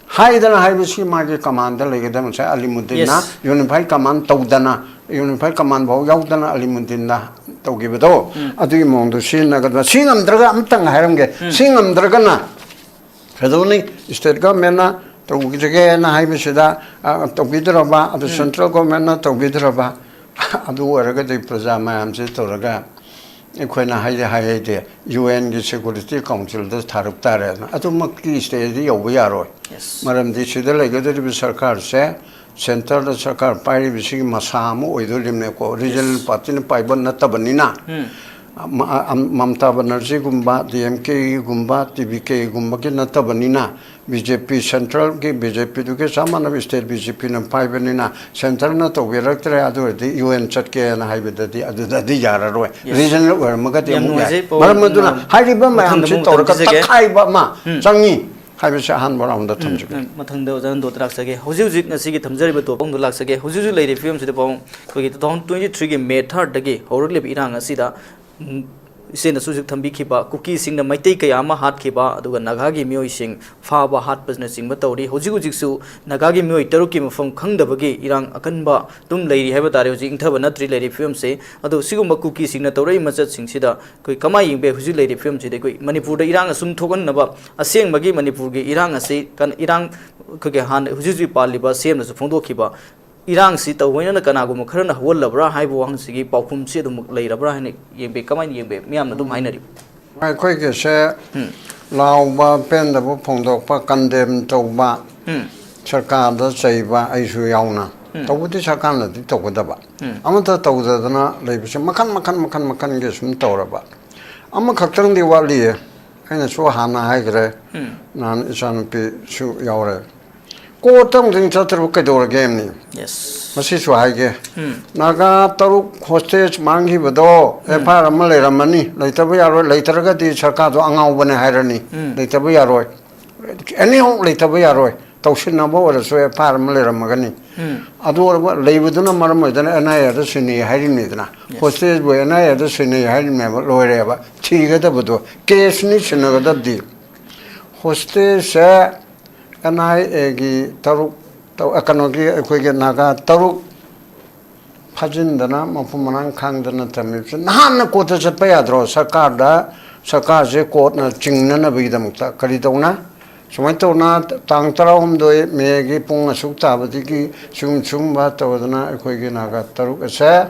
ꯍꯥꯏꯗꯅ ꯍꯥꯏꯕꯁꯤ ꯃꯥꯒꯤ ꯀꯃꯥꯟꯗ ꯂꯩꯒꯗꯕ꯫ ꯉꯁꯥꯏ ꯑꯂꯤꯃꯨꯗꯤꯟꯅ Yes. ꯌꯨꯅꯤꯐꯥꯏꯠ ꯀꯃꯥꯟ ꯇꯧꯗꯅ, ꯌꯨꯅꯤꯐꯥꯏꯠ ꯀꯃꯥꯟ ꯐꯥꯎ ꯌꯥꯎꯗꯅ ꯑꯂꯤꯃꯨꯗꯤꯟꯅ ꯇꯧꯈꯤꯕꯗꯣ, ꯑꯗꯨꯒꯤ ꯃꯑꯣꯡꯗꯣ ꯁꯤꯖꯤꯟꯅꯒꯗꯕ꯫ ꯁꯤ ꯉꯝꯗ꯭ꯔꯒ ꯑꯃꯇꯪ ꯍꯥꯏꯔꯝꯒꯦ, ꯁꯤ ꯉꯝꯗ꯭ꯔꯒꯅ ꯀꯩꯗꯧꯅꯤ? ꯁ꯭ꯇꯦꯠ ꯒꯚꯔꯟꯃꯦꯟꯅ ꯇꯧꯖꯒꯦꯅ ꯍꯥꯏꯕꯁꯤꯗ, ꯑ, ꯇꯧꯕꯤꯗ꯭ꯔꯕ, ꯑꯗꯨ ꯁꯦꯟꯇ꯭ꯔꯦꯜ ꯒꯚꯔꯟꯃꯦꯟꯅ ꯇꯧꯕꯤꯗ꯭ꯔꯕ, ꯑꯗꯨ ꯑꯣꯏꯔꯒꯗꯤ ꯄ꯭ꯔꯖꯥ ꯃꯌꯥꯝꯁꯤ ꯇꯧꯔꯒ ꯑꯩꯈꯣꯏꯅ ꯍꯥꯏꯗꯤ ꯍꯥꯏ ꯍꯩꯇꯦ, ꯌꯨ ꯑꯦꯟꯒꯤ ꯁꯦꯀ꯭ꯌꯨꯔꯤꯇꯤ ꯀꯥꯎꯟꯁꯤꯜꯗ ꯊꯥꯔꯛ ꯇꯥꯔꯦꯅ꯫ ꯑꯗꯨꯃꯛꯇꯤ ꯁꯤꯗꯩꯗ ꯌꯧꯕ ꯌꯥꯔꯣꯏ꯫ Yes. ꯃꯔꯝꯗꯤ ꯁꯤꯗ ꯂꯩꯒꯗꯧꯔꯤꯕ ꯁꯔꯀꯥꯔꯁꯦ, ꯁꯦꯟꯇꯔꯗ ꯁꯔꯀꯥꯔ ꯄꯥꯏꯔꯤꯕꯁꯤꯒꯤ ꯃꯁꯥ ꯑꯃ ꯑꯣꯏꯗꯣꯔꯤꯕꯅꯦꯀꯣ, ꯔꯤꯖꯅꯦꯜ ꯄꯥꯔꯇꯤꯅ ꯄꯥꯏꯕ ꯅꯠꯇꯕꯅꯤꯅ꯫ ꯃ- ꯑ- Mamta ꯕꯅꯔꯖꯤꯒꯨꯝꯕ, D M ꯀꯦꯒꯨꯝꯕ, T B ꯀꯦꯒꯨꯝꯕꯒꯤ ꯅꯠꯇꯕꯅꯤꯅ, ꯕꯤ ꯖꯦ ꯄꯤ, ꯁꯦꯟꯇ꯭ꯔꯦꯜꯒꯤ ꯕꯤ ꯖꯦ ꯄꯤꯗꯨꯒꯤ ꯆꯞ ꯃꯥꯟꯅꯕ ꯁ꯭ꯇꯦꯠ ꯕꯤ ꯖꯦ ꯄꯤꯅ ꯄꯥꯏꯕꯅꯤꯅ, ꯁꯦꯟꯇꯔꯅ ꯇꯧꯕꯤꯔꯛꯇ꯭ꯔꯦ, ꯑꯗꯨ ꯑꯣꯏꯔꯗꯤ ꯌꯨ ꯑꯦꯟ ꯆꯠꯀꯦꯅ ꯍꯥꯏꯕꯗꯗꯤ, ꯑꯗꯨꯗꯗꯤ ꯌꯥꯔꯔꯣꯏ꯫ ꯔꯤꯖꯅꯦꯜ ꯑꯣꯏꯔꯝꯃꯒꯗꯤ ꯑꯃꯨꯛ ꯌꯥꯏ꯫ ꯃꯔꯝ ꯑꯗꯨꯅ ꯍꯥꯏꯔꯤꯕ ꯃꯌꯥꯝꯁꯤ ꯇꯧꯔꯒ ꯇꯛꯈꯥꯏꯕ ꯑꯃ ꯆꯪꯉꯤ ꯍꯥꯏꯕꯁꯤ ꯑꯍꯥꯟꯕ ꯔꯥꯎꯟꯗ ꯊꯝꯖꯒꯦ꯫ ꯃꯊꯪꯗ ꯑꯣꯖꯥ ꯅꯟꯗꯣꯗ ꯂꯥꯛꯆꯒꯦ꯫ ꯍꯧꯖꯤꯛ ꯍꯧꯖꯤꯛ ꯉꯁꯤꯒꯤ ꯊꯝꯖꯔꯤꯕ ꯇꯣꯄꯤꯛ ꯑꯃꯗ ꯂꯥꯛꯆꯒꯦ꯫ ꯍꯧꯖꯤꯛ ꯍꯧꯖꯤꯛ ꯂꯩꯔꯤꯕ ꯐꯤꯕꯝꯁꯤꯗ ꯄꯥꯕꯨꯡ, ꯑꯩꯈꯣꯏꯒꯤ two thousand twenty three ꯒꯤ ꯃꯦ third ꯗꯒꯤ ꯍꯧꯔꯛꯂꯤꯕ ꯏꯔꯥꯡ ꯑꯁꯤꯗ, ꯎꯝ, ꯏꯆꯦꯅꯁꯨ ꯍꯧꯖꯤꯛ ꯊꯝꯕꯤꯈꯤꯕ ꯀꯨꯀꯤꯁꯤꯡꯅ ꯃꯩꯇꯩ ꯀꯌꯥ ꯑꯃ ꯍꯥꯠꯈꯤꯕ, ꯑꯗꯨꯒ ꯅꯥꯒꯥꯒꯤ ꯃꯤꯑꯣꯏꯁꯤꯡ ꯐꯥꯕ, ꯍꯥꯠꯄꯅꯆꯤꯡꯕ ꯇꯧꯔꯤ꯫ ꯍꯧꯖꯤꯛ ꯍꯧꯖꯤꯛꯁꯨ ꯅꯥꯒꯥꯒꯤ ꯃꯤꯑꯣꯏ ꯇꯔꯨꯛꯀꯤ ꯃꯐꯝ ꯈꯪꯗꯕꯒꯤ ꯏꯔꯥꯡ ꯑꯀꯟꯕ ꯑꯗꯨꯝ ꯂꯩꯔꯤ ꯍꯥꯏꯕ ꯇꯥꯔꯦ꯫ ꯍꯧꯖꯤꯛ ꯏꯪꯊꯕ ꯅꯠꯇ꯭ꯔꯤ ꯂꯩꯔꯤꯕ ꯐꯤꯕꯝꯁꯦ꯫ ꯑꯗꯣ ꯁꯤꯒꯨꯝꯕ ꯀꯨꯀꯤꯁꯤꯡꯅ ꯇꯧꯔꯛꯏ ꯃꯆꯠꯁꯤꯡꯁꯤꯗ ꯑꯩꯈꯣꯏ ꯀꯃꯥꯏꯅ ꯌꯦꯡꯕ ꯌꯥꯏ? ꯍꯧꯖꯤꯛ ꯂꯩꯔꯤꯕ ꯐꯤꯕꯝꯁꯤꯗ ꯑꯩꯈꯣꯏ ꯃꯅꯤꯄꯨꯔꯗ ꯏꯔꯥꯡ ꯑꯁꯨꯝ ꯊꯣꯛꯍꯟꯅꯕ ꯑꯁꯦꯡꯕꯒꯤ ꯃꯅꯤꯄꯨꯔꯒꯤ ꯏꯔꯥꯡ ꯑꯁꯤ ꯀꯟ-, ꯏꯔꯥꯡ ꯑꯩꯈꯣꯏꯒꯤ ꯍꯥꯟꯅ ꯍꯧꯖꯤꯛ ꯍꯧꯖꯤꯛ ꯄꯥꯜꯂꯤꯕ ꯁꯤ ꯑꯦꯝꯅꯁꯨ ꯐꯣꯡꯗꯣꯛꯈꯤꯕ ꯏꯔꯥꯡꯁꯤ ꯇꯧꯕꯅꯤꯅ ꯀꯅꯥꯒꯨꯝꯕ ꯈꯔꯅ ꯍꯧꯍꯜꯂꯕ꯭ꯔꯥ ꯍꯥꯏꯕ ꯋꯥꯍꯪꯁꯤꯒꯤ ꯄꯥꯎꯈꯨꯝꯁꯤ ꯑꯗꯨꯝ ꯂꯩꯔꯕ꯭ꯔꯥ ꯍꯥꯏꯅ ꯌꯦꯡꯕꯤ, ꯀꯃꯥꯏꯅ ꯌꯦꯡꯕꯤ? ꯃꯤꯌꯥꯝꯅ ꯑꯗꯨꯝ ꯍꯥꯏꯅꯔꯤꯕ꯫ ꯑꯩꯈꯣꯏꯒꯤꯁꯦ ꯎꯝ꯫ ꯂꯥꯎꯕ, ꯄꯦꯟꯗꯕ ꯐꯣꯡꯗꯣꯛꯄ, ꯀꯟꯗꯦꯝ ꯇꯧꯕ, ꯎꯝ꯫ ꯁꯔꯀꯥꯔꯗ ꯆꯩꯕ ꯑꯩꯁꯨ ꯌꯥꯎꯅ꯫ ꯎꯝ꯫ ꯇꯧꯕꯗꯤ ꯁꯔꯀꯥꯔꯅꯗꯤ ꯇꯧꯒꯗꯕ꯫ ꯎꯝ꯫ ꯑꯃꯠꯇ ꯇꯧꯗꯗꯅ ꯂꯩꯕꯁꯦ ꯃꯈꯟ, ꯃꯈꯟ, ꯃꯈꯟ, ꯃꯈꯟꯒꯤ ꯁꯨꯝ ꯇꯧꯔꯕ꯫ ꯑꯃꯈꯛꯇꯪꯗꯤ ꯋꯥꯠꯂꯤꯌꯦ꯫ ꯑꯩꯅꯁꯨ ꯍꯥꯟꯅ ꯍꯥꯏꯈ꯭ꯔꯦ꯫ ꯎꯝ꯫ ꯅꯍꯥꯟ ꯏꯆꯥꯅꯨꯄꯤꯁꯨ ꯌꯥꯎꯔꯦ꯫ ꯀꯣꯔꯠꯇ ꯑꯃꯨꯛꯇꯪ ꯆꯠꯇ꯭ꯔꯕ ꯀꯩꯗꯧꯔꯒꯦ ꯍꯥꯏꯕꯅꯤ꯫ Yes꯫ ꯃꯁꯤꯁꯨ ꯍꯥꯏꯒꯦ꯫ ꯎꯝ꯫ ꯅꯥꯒꯥ ꯇꯔꯨꯛ ꯍꯣꯁꯇꯦꯖ ꯃꯥꯡꯈꯤꯕꯗꯣ ꯎꯝ꯫ ꯑꯦꯐ ꯑꯥꯏ ꯑꯥꯔ ꯑꯃ ꯂꯩꯔꯝꯃꯅꯤ, ꯂꯩꯇꯕ ꯌꯥꯔꯣꯏ, ꯂꯩꯇ꯭ꯔꯒꯗꯤ ꯁꯔꯀꯥꯔꯗꯣ ꯑꯉꯥꯎꯕꯅꯦ ꯍꯥꯏꯔꯅꯤ, ꯎꯝ꯫ ꯂꯩꯇꯕ ꯌꯥꯔꯣꯏ꯫ ꯑꯦꯅꯤ ꯍꯥꯎ ꯂꯩꯇꯕ ꯌꯥꯔꯣꯏ, ꯇꯧꯁꯤꯟꯅꯕ ꯑꯣꯏꯔꯁꯨ ꯑꯦꯐ ꯑꯥꯏ ꯑꯥꯔ ꯑꯃ ꯂꯩꯔꯝꯃꯒꯅꯤ꯫ ꯎꯝ꯫ ꯑꯗꯨ ꯑꯣꯏꯔꯕ ꯂꯩꯕꯗꯨꯅ ꯃꯔꯝ ꯑꯣꯏꯗꯅ ꯑꯦꯟ ꯑꯥꯏ ꯑꯦꯗ ꯁꯤꯟꯅꯩ ꯍꯥꯏꯔꯤꯕꯅꯤꯗꯅ꯫ Yes꯫ ꯍꯣꯁꯇꯦꯖꯕꯨ ꯑꯦꯟ ꯑꯥꯏ ꯑꯦꯗ ꯁꯤꯟꯅꯩ ꯍꯥꯏꯔꯤꯕꯅꯦꯕ, ꯂꯣꯏꯔꯦꯕ꯫ ꯊꯤꯒꯗꯕꯗꯣ, ꯀꯦꯁꯅꯤ ꯁꯤꯟꯅꯒꯗꯕꯗꯤ꯫ ꯍꯣꯁꯇꯦꯖꯁꯦ ꯑꯦꯟ ꯑꯥꯏ ꯑꯦꯒꯤ ꯇꯔꯨꯛ, ꯇꯧ-, ꯑ, ꯀꯩꯅꯣꯒꯤ ꯑꯩꯈꯣꯏꯒꯤ ꯅꯥꯒꯥ ꯇꯔꯨꯛ ꯐꯥꯖꯤꯟꯗꯅ ꯃꯐꯝ ꯃꯔꯥꯡ ꯈꯪꯗꯅ ꯊꯝꯃꯤꯕꯁꯦ ꯅꯍꯥꯟꯅ ꯀꯣꯔꯠꯇ ꯆꯠꯄ ꯌꯥꯗ꯭ꯔꯣ? ꯁꯔꯀꯥꯔꯗ, ꯁꯔꯀꯥꯔꯁꯦ ꯀꯣꯔꯠꯅ ꯆꯤꯡꯅꯅꯕꯒꯤꯗꯃꯛꯇ ꯀꯔꯤ ꯇꯧꯅ? ꯁꯨꯃꯥꯏꯅ ꯇꯧꯅ ꯇꯥꯡ ꯇꯔꯥꯍꯨꯝꯗꯣꯏ ꯃꯦꯒꯤ ꯄꯨꯡ ꯑꯁꯨꯛ ꯇꯥꯕꯗꯒꯤ ꯁꯤꯒꯨꯝ ꯁꯤꯒꯨꯝꯕ ꯇꯧꯗꯅ ꯑꯩꯈꯣꯏꯒꯤ ꯅꯥꯒꯥ ꯇꯔꯨꯛ ꯑꯁꯦ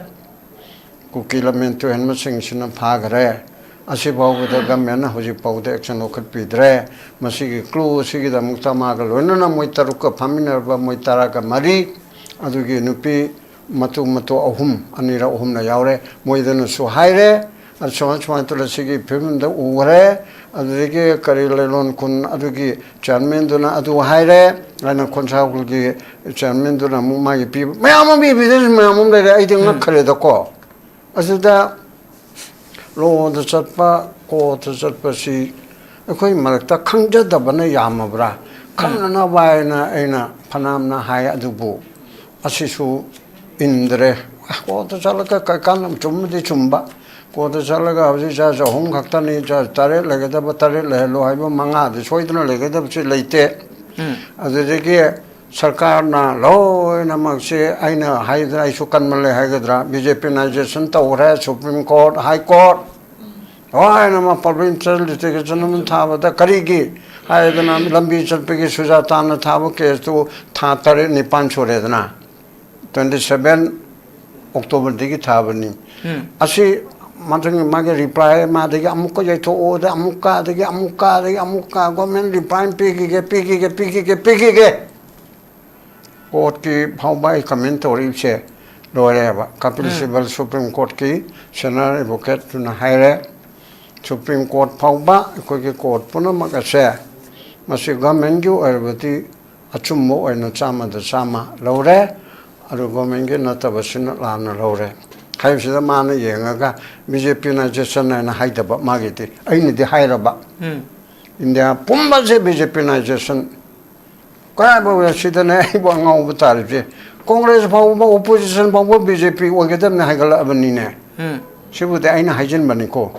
ꯀꯨꯀꯤ ꯂꯝꯃꯦꯟ ꯇꯨꯍꯟꯕꯁꯤꯡꯁꯤꯅ ꯐꯥꯈꯔꯦ꯫ ꯑꯁꯤꯐꯥꯎꯕꯗ ꯒꯃꯦꯟꯅ ꯍꯧꯖꯤꯛ ꯐꯥꯎꯕꯗ ꯑꯦꯛꯁꯟ ꯂꯧꯈꯠꯄꯤꯗ꯭ꯔꯦ꯫ ꯃꯁꯤꯒꯤ ꯀ꯭ꯂꯨ ꯑꯁꯤꯒꯤꯗꯃꯛꯇ ꯃꯥꯒ ꯂꯣꯏꯅꯅ ꯃꯣꯏ ꯇꯔꯨꯛꯀ ꯐꯝꯃꯤꯟꯅꯔꯕ ꯃꯣꯏ ꯇꯔꯥꯒ ꯃꯔꯤ, ꯑꯗꯨꯒꯤ ꯅꯨꯄꯤ ꯃꯇꯨ ꯃꯇꯨ ꯑꯍꯨꯝ, ꯑꯅꯤꯔ ꯑꯍꯨꯝꯂ ꯌꯥꯎꯔꯦ꯫ ꯃꯣꯏꯗꯅꯁꯨ ꯍꯥꯏꯔꯦ, ꯑꯗꯨ ꯁꯨꯃꯥꯏ ꯁꯨꯃꯥꯏꯅ ꯇꯧꯔ ꯁꯤꯒꯤ ꯐꯤꯕꯝꯗ ꯎꯈ꯭ꯔꯦ꯫ ꯑꯗꯨꯗꯒꯤ ꯀꯔꯤ, ꯂꯩꯔꯣꯟ ꯈꯨꯟ ꯑꯗꯨꯒꯤ ꯆꯤꯌꯥꯔꯃꯦꯟꯗꯨꯅ ꯑꯗꯨ ꯍꯥꯏꯔꯦ, ꯑꯩꯅ ꯈꯣꯟꯁꯥꯎꯒꯤ ꯆꯤꯌꯥꯔꯃꯦꯟꯗꯨꯅ ꯑꯃꯨꯛ ꯃꯥꯒꯤ ꯄꯤꯕ ꯃꯌꯥꯝ ꯑꯃ, ꯏꯕꯤꯗꯦꯟꯁ ꯃꯌꯥꯝ ꯑꯃ ꯂꯩꯔꯦ꯫ ꯑꯩꯗꯤ ꯉꯛꯈ꯭ꯔꯦꯗꯀꯣ꯫ ꯑꯗꯨꯗ ꯂꯣꯗ ꯆꯠꯄ, ꯀꯣꯔꯠꯇ ꯆꯠꯄꯁꯤ ꯑꯩꯈꯣꯏ ꯃꯔꯛꯇ ꯈꯪꯖꯗꯕꯅ ꯌꯥꯝꯃꯕ꯭ꯔꯥ? ꯈꯪꯅꯅꯕ ꯍꯥꯏꯅ ꯑꯩꯅ ꯐꯅꯌꯥꯝꯅ ꯍꯥꯏ, ꯑꯗꯨꯕꯨ ꯑꯁꯤꯁꯨ ꯏꯟꯗ꯭ꯔꯦ꯫ ꯀꯣꯔꯠꯇ ꯆꯠꯂꯒ ꯀꯩꯀꯥꯟꯗ ꯆꯨꯝꯕꯗꯤ ꯆꯨꯝꯕ, ꯀꯣꯔꯠꯇ ꯆꯠꯂꯒ ꯍꯧꯖꯤꯛ ꯖꯁ ꯑꯍꯨꯝ ꯈꯛꯇꯅꯤ, ꯖꯁ ꯇꯔꯦꯠ ꯂꯩꯒꯗꯕ ꯇꯔꯦꯠ ꯂꯩꯍꯜꯂꯣ ꯍꯥꯏꯕ, ꯃꯉꯥꯗꯤ ꯁꯣꯏꯗꯅ ꯂꯩꯒꯗꯕꯁꯤ ꯂꯩꯇꯦ꯫ ꯑꯗꯨꯗꯒꯤ ꯁꯔꯀꯥꯔꯅ ꯂꯣꯏꯅꯃꯛꯁꯦ, ꯑꯩꯅ ꯍꯥꯏꯗꯅ ꯑꯩꯁꯨ ꯀꯟꯃꯜꯂꯦ ꯍꯥꯏꯒꯗ꯭ꯔꯥ, ꯕꯤ ꯖꯦ ꯄꯤꯅꯥꯏꯖꯦꯁꯟ ꯇꯧꯈ꯭ꯔꯦ, ꯁꯨꯄ꯭ꯔꯤꯝ ꯀꯣꯔꯠ, ꯍꯥꯏ ꯀꯣꯔꯠ, ꯂꯣꯏꯅꯃꯛ ꯄꯕ꯭ꯂꯤꯛ ꯏꯟꯇꯔꯦꯁ ꯂꯤꯇꯤꯒꯦꯁꯟ ꯑꯃ ꯊꯥꯕꯗ ꯀꯔꯤꯒꯤ ꯍꯥꯏꯗꯅ ꯂꯝꯕꯤ ꯆꯠꯄꯒꯤ ꯁꯨꯖꯥꯇꯥꯅ ꯊꯥꯕ ꯀꯦꯁꯇꯨ ꯊꯥ ꯇꯔꯦꯠ ꯅꯤꯄꯥꯟ ꯁꯨꯔꯦꯗꯅ, ꯇ꯭ꯋꯦꯟꯇꯤ ꯁꯚꯦꯟ ꯑꯣꯛꯇꯣꯕꯔꯗꯒꯤ ꯊꯥꯕꯅꯤ꯫ ꯑꯁꯤ ꯃꯊꯪꯒꯤ ꯃꯥꯒꯤ ꯔꯤꯄ꯭ꯂꯥꯏ, ꯃꯥꯗꯒꯤ ꯑꯃꯨꯛꯀ ꯌꯩꯊꯣꯛꯑꯣꯗ, ꯑꯃꯨꯛꯀ ꯑꯗꯒꯤ ꯑꯃꯨꯛꯀ ꯑꯗꯒꯤ ꯑꯃꯨꯛꯀ ꯒꯣꯔꯃꯦꯟ ꯔꯤꯄ꯭ꯂꯥꯏ ꯄꯤꯈꯤꯒꯦ, ꯄꯤꯈꯤꯒꯦ, ꯄꯤꯈꯤꯒꯦ, ꯄꯤꯈꯤꯒꯦ꯫ ꯀꯣꯔꯠꯀꯤ ꯐꯥꯎꯕ ꯑꯩ ꯀꯃꯦꯟ ꯇꯧꯔꯛꯏꯕꯁꯦ ꯂꯣꯏꯔꯦꯕ꯫ ꯀꯄꯤꯜ ꯁꯤꯕꯜ ꯁꯨꯄ꯭ꯔꯤꯝ ꯀꯣꯔꯠꯀꯤ ꯁꯦꯅꯤꯌꯔ ꯑꯦꯗꯚꯣꯀꯦꯠꯇꯨꯅ ꯍꯥꯏꯔꯦ, ꯁꯨꯄ꯭ꯔꯤꯝ ꯀꯣꯔꯠ ꯐꯥꯎꯕ ꯑꯩꯈꯣꯏꯒꯤ ꯀꯣꯔꯠ ꯄꯨꯝꯅꯃꯛ ꯑꯁꯦ ꯃꯁꯤ ꯒꯚꯔꯟꯃꯦꯟꯒꯤ ꯑꯣꯏꯔꯕꯗꯤ ꯑꯆꯨꯝꯕ ꯑꯣꯏꯅ ꯆꯥꯝꯃꯗ ꯆꯥꯝꯃ ꯂꯧꯔꯦ, ꯑꯗꯨ ꯒꯚꯔꯟꯃꯦꯟꯒꯤ ꯅꯠꯇꯕꯁꯤꯅ ꯂꯥꯟꯅ ꯂꯧꯔꯦ ꯍꯥꯏꯕꯁꯤꯗ ꯃꯥꯅ ꯌꯦꯡꯉꯒ ꯕꯤ ꯖꯦ ꯄꯤꯅꯥꯏꯖꯦꯁꯟ ꯍꯥꯏꯅ ꯍꯥꯏꯗꯕ ꯃꯥꯒꯤꯗꯤ꯫ ꯑꯩꯅꯗꯤ ꯍꯥꯏꯔꯕ, ꯏꯟꯗꯤꯌꯥ ꯄꯨꯝꯕꯁꯦ ꯕꯤ ꯖꯦ ꯄꯤꯅꯥꯏꯖꯦꯁꯟ꯫ ꯀꯔꯥꯏꯐꯥꯎ ꯁꯤꯗꯅꯦ ꯑꯩꯕꯨ ꯑꯉꯥꯎꯕ ꯇꯥꯔꯤꯕꯁꯦ꯫ ꯀꯣꯡꯒ꯭ꯔꯦꯁ ꯐꯥꯎꯕ, ꯑꯣꯄꯣꯖꯤꯁꯟ ꯐꯥꯎꯕ ꯕꯤ ꯖꯦ ꯄꯤ ꯑꯣꯏꯒꯗꯕꯅꯤ ꯍꯥꯏꯒꯠꯂꯛꯑꯕꯅꯤꯅꯦ꯫ ꯁꯤꯕꯨꯗꯤ ꯑꯩꯅ ꯍꯥꯏꯖꯤꯟꯕꯅꯤꯀꯣ꯫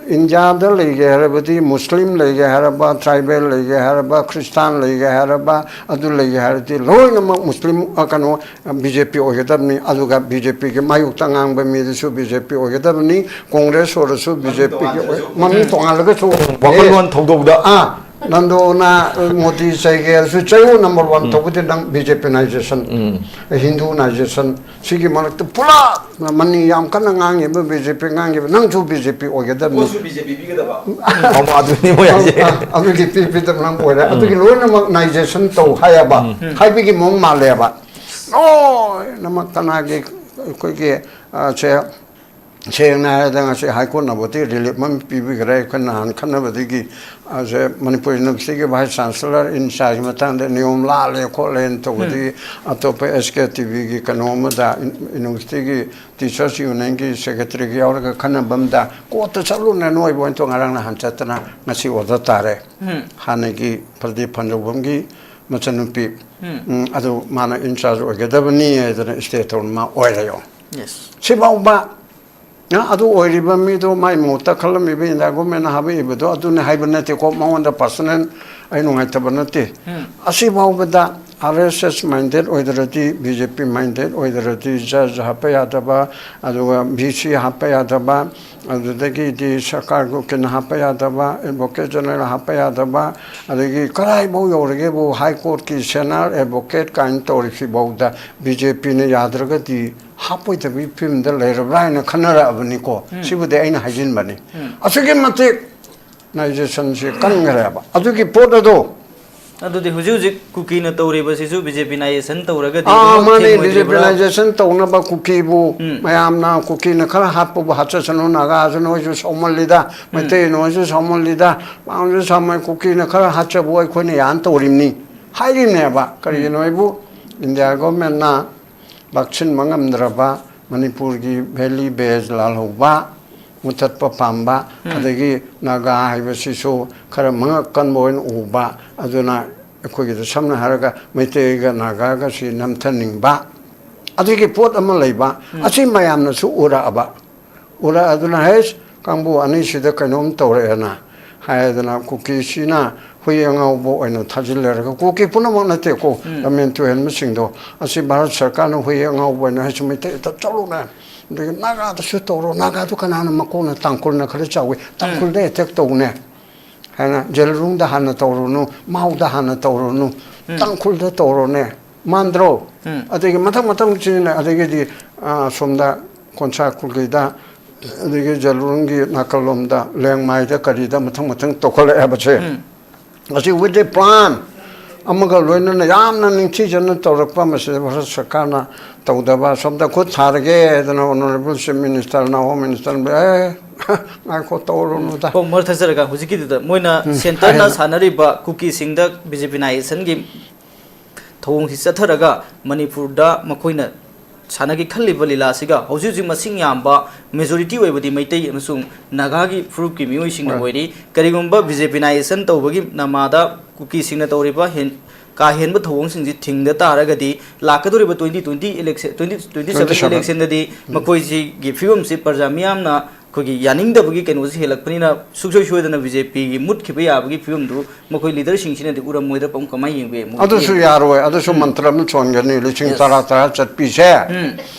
ꯏꯟꯗꯤꯌꯥꯗ ꯂꯩꯒꯦ ꯍꯥꯏꯔꯕꯗꯤ, ꯃꯨꯁꯂꯤꯝ ꯂꯩꯒꯦ ꯍꯥꯏꯔꯕ, ꯇ꯭ꯔꯥꯏꯕꯦꯜ ꯂꯩꯒꯦ ꯍꯥꯏꯔꯕ, ꯈ꯭ꯔꯤꯁꯇꯥꯟ ꯂꯩꯒꯦ ꯍꯥꯏꯔꯕ, ꯑꯗꯨ ꯂꯩꯒꯦ ꯍꯥꯏꯔꯗꯤ ꯂꯣꯏꯅꯃꯛ ꯃꯨꯁꯂꯤꯝ, ꯑ, ꯀꯩꯅꯣ, ꯕꯤ ꯖꯦ ꯄꯤ ꯑꯣꯏꯒꯗꯕꯅꯤ꯫ ꯑꯗꯨꯒ ꯕꯤ ꯖꯦ ꯄꯤꯒꯤ ꯃꯥꯌꯣꯛꯇ ꯉꯥꯡꯕ ꯃꯤꯗꯨꯁꯨ ꯕꯤ ꯖꯦ ꯄꯤ ꯑꯣꯏꯒꯗꯕꯅꯤ, ꯀꯣꯡꯒ꯭ꯔꯦꯁ ꯑꯣꯏꯔꯁꯨ ꯕꯤ ꯖꯦ ꯄꯤꯒꯤ ꯑꯣꯏ-, ꯃꯃꯤꯡ ꯇꯣꯉꯥꯜꯂꯒꯁꯨ꯫ ꯋꯥꯈꯜꯂꯣꯟ ꯊꯧꯗꯣꯛꯗ꯫ ꯑꯥ, ꯅꯟꯗꯣꯅ ꯃꯣꯗꯤ ꯆꯩꯒꯦ ꯍꯥꯏꯔꯁꯨ ꯆꯩꯌꯨ, ꯅꯝꯕꯔ ꯋꯥꯟ ꯇꯧꯕꯗꯤ ꯅꯪ ꯕꯤ ꯖꯦ ꯄꯤꯅꯥꯏꯖꯦꯁꯟ, ꯍꯤꯟꯗꯨꯅꯥꯏꯖꯦꯁꯟ, ꯁꯤꯒꯤ ꯃꯔꯛꯇ ꯄꯨꯂꯞ ꯃꯅꯤ ꯌꯥꯝ ꯀꯟꯅ ꯉꯥꯡꯉꯤꯕ ꯕꯤ ꯖꯦ ꯄꯤ ꯉꯥꯡꯉꯤꯕ, ꯅꯪꯁꯨ ꯕꯤ ꯖꯦ ꯄꯤ ꯑꯣꯏꯒꯗꯕꯅꯤ꯫ ꯚꯣꯠꯁꯨ ꯕꯤ ꯖꯦ ꯄꯤ ꯄꯤꯒꯗꯕ꯫ ꯑꯧ, ꯑꯗꯨꯅꯤ ꯃꯣꯏ ꯍꯥꯏꯁꯦ꯫ ꯑꯥ, ꯑꯗꯨꯒꯤ ꯄꯤ ꯄꯤꯗꯕ ꯅꯪ ꯑꯣꯏꯔꯦ꯫ ꯑꯗꯨꯒꯤ ꯂꯣꯏꯅꯃꯛ ꯅꯥꯏꯖꯦꯁꯟ ꯇꯧ ꯍꯥꯏꯌꯦꯕ, ꯍꯥꯏꯕꯒꯤ ꯃꯑꯣꯡ ꯃꯥꯜꯂꯦꯕ꯫ ꯂꯣꯏꯅꯃꯛ ꯀꯅꯥꯒꯤ ꯑꯩꯈꯣꯏꯒꯤ, ꯑ, ꯁꯦ, ꯁꯦꯡꯅ ꯍꯥꯏꯔꯗ ꯉꯁꯤ ꯍꯥꯏ ꯀꯣꯔꯠꯅꯕꯨꯗꯤ ꯔꯤꯂꯤꯐ ꯑꯃ ꯄꯤꯕꯤꯈ꯭ꯔꯦ꯫ ꯑꯩꯈꯣꯏ ꯅꯍꯥꯟ ꯈꯟꯅꯕꯗꯒꯤ ꯑꯁꯦ ꯃꯅꯤꯄꯨꯔ ꯌꯨꯅꯤꯚꯔꯁꯤꯇꯤꯒꯤ ꯚꯥꯏꯁ ꯆꯥꯟꯁꯦꯂꯔ ꯏꯟ ꯆꯥꯔꯖꯀꯤ ꯃꯇꯥꯡꯗ ꯅꯤꯌꯣꯝ ꯂꯥꯜꯂꯦ ꯈꯣꯠꯂꯦꯅ ꯇꯧꯕꯗꯒꯤ ꯑꯇꯣꯞꯄ ꯑꯦꯁ ꯀꯦ ꯇꯤ ꯚꯤꯒꯤ ꯀꯩꯅꯣ ꯑꯃꯗ ꯌꯨꯅꯤꯚꯔꯁꯤꯇꯤꯒꯤ ꯇꯤꯆꯔꯁ ꯌꯨꯅꯤꯌꯟꯒꯤ ꯁꯦꯀ꯭ꯔꯦꯇꯔꯤꯒ ꯌꯥꯎꯔꯒ ꯈꯟꯅꯕ ꯑꯃꯗ ꯀꯣꯔꯠꯇ ꯆꯠꯂꯨꯅ ꯅꯣꯏꯕ ꯑꯣꯏꯅ ꯉꯔꯥꯡ ꯅꯍꯥꯟ ꯆꯠꯇꯅ ꯉꯁꯤ ꯑꯣꯔꯗꯔ ꯇꯥꯔꯦ꯫ ꯍꯥꯟꯅꯒꯤ ꯄ꯭ꯔꯗꯤꯞ ꯐꯟꯖꯧꯕꯝꯒꯤ ꯃꯆꯟꯅꯨꯄꯤ, ꯎꯝ, ꯑꯗꯨ ꯃꯥꯅ ꯏꯟ ꯆꯥꯔꯖ ꯑꯣꯏꯒꯗꯕꯅꯤ ꯍꯥꯏꯗꯅ ꯁ꯭ꯇꯦ ꯇꯧꯔ ꯃꯥ ꯑꯣꯏꯔꯦ꯫ ꯌꯦꯁ꯫ ꯁꯤꯐꯥꯎꯕ ꯑ, ꯑꯗꯨ ꯑꯣꯏꯔꯤꯕ ꯃꯤꯗꯣ ꯃꯥꯏ ꯃꯍꯨꯠꯇ ꯈꯜꯂꯝꯃꯤꯕ ꯏꯟꯗꯤꯌꯥ ꯒꯣꯔꯃꯦꯟꯅ ꯍꯥꯞꯄꯛꯏꯕꯗꯣ ꯑꯗꯨꯅꯦ ꯍꯥꯏꯕ ꯅꯠꯇꯦꯀꯣ, ꯃꯉꯣꯟꯗ ꯄꯔꯁꯣꯅꯦꯜ ꯑꯩ ꯅꯨꯡꯉꯥꯏꯇꯕ ꯅꯠꯇꯦ꯫ ꯑꯁꯤꯐꯥꯎꯕꯗ ꯑꯥꯔ ꯑꯦꯁ ꯑꯦꯁ ꯃꯥꯏꯟꯗꯦꯠ ꯑꯣꯏꯗ꯭ꯔꯗꯤ, ꯕꯤ ꯖꯦ ꯄꯤ ꯃꯥꯏꯟꯗꯦꯠ ꯑꯣꯏꯗ꯭ꯔꯗꯤ ꯖꯖ ꯍꯥꯞꯄ ꯌꯥꯗꯕ, ꯑꯗꯨꯒ ꯚꯤ ꯁꯤ ꯍꯥꯞꯄ ꯌꯥꯗꯕ, ꯑꯗꯨꯗꯒꯤꯗꯤ ꯁꯔꯀꯥꯔꯒꯤ ꯎꯀꯤꯜ ꯍꯥꯞꯄ ꯌꯥꯗꯕ, ꯑꯦꯗꯚꯣꯀꯦꯠ ꯖꯦꯅꯔꯦꯜ ꯍꯥꯞꯄ ꯌꯥꯗꯕ, ꯑꯗꯒꯤ ꯀꯗꯥꯏꯐꯥꯎ ꯌꯧꯔꯒꯦꯕꯨ ꯍꯥꯏ ꯀꯣꯔꯠꯀꯤ ꯁꯦꯅꯥꯔ ꯑꯦꯗꯚꯣꯀꯦꯠ ꯀꯥꯏꯅ ꯇꯧꯔꯤꯁꯤꯐꯥꯎꯗ ꯕꯤ ꯖꯦ ꯄꯤꯅ ꯌꯥꯗ꯭ꯔꯒꯗꯤ ꯍꯥꯞꯄꯣꯏꯗꯕꯒꯤ ꯐꯤꯕꯝꯗ ꯂꯩꯔꯕ꯭ꯔꯥ ꯍꯥꯏꯅ ꯈꯟꯅꯔꯛꯑꯕꯅꯤꯀꯣ꯫ ꯁꯤꯕꯨꯗꯤ ꯑꯩꯅ ꯍꯥꯏꯖꯤꯟꯕꯅꯤ꯫ ꯑꯁꯨꯛꯀꯤ ꯃꯇꯤꯛ ꯅꯥꯏꯖꯦꯁꯟꯁꯤ ꯀꯟꯈ꯭ꯔꯦꯕ꯫ ꯑꯗꯨꯒꯤ ꯄꯣꯠ ꯑꯗꯣ ꯑꯗꯨꯗꯤ ꯍꯧꯖꯤꯛ ꯍꯧꯖꯤꯛ ꯀꯨꯀꯤꯅ ꯇꯧꯔꯤꯕꯁꯤꯁꯨ ꯕꯤ ꯖꯦ ꯄꯤ ꯅꯥꯏꯖꯦꯁꯟ ꯇꯧꯔꯒꯗꯤ ꯑꯥ, ꯑꯗꯨꯃꯛ ꯃꯥꯅꯦ, ꯊꯦꯡꯉꯣꯏꯗ꯭ꯔꯤꯕ꯭ꯔꯥ? ꯕꯤ ꯖꯦ ꯄꯤ ꯅꯥꯏꯖꯦꯁꯟ ꯇꯧꯅꯕ ꯀꯨꯀꯤꯕꯨ ꯃꯌꯥꯝꯅ ꯀꯨꯀꯤꯅ ꯈꯔ ꯍꯥꯠꯄꯕꯨ ꯍꯥꯠꯆꯁꯅꯨ, ꯅꯥꯒꯥꯁꯨ ꯅꯣꯏꯁꯨ ꯁꯥꯎꯃꯜꯂꯤꯗ, ꯃꯩꯇꯩ ꯅꯣꯏꯁꯨ ꯁꯥꯎꯃꯜꯂꯤꯗ, ꯄꯥꯝꯁꯨ ꯁꯥꯎꯃꯜ, ꯀꯨꯀꯤꯅ ꯈꯔ ꯍꯥꯠꯆꯕꯨ ꯑꯩꯈꯣꯏꯅ ꯌꯥꯟ ꯇꯧꯔꯤꯕꯅꯤ ꯍꯥꯏꯔꯤꯕꯅꯦꯕ꯫ ꯀꯔꯤꯒꯤꯅꯣ ꯍꯥꯏꯕꯨ ꯏꯟꯗꯤꯌꯥ ꯒꯣꯔꯃꯦꯟꯅ ꯂꯥꯛꯁꯤꯟꯕ ꯉꯝꯗ꯭ꯔꯕ ꯃꯅꯤꯄꯨꯔꯒꯤ ꯚꯦꯂꯤ ꯕꯦꯖ ꯂꯥꯜꯍꯧꯕ, ꯃꯨꯊꯠꯄ ꯄꯥꯝꯕ, ꯑꯗꯒꯤ ꯅꯥꯒꯥ ꯍꯥꯏꯕꯁꯤꯁꯨ ꯈꯔ ꯃꯉꯛ ꯀꯟꯕ ꯑꯣꯏꯅ ꯎꯕ, ꯑꯗꯨꯅ ꯑꯩꯈꯣꯏꯒꯤꯗ ꯁꯝꯅ ꯍꯥꯏꯔꯒ ꯃꯩꯇꯩꯒ ꯅꯥꯒꯥꯒꯁꯤ ꯅꯝꯊꯅꯤꯡꯕ, ꯑꯗꯨꯒꯤ ꯄꯣꯠ ꯑꯃ ꯂꯩꯕ, ꯑꯁꯤ ꯃꯌꯥꯝꯅꯁꯨ ꯎꯔꯛꯑꯕ꯫ ꯎꯔꯛꯑꯗꯨꯅ, "ꯍꯩꯁ, ꯀꯥꯡꯕꯨ ꯑꯅꯤꯁꯤꯗ ꯀꯩꯅꯣꯝ ꯇꯧꯔꯛꯑꯦꯅ" ꯍꯥꯏꯗꯅ, ꯀꯨꯀꯤꯁꯤꯅ ꯍꯨꯏ ꯑꯉꯥꯎꯕ ꯑꯣꯏꯅ ꯊꯥꯖꯤꯜꯂꯔꯒ, ꯀꯨꯀꯤ ꯄꯨꯝꯅꯃꯛ ꯅꯠꯇꯦꯀꯣ, ꯂꯝꯃꯦꯟ ꯇꯨꯍꯦꯟꯕꯁꯤꯡꯗꯣ, ꯑꯁꯤ ꯚꯥꯔꯠ ꯁꯔꯀꯥꯔꯅ ꯍꯨꯏ ꯑꯉꯥꯎꯕ ꯑꯣꯏꯅ ꯍꯥꯏꯁꯤ ꯃꯩꯇꯩꯗ ꯆꯠꯂꯨꯅ, ꯑꯗꯒꯤ ꯅꯥꯒꯥꯗꯁꯨ ꯇꯧꯔꯣ, ꯅꯥꯒꯥꯗꯨ ꯀꯅꯥꯅ ꯃꯀꯣꯛꯅ ꯇꯥꯡꯈꯨꯜꯅ ꯈꯔ ꯆꯥꯎꯏ, ꯇꯥꯡꯈꯨꯜꯗ ꯑꯦꯇꯦꯛ ꯇꯧꯅꯦ ꯍꯥꯏꯅ, ꯖꯦꯂꯔꯨꯡꯗ ꯍꯥꯟꯅ ꯇꯧꯔꯨꯅꯨ, ꯃꯥꯎꯗ ꯍꯥꯟꯅ ꯇꯧꯔꯨꯅꯨ, ꯇꯥꯡꯈꯨꯜꯗ ꯇꯧꯔꯣꯅꯦ, ꯃꯥꯟꯗ꯭ꯔꯣ? ꯑꯗꯒꯤ ꯃꯊꯪ ꯃꯊꯪ ꯆꯤꯅ, ꯑꯗꯒꯤꯗꯤ, ꯑ, ꯁꯣꯝꯗ ꯀꯣꯟꯁꯥ ꯀꯨꯜꯒꯩꯗ, ꯑꯗꯒꯤ ꯖꯦꯂꯔꯨꯡꯒꯤ ꯅꯥꯀꯜꯂꯣꯝꯗ, ꯂꯦꯡꯃꯥꯏꯗ, ꯀꯔꯤꯗ ꯃꯊꯪ ꯃꯊꯪ ꯇꯧꯈꯠꯂꯛꯑꯦꯕꯁꯦ꯫ ꯃꯁꯤ with a plan, ꯑꯃꯒ ꯂꯣꯏꯅꯅ ꯌꯥꯝꯅ ꯅꯤꯡꯊꯤꯖꯅ ꯇꯧꯔꯛꯄ, ꯃꯁꯤꯗ ꯚꯥꯔꯠ ꯁꯔꯀꯥꯔꯅ ꯇꯧꯗꯕ, ꯁꯣꯝꯗ ꯈꯨꯠ ꯊꯥꯔꯒꯦ ꯍꯥꯏꯗꯅ Honourable Chief Minister ꯅ, Home Minister ꯅ, "ꯑꯦ, ꯉꯥꯏꯈꯣ, ꯇꯧꯔꯨꯅꯨꯗ"꯫ ꯀꯣꯛ ꯃꯔꯛ ꯊꯠꯆꯔꯒ, ꯍꯧꯖꯤꯛꯀꯤꯗꯨꯗ ꯃꯣꯏꯅ ꯎꯝ, ꯁꯦꯟꯇꯔꯅ ꯍꯥꯏꯌꯨ꯫ ꯁꯥꯟꯅꯔꯤꯕ ꯀꯨꯀꯤꯁꯤꯡꯗ ꯕꯤ ꯖꯦ ꯄꯤ ꯅꯥꯏꯖꯦꯁꯟꯒꯤ ꯊꯧꯑꯣꯡꯁꯤ ꯆꯠꯊꯔꯒ ꯃꯅꯤꯄꯨꯔꯗ ꯃꯈꯣꯏꯅ ꯁꯥꯟꯅꯒꯦ ꯈꯜꯂꯤꯕ ꯂꯤꯂꯥꯁꯤꯒ ꯍꯧꯖꯤꯛ ꯍꯧꯖꯤꯛ ꯃꯁꯤꯡ ꯌꯥꯝꯕ majority ꯑꯣꯏꯕꯗꯤ ꯃꯩꯇꯩ ꯑꯃꯁꯨꯡ ꯅꯥꯒꯥꯒꯤ ꯐꯨꯔꯨꯞꯀꯤ ꯃꯤꯑꯣꯏꯁꯤꯡꯅ ꯍꯣꯏ꯫ ꯑꯣꯏꯔꯤ꯫ ꯀꯔꯤꯒꯨꯝꯕ ꯕꯤ ꯖꯦ ꯄꯤ ꯅꯥꯏꯖꯦꯁꯟ ꯇꯧꯕꯒꯤ ꯅꯃꯥꯗ ꯀꯨꯀꯤꯁꯤꯡꯅ ꯇꯧꯔꯤꯕ ꯍꯦꯟ-, ꯀꯥ ꯍꯦꯟꯕ ꯊꯧꯑꯣꯡꯁꯤꯡꯁꯤ ꯊꯤꯡꯗ ꯇꯥꯔꯒꯗꯤ ꯂꯥꯛꯀꯗꯧꯔꯤꯕ twenty twenty election, twenty twenty seven twenty seven election ꯗꯗꯤ ꯎꯝ꯫ ꯃꯈꯣꯏꯁꯤꯒꯤ ꯐꯤꯕꯝꯁꯤ ꯄ꯭ꯔꯖꯥ ꯃꯤꯌꯥꯝꯅ ꯑꯩꯈꯣꯏꯒꯤ ꯌꯥꯅꯤꯡꯗꯕꯒꯤ ꯀꯩꯅꯣꯁꯤ ꯍꯦꯜꯂꯛꯄꯅꯤꯅ ꯁꯨꯡꯁꯣꯏ ꯁꯣꯏꯗꯅ ꯕꯤ ꯖꯦ ꯄꯤꯒꯤ ꯃꯨꯠꯈꯤꯕ ꯌꯥꯕꯒꯤ ꯐꯤꯕꯝꯗꯨ ꯃꯈꯣꯏ leader ꯁꯤꯡꯁꯤꯅꯗꯤ ꯎꯔꯝꯃꯣꯏꯗ꯭ꯔꯥ? ꯄꯥꯎ ꯀꯃꯥꯏꯅ ꯌꯦꯡꯕ ꯌꯥꯏ? ꯃꯣꯏꯒꯤ ꯑꯗꯨꯁꯨ ꯌꯦꯡꯕ ꯌꯥꯔꯣꯏ꯫ ꯑꯗꯨꯁꯨ ꯎꯝ꯫ ꯃꯟꯇ꯭ꯔ ꯑꯃ ꯁꯣꯟꯒꯅꯤ꯫ ꯂꯤꯁꯤꯡ ꯌꯦꯁ꯫ ꯇꯔꯥ ꯇꯔꯥ ꯆꯠꯄꯤꯁꯦ, ꯎꯝ꯫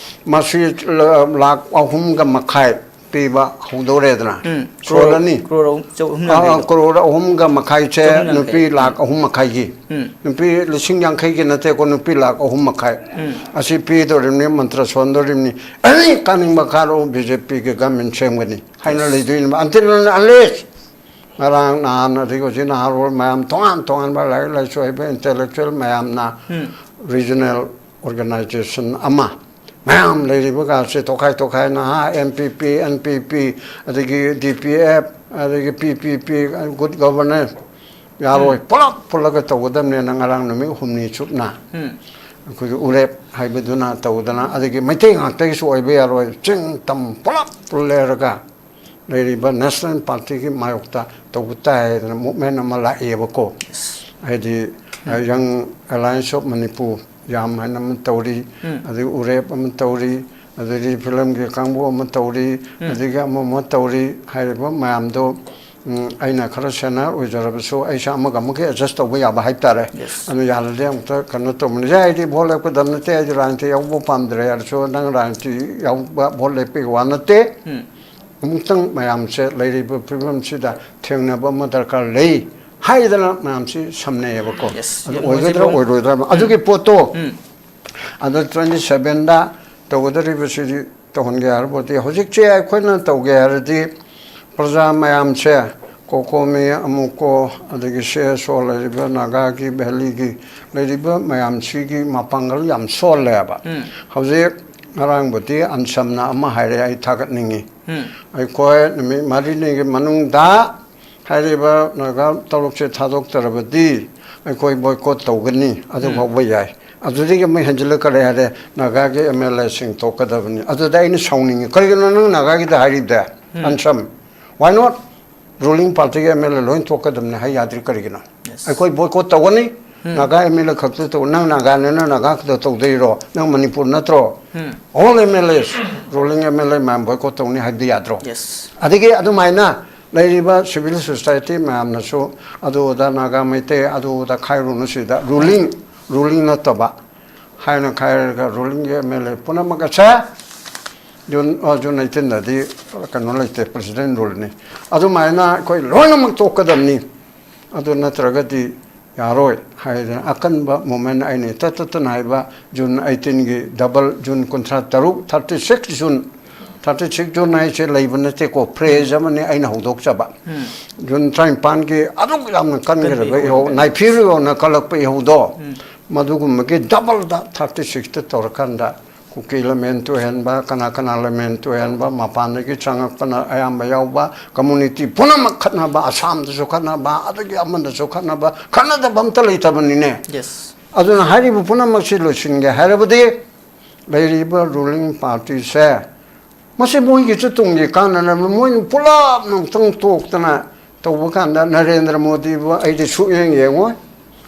ꯃꯁꯤ ꯂ-, ꯂꯥꯈ ꯑꯍꯨꯝꯒ ꯃꯈꯥꯏ ꯄꯤꯕ ꯍꯧꯗꯧꯔꯦꯗꯅ꯫ ꯎꯝ꯫ ꯁꯣꯜꯂꯅꯤ꯫ ꯀ꯭ꯔꯣꯔ ꯑꯍꯨꯝ, ꯆꯍꯨꯝ ꯑꯥ, ꯌꯥꯡꯈꯩꯗꯣ꯫ ꯀ꯭ꯔꯣꯔ ꯑꯍꯨꯝꯒ ꯃꯈꯥꯏꯁꯦ ꯆꯍꯨꯝ ꯌꯥꯡꯈꯩ꯫ ꯅꯨꯄꯤ ꯂꯥꯈ ꯑꯍꯨꯝ ꯃꯈꯥꯏꯒꯤ꯫ ꯎꯝ꯫ ꯅꯨꯄꯤ ꯂꯤꯁꯤꯡ ꯌꯥꯡꯈꯩꯒꯤ ꯅꯠꯇꯦꯀꯣ, ꯅꯨꯄꯤ ꯂꯥꯈ ꯑꯍꯨꯝ ꯃꯈꯥꯏ꯫ ꯎꯝ꯫ ꯑꯁꯤ ꯄꯤꯗꯣꯔꯤꯕꯅꯤ, ꯃꯟꯇ꯭ꯔ ꯁꯣꯟꯗꯣꯔꯤꯕꯅꯤ꯫ ꯑꯦꯅꯤ ꯀꯥꯅꯤꯡꯕ ꯀꯥꯔꯣ, ꯕꯤ ꯖꯦ ꯄꯤꯒꯤ government ꯁꯦꯝꯒꯅꯤ ꯍꯥꯏꯅ ꯌꯦꯁ꯫ ꯂꯩꯗꯣꯏꯅꯦꯕ꯫ Until and unless ꯉꯔꯥꯡ ꯅꯍꯥꯟ ꯑꯗꯒꯤ ꯍꯧꯖꯤꯛ ꯅꯍꯥꯔꯣꯜ ꯃꯌꯥꯝ ꯇꯣꯉꯥꯟ ꯇꯣꯉꯥꯟꯕ ꯂꯥꯏꯔꯤꯛ ꯂꯥꯏꯁꯨ ꯍꯩꯕ intellectual ꯃꯌꯥꯝꯅ ꯎꯝ꯫ Regional organization ꯑꯃ ꯃꯌꯥꯝ ꯂꯩꯔꯤꯕꯒꯁꯦ ꯇꯣꯈꯥꯏ ꯇꯣꯈꯥꯏ, ꯅꯍꯥ, ꯑꯦꯟ ꯄꯤ ꯄꯤ, ꯑꯦꯟ ꯄꯤ ꯄꯤ, ꯑꯗꯒꯤ ꯗꯤ ꯄꯤ ꯑꯦꯐ, ꯑꯗꯒꯤ ꯄꯤ ꯄꯤ ꯄꯤ, good governance ꯌꯥꯔꯣꯏ꯫ ꯎꯝ꯫ ꯄꯨꯂꯞ ꯄꯨꯜꯂꯒ ꯇꯧꯒꯗꯕꯅꯦꯅ ꯉꯔꯥꯡ ꯅꯨꯃꯤꯠ ꯍꯨꯝꯅꯤ ꯆꯨꯞꯅ ꯎꯝ꯫ ꯑꯩꯈꯣꯏꯒꯤ ꯎꯔꯦꯞ ꯍꯥꯏꯕꯗꯨꯅ ꯇꯧꯗꯅ, ꯑꯗꯒꯤ ꯃꯩꯇꯩ ꯉꯥꯛꯇꯒꯤꯁꯨ ꯑꯣꯏꯕ ꯌꯥꯔꯣꯏ, ꯆꯤꯡ ꯇꯝ ꯄꯨꯂꯞ ꯄꯨꯜꯂꯦꯔꯒ ꯂꯩꯔꯤꯕ National Party ꯒꯤ ꯃꯥꯌꯣꯛꯇ ꯇꯧꯕ ꯇꯥꯏ ꯍꯥꯏꯗꯅ movement ꯑꯃ ꯂꯥꯛꯑꯦꯕꯀꯣ꯫ ꯍꯥꯏꯗꯤ, ꯎꯝ꯫ Young Alliance of Manipur ꯌꯥꯝ ꯍꯥꯏꯅ ꯑꯃ ꯇꯧꯔꯤ, ꯎꯝ꯫ ꯑꯗꯒꯤ ꯎꯔꯦꯞ ꯑꯃ ꯇꯧꯔꯤ, ꯑꯗꯒꯤ film ꯒꯤ ꯀꯥꯡꯕꯨ ꯑꯃ ꯇꯧꯔꯤ, ꯎꯝ꯫ ꯑꯗꯒꯤ ꯑꯃ ꯑꯃ ꯇꯧꯔꯤ꯫ ꯍꯥꯏꯔꯤꯕ ꯃꯌꯥꯝꯗꯣ, ꯎꯝ, ꯑꯩꯅ ꯈꯔ senior ꯑꯣꯏꯖꯔꯕꯁꯨ ꯑꯩꯁꯦ ꯑꯃꯒ ꯑꯃꯒ adjust ꯇꯧꯕ ꯌꯥꯕ ꯍꯥꯏꯇꯥꯔꯦ꯫ ꯌꯦꯁ꯫ ꯑꯗꯨ ꯌꯥꯔꯗꯤ ꯑꯃꯨꯛꯇ ꯀꯩꯅꯣ ꯇꯧꯕꯅꯤ꯫ ꯌꯥꯏ, ꯑꯩꯗꯤ vote ꯂꯦꯞꯀꯗꯕ ꯅꯠꯇꯦ, ꯑꯩꯗꯤ ꯔꯥꯖꯅꯤꯇꯤ ꯌꯥꯎꯕ ꯄꯥꯝꯗ꯭ꯔꯦ ꯍꯥꯏꯔꯁꯨ, ꯅꯪ ꯔꯥꯖꯅꯤꯇꯤ ꯌꯥꯎꯕ vote ꯂꯦꯞꯄꯒꯤ ꯋꯥ ꯅꯠꯇꯦ꯫ ꯎꯝ꯫ ꯑꯃꯨꯛꯇꯪ ꯃꯌꯥꯝꯁꯦ ꯂꯩꯔꯤꯕ ꯐꯤꯕꯝꯁꯤꯗ ꯊꯦꯡꯅꯕ ꯑꯃ ꯗꯔꯀꯥꯔ ꯂꯩ ꯍꯥꯏꯗꯅ ꯃꯌꯥꯝꯁꯤ ꯁꯝꯅꯩꯌꯦꯕꯀꯣ꯫ ꯌꯦꯁ, ꯑꯗꯨ ꯌꯥꯝ ꯑꯣꯏꯒꯗ꯭ꯔꯥ ꯅꯨꯡꯉꯥꯏꯖꯩ꯫ ꯑꯣꯏꯔꯣꯏꯗ꯭ꯔꯥ? ꯎꯝ꯫ ꯑꯗꯨꯒꯤ ꯄꯣꯠꯇꯣ ꯎꯝ꯫ ꯑꯗꯣ twenty seven ꯗ ꯇꯧꯒꯗꯧꯔꯤꯕꯁꯤꯗꯤ ꯇꯧꯍꯟꯒꯦ ꯍꯥꯏꯔꯕꯗꯤ, ꯍꯧꯖꯤꯛꯁꯦ ꯑꯩꯈꯣꯏꯅ ꯇꯧꯒꯦ ꯍꯥꯏꯔꯗꯤ ꯄ꯭ꯔꯖꯥ ꯃꯌꯥꯝꯁꯦ ꯀꯣꯀꯣꯃꯤ, ꯑꯃꯨꯀꯣ, ꯑꯗꯒꯤ ꯁꯤ ꯑꯦꯁ ꯑꯣ ꯂꯩꯔꯤꯕ ꯅꯥꯒꯥꯒꯤ ꯚꯦꯂꯤꯒꯤ ꯂꯩꯔꯤꯕ ꯃꯌꯥꯝꯁꯤꯒꯤ ꯃꯄꯥꯡꯒꯜ ꯌꯥꯝ ꯁꯣꯜꯂꯦꯕ꯫ ꯍꯧꯖꯤꯛ ꯉꯔꯥꯡꯕꯨꯗꯤ ꯑꯟꯁꯝꯅ ꯑꯃ ꯍꯥꯏꯔꯦ, ꯑꯩ ꯊꯥꯒꯠꯅꯤꯡꯉꯤ꯫ ꯑꯩꯈꯣꯏ ꯅꯨꯃꯤꯠ ꯃꯔꯤꯅꯤꯒꯤ ꯃꯅꯨꯡꯗ ꯍꯥꯏꯔꯤꯕ ꯅꯥꯒꯥ ꯇꯔꯨꯛꯁꯦ ꯊꯥꯗꯣꯛꯇ꯭ꯔꯕꯗꯤ ꯑꯩꯈꯣꯏ ꯕꯣꯏꯀꯣꯠ ꯇꯧꯒꯅꯤ, ꯑꯗꯨ ꯐꯥꯎꯕ ꯌꯥꯏ꯫ ꯑꯗꯨꯗꯒꯤ ꯑꯃꯨꯛ ꯍꯦꯟꯖꯤꯜꯂ ꯀꯔꯤ ꯍꯥꯏꯔꯦ, ꯅꯥꯒꯥꯒꯤ ꯑꯦꯝ ꯑꯦꯜ ꯑꯦꯁꯤꯡ ꯊꯣꯛꯀꯗꯕꯅꯤ꯫ ꯑꯗꯨꯗ ꯑꯩꯅ ꯁꯥꯎꯅꯤꯡꯉꯤ, ꯀꯔꯤꯒꯤꯅꯣ ꯅꯪ ꯅꯥꯒꯥꯒꯤꯗ ꯍꯥꯏꯔꯤꯕꯗ? ꯑꯟꯁꯝ, why not? ꯔꯨꯂꯤꯡ ꯄꯥꯔꯇꯤꯒꯤ ꯑꯦꯝ ꯑꯦꯜ ꯑꯦ ꯂꯣꯏ ꯊꯣꯛꯀꯗꯕꯅꯤ ꯍꯥꯏ ꯌꯥꯗ꯭ꯔꯤ ꯀꯔꯤꯒꯤꯅꯣ? ꯑꯩꯈꯣꯏ ꯕꯣꯏꯀꯣꯠ ꯇꯧꯒꯅꯤ꯫ ꯅꯥꯒꯥ ꯑꯦꯝ ꯑꯦꯜ ꯑꯦ ꯈꯛꯇ ꯇꯧ, ꯅꯪ ꯅꯥꯒꯥꯅꯤꯅ ꯅꯥꯒꯥ ꯈꯛꯇ ꯇꯧꯗꯣꯏꯔꯣ? ꯅꯪ ꯃꯅꯤꯄꯨꯔ ꯅꯠꯇ꯭ꯔꯣ? All M L As, ruling M L A ꯃꯌꯥꯝ ꯕꯣꯏꯀꯣꯠ ꯇꯧꯅꯤ ꯍꯥꯏꯕꯗꯤ ꯌꯥꯗ꯭ꯔꯣ? ꯑꯗꯒꯤ ꯑꯗꯨꯃꯥꯏꯅ ꯂꯩꯔꯤꯕ ꯁꯤꯚꯤꯜ ꯁꯣꯁꯥꯏꯇꯤ ꯃꯌꯥꯝꯅꯁꯨ ꯑꯗꯨ ꯑꯗꯥ ꯅꯥꯒꯥ ꯃꯩꯇꯩ ꯑꯗꯨ ꯑꯗꯥ ꯈꯥꯏꯔꯨꯅꯨ, ꯁꯤꯗ ꯔꯨꯂꯤꯡ, ꯔꯨꯂꯤꯡ ꯅꯠꯇꯕ ꯍꯥꯏꯅ ꯈꯥꯏꯔꯒ ꯔꯨꯂꯤꯡꯒꯤ ꯑꯦꯝ ꯑꯦꯜ ꯑꯦ ꯄꯨꯝꯅꯃꯛ ꯑꯁꯦ ꯖꯨꯟ, ꯑ, ꯖꯨꯟ ꯑꯩꯠꯇꯤꯟꯗꯗꯤ ꯀꯩꯅꯣ ꯂꯩꯇꯦ, ꯄ꯭ꯔꯁꯤꯗꯦꯟ ꯔꯨꯜꯅꯤ꯫ ꯑꯗꯨꯃꯥꯏꯅ ꯑꯩꯈꯣꯏ ꯂꯣꯏꯅꯃꯛ ꯇꯣꯛꯀꯗꯕꯅꯤ꯫ ꯑꯗꯨ ꯅꯠꯇ꯭ꯔꯒꯗꯤ ꯌꯥꯔꯣꯏ ꯍꯥꯏꯗꯅ ꯑꯀꯟꯕ ꯃꯨꯞꯃꯦꯟ ꯑꯩꯅ ꯏꯇꯠ ꯇꯠꯇꯅ ꯍꯥꯏꯕ ꯖꯨꯟ ꯑꯩꯠꯇꯤꯟꯒꯤ ꯗꯕꯜ, ꯖꯨꯟ ꯀꯨꯟꯊ꯭ꯔꯥ ꯇꯔꯨꯛ, thirty six June, thirty six June ꯍꯥꯏꯁꯦ ꯂꯩꯕ ꯅꯠꯇꯦꯀꯣ, ꯐ꯭ꯔꯦꯖ ꯑꯃꯅꯤ ꯑꯩꯅ ꯍꯧꯗꯣꯛꯆꯕ꯫ ꯖꯨꯟ ꯇꯔꯥꯅꯤꯄꯥꯟꯒꯤ ꯑꯗꯨꯛ ꯌꯥꯝꯅ ꯀꯟꯈ꯭ꯔꯕ ꯀꯟꯕ ꯏꯍꯧ, ꯏꯍꯧ꯫ ꯅꯥꯏꯐꯤꯔ ꯌꯧꯅ ꯀꯜꯂꯛꯄ ꯏꯍꯧꯗꯣ, ꯃꯗꯨꯒꯨꯝꯕꯒꯤ ꯗꯕꯜꯗ ꯊꯥꯔꯇꯤ ꯁꯤꯛꯁꯇ ꯇꯧꯔꯀꯥꯟꯗ ꯀꯨꯀꯤ ꯂꯃꯦꯟ ꯇꯨꯍꯦꯟꯕ, ꯀꯅꯥ ꯀꯅꯥ ꯂꯃꯦꯟ ꯇꯨꯍꯦꯟꯕ, ꯃꯄꯥꯟꯗꯒꯤ ꯆꯪꯉꯛꯄꯅ ꯑꯌꯥꯝꯕ ꯌꯥꯎꯕ, ꯀꯝꯃꯨꯅꯤꯇꯤ ꯄꯨꯝꯅꯃꯛ ꯈꯠꯅꯕ, ꯑꯁꯥꯝꯗꯁꯨ ꯈꯠꯅꯕ, ꯑꯗꯒꯤ ꯑꯃꯗꯁꯨ ꯈꯠꯅꯕ, ꯈꯠꯅꯗꯕ ꯑꯝꯇ ꯂꯩꯇꯕꯅꯤꯅꯦ꯫ Yes. ꯑꯗꯨꯅ ꯍꯥꯏꯔꯤꯕ ꯄꯨꯝꯅꯃꯛꯁꯤ ꯂꯣꯏꯁꯤꯟꯒꯦ ꯍꯥꯏꯔꯕꯗꯤ ꯂꯩꯔꯤꯕ ꯔꯨꯂꯤꯡ ꯄꯥꯔꯇꯤꯁꯦ ꯃꯁꯤ ꯃꯣꯏꯒꯤꯁꯨ ꯇꯨꯡꯒꯤ ꯀꯥꯟꯅꯅꯕ ꯃꯣꯏꯅ ꯄꯨꯂꯞ ꯑꯃꯨꯛꯇꯪ ꯇꯣꯛꯇꯅ ꯇꯧꯕ ꯀꯥꯟꯗ ꯅꯔꯦꯟꯗ꯭ꯔ ꯃꯣꯗꯤꯕꯨ ꯑꯩꯗꯤ ꯁꯨꯛꯌꯦꯡ ꯌꯦꯡꯉꯣꯏ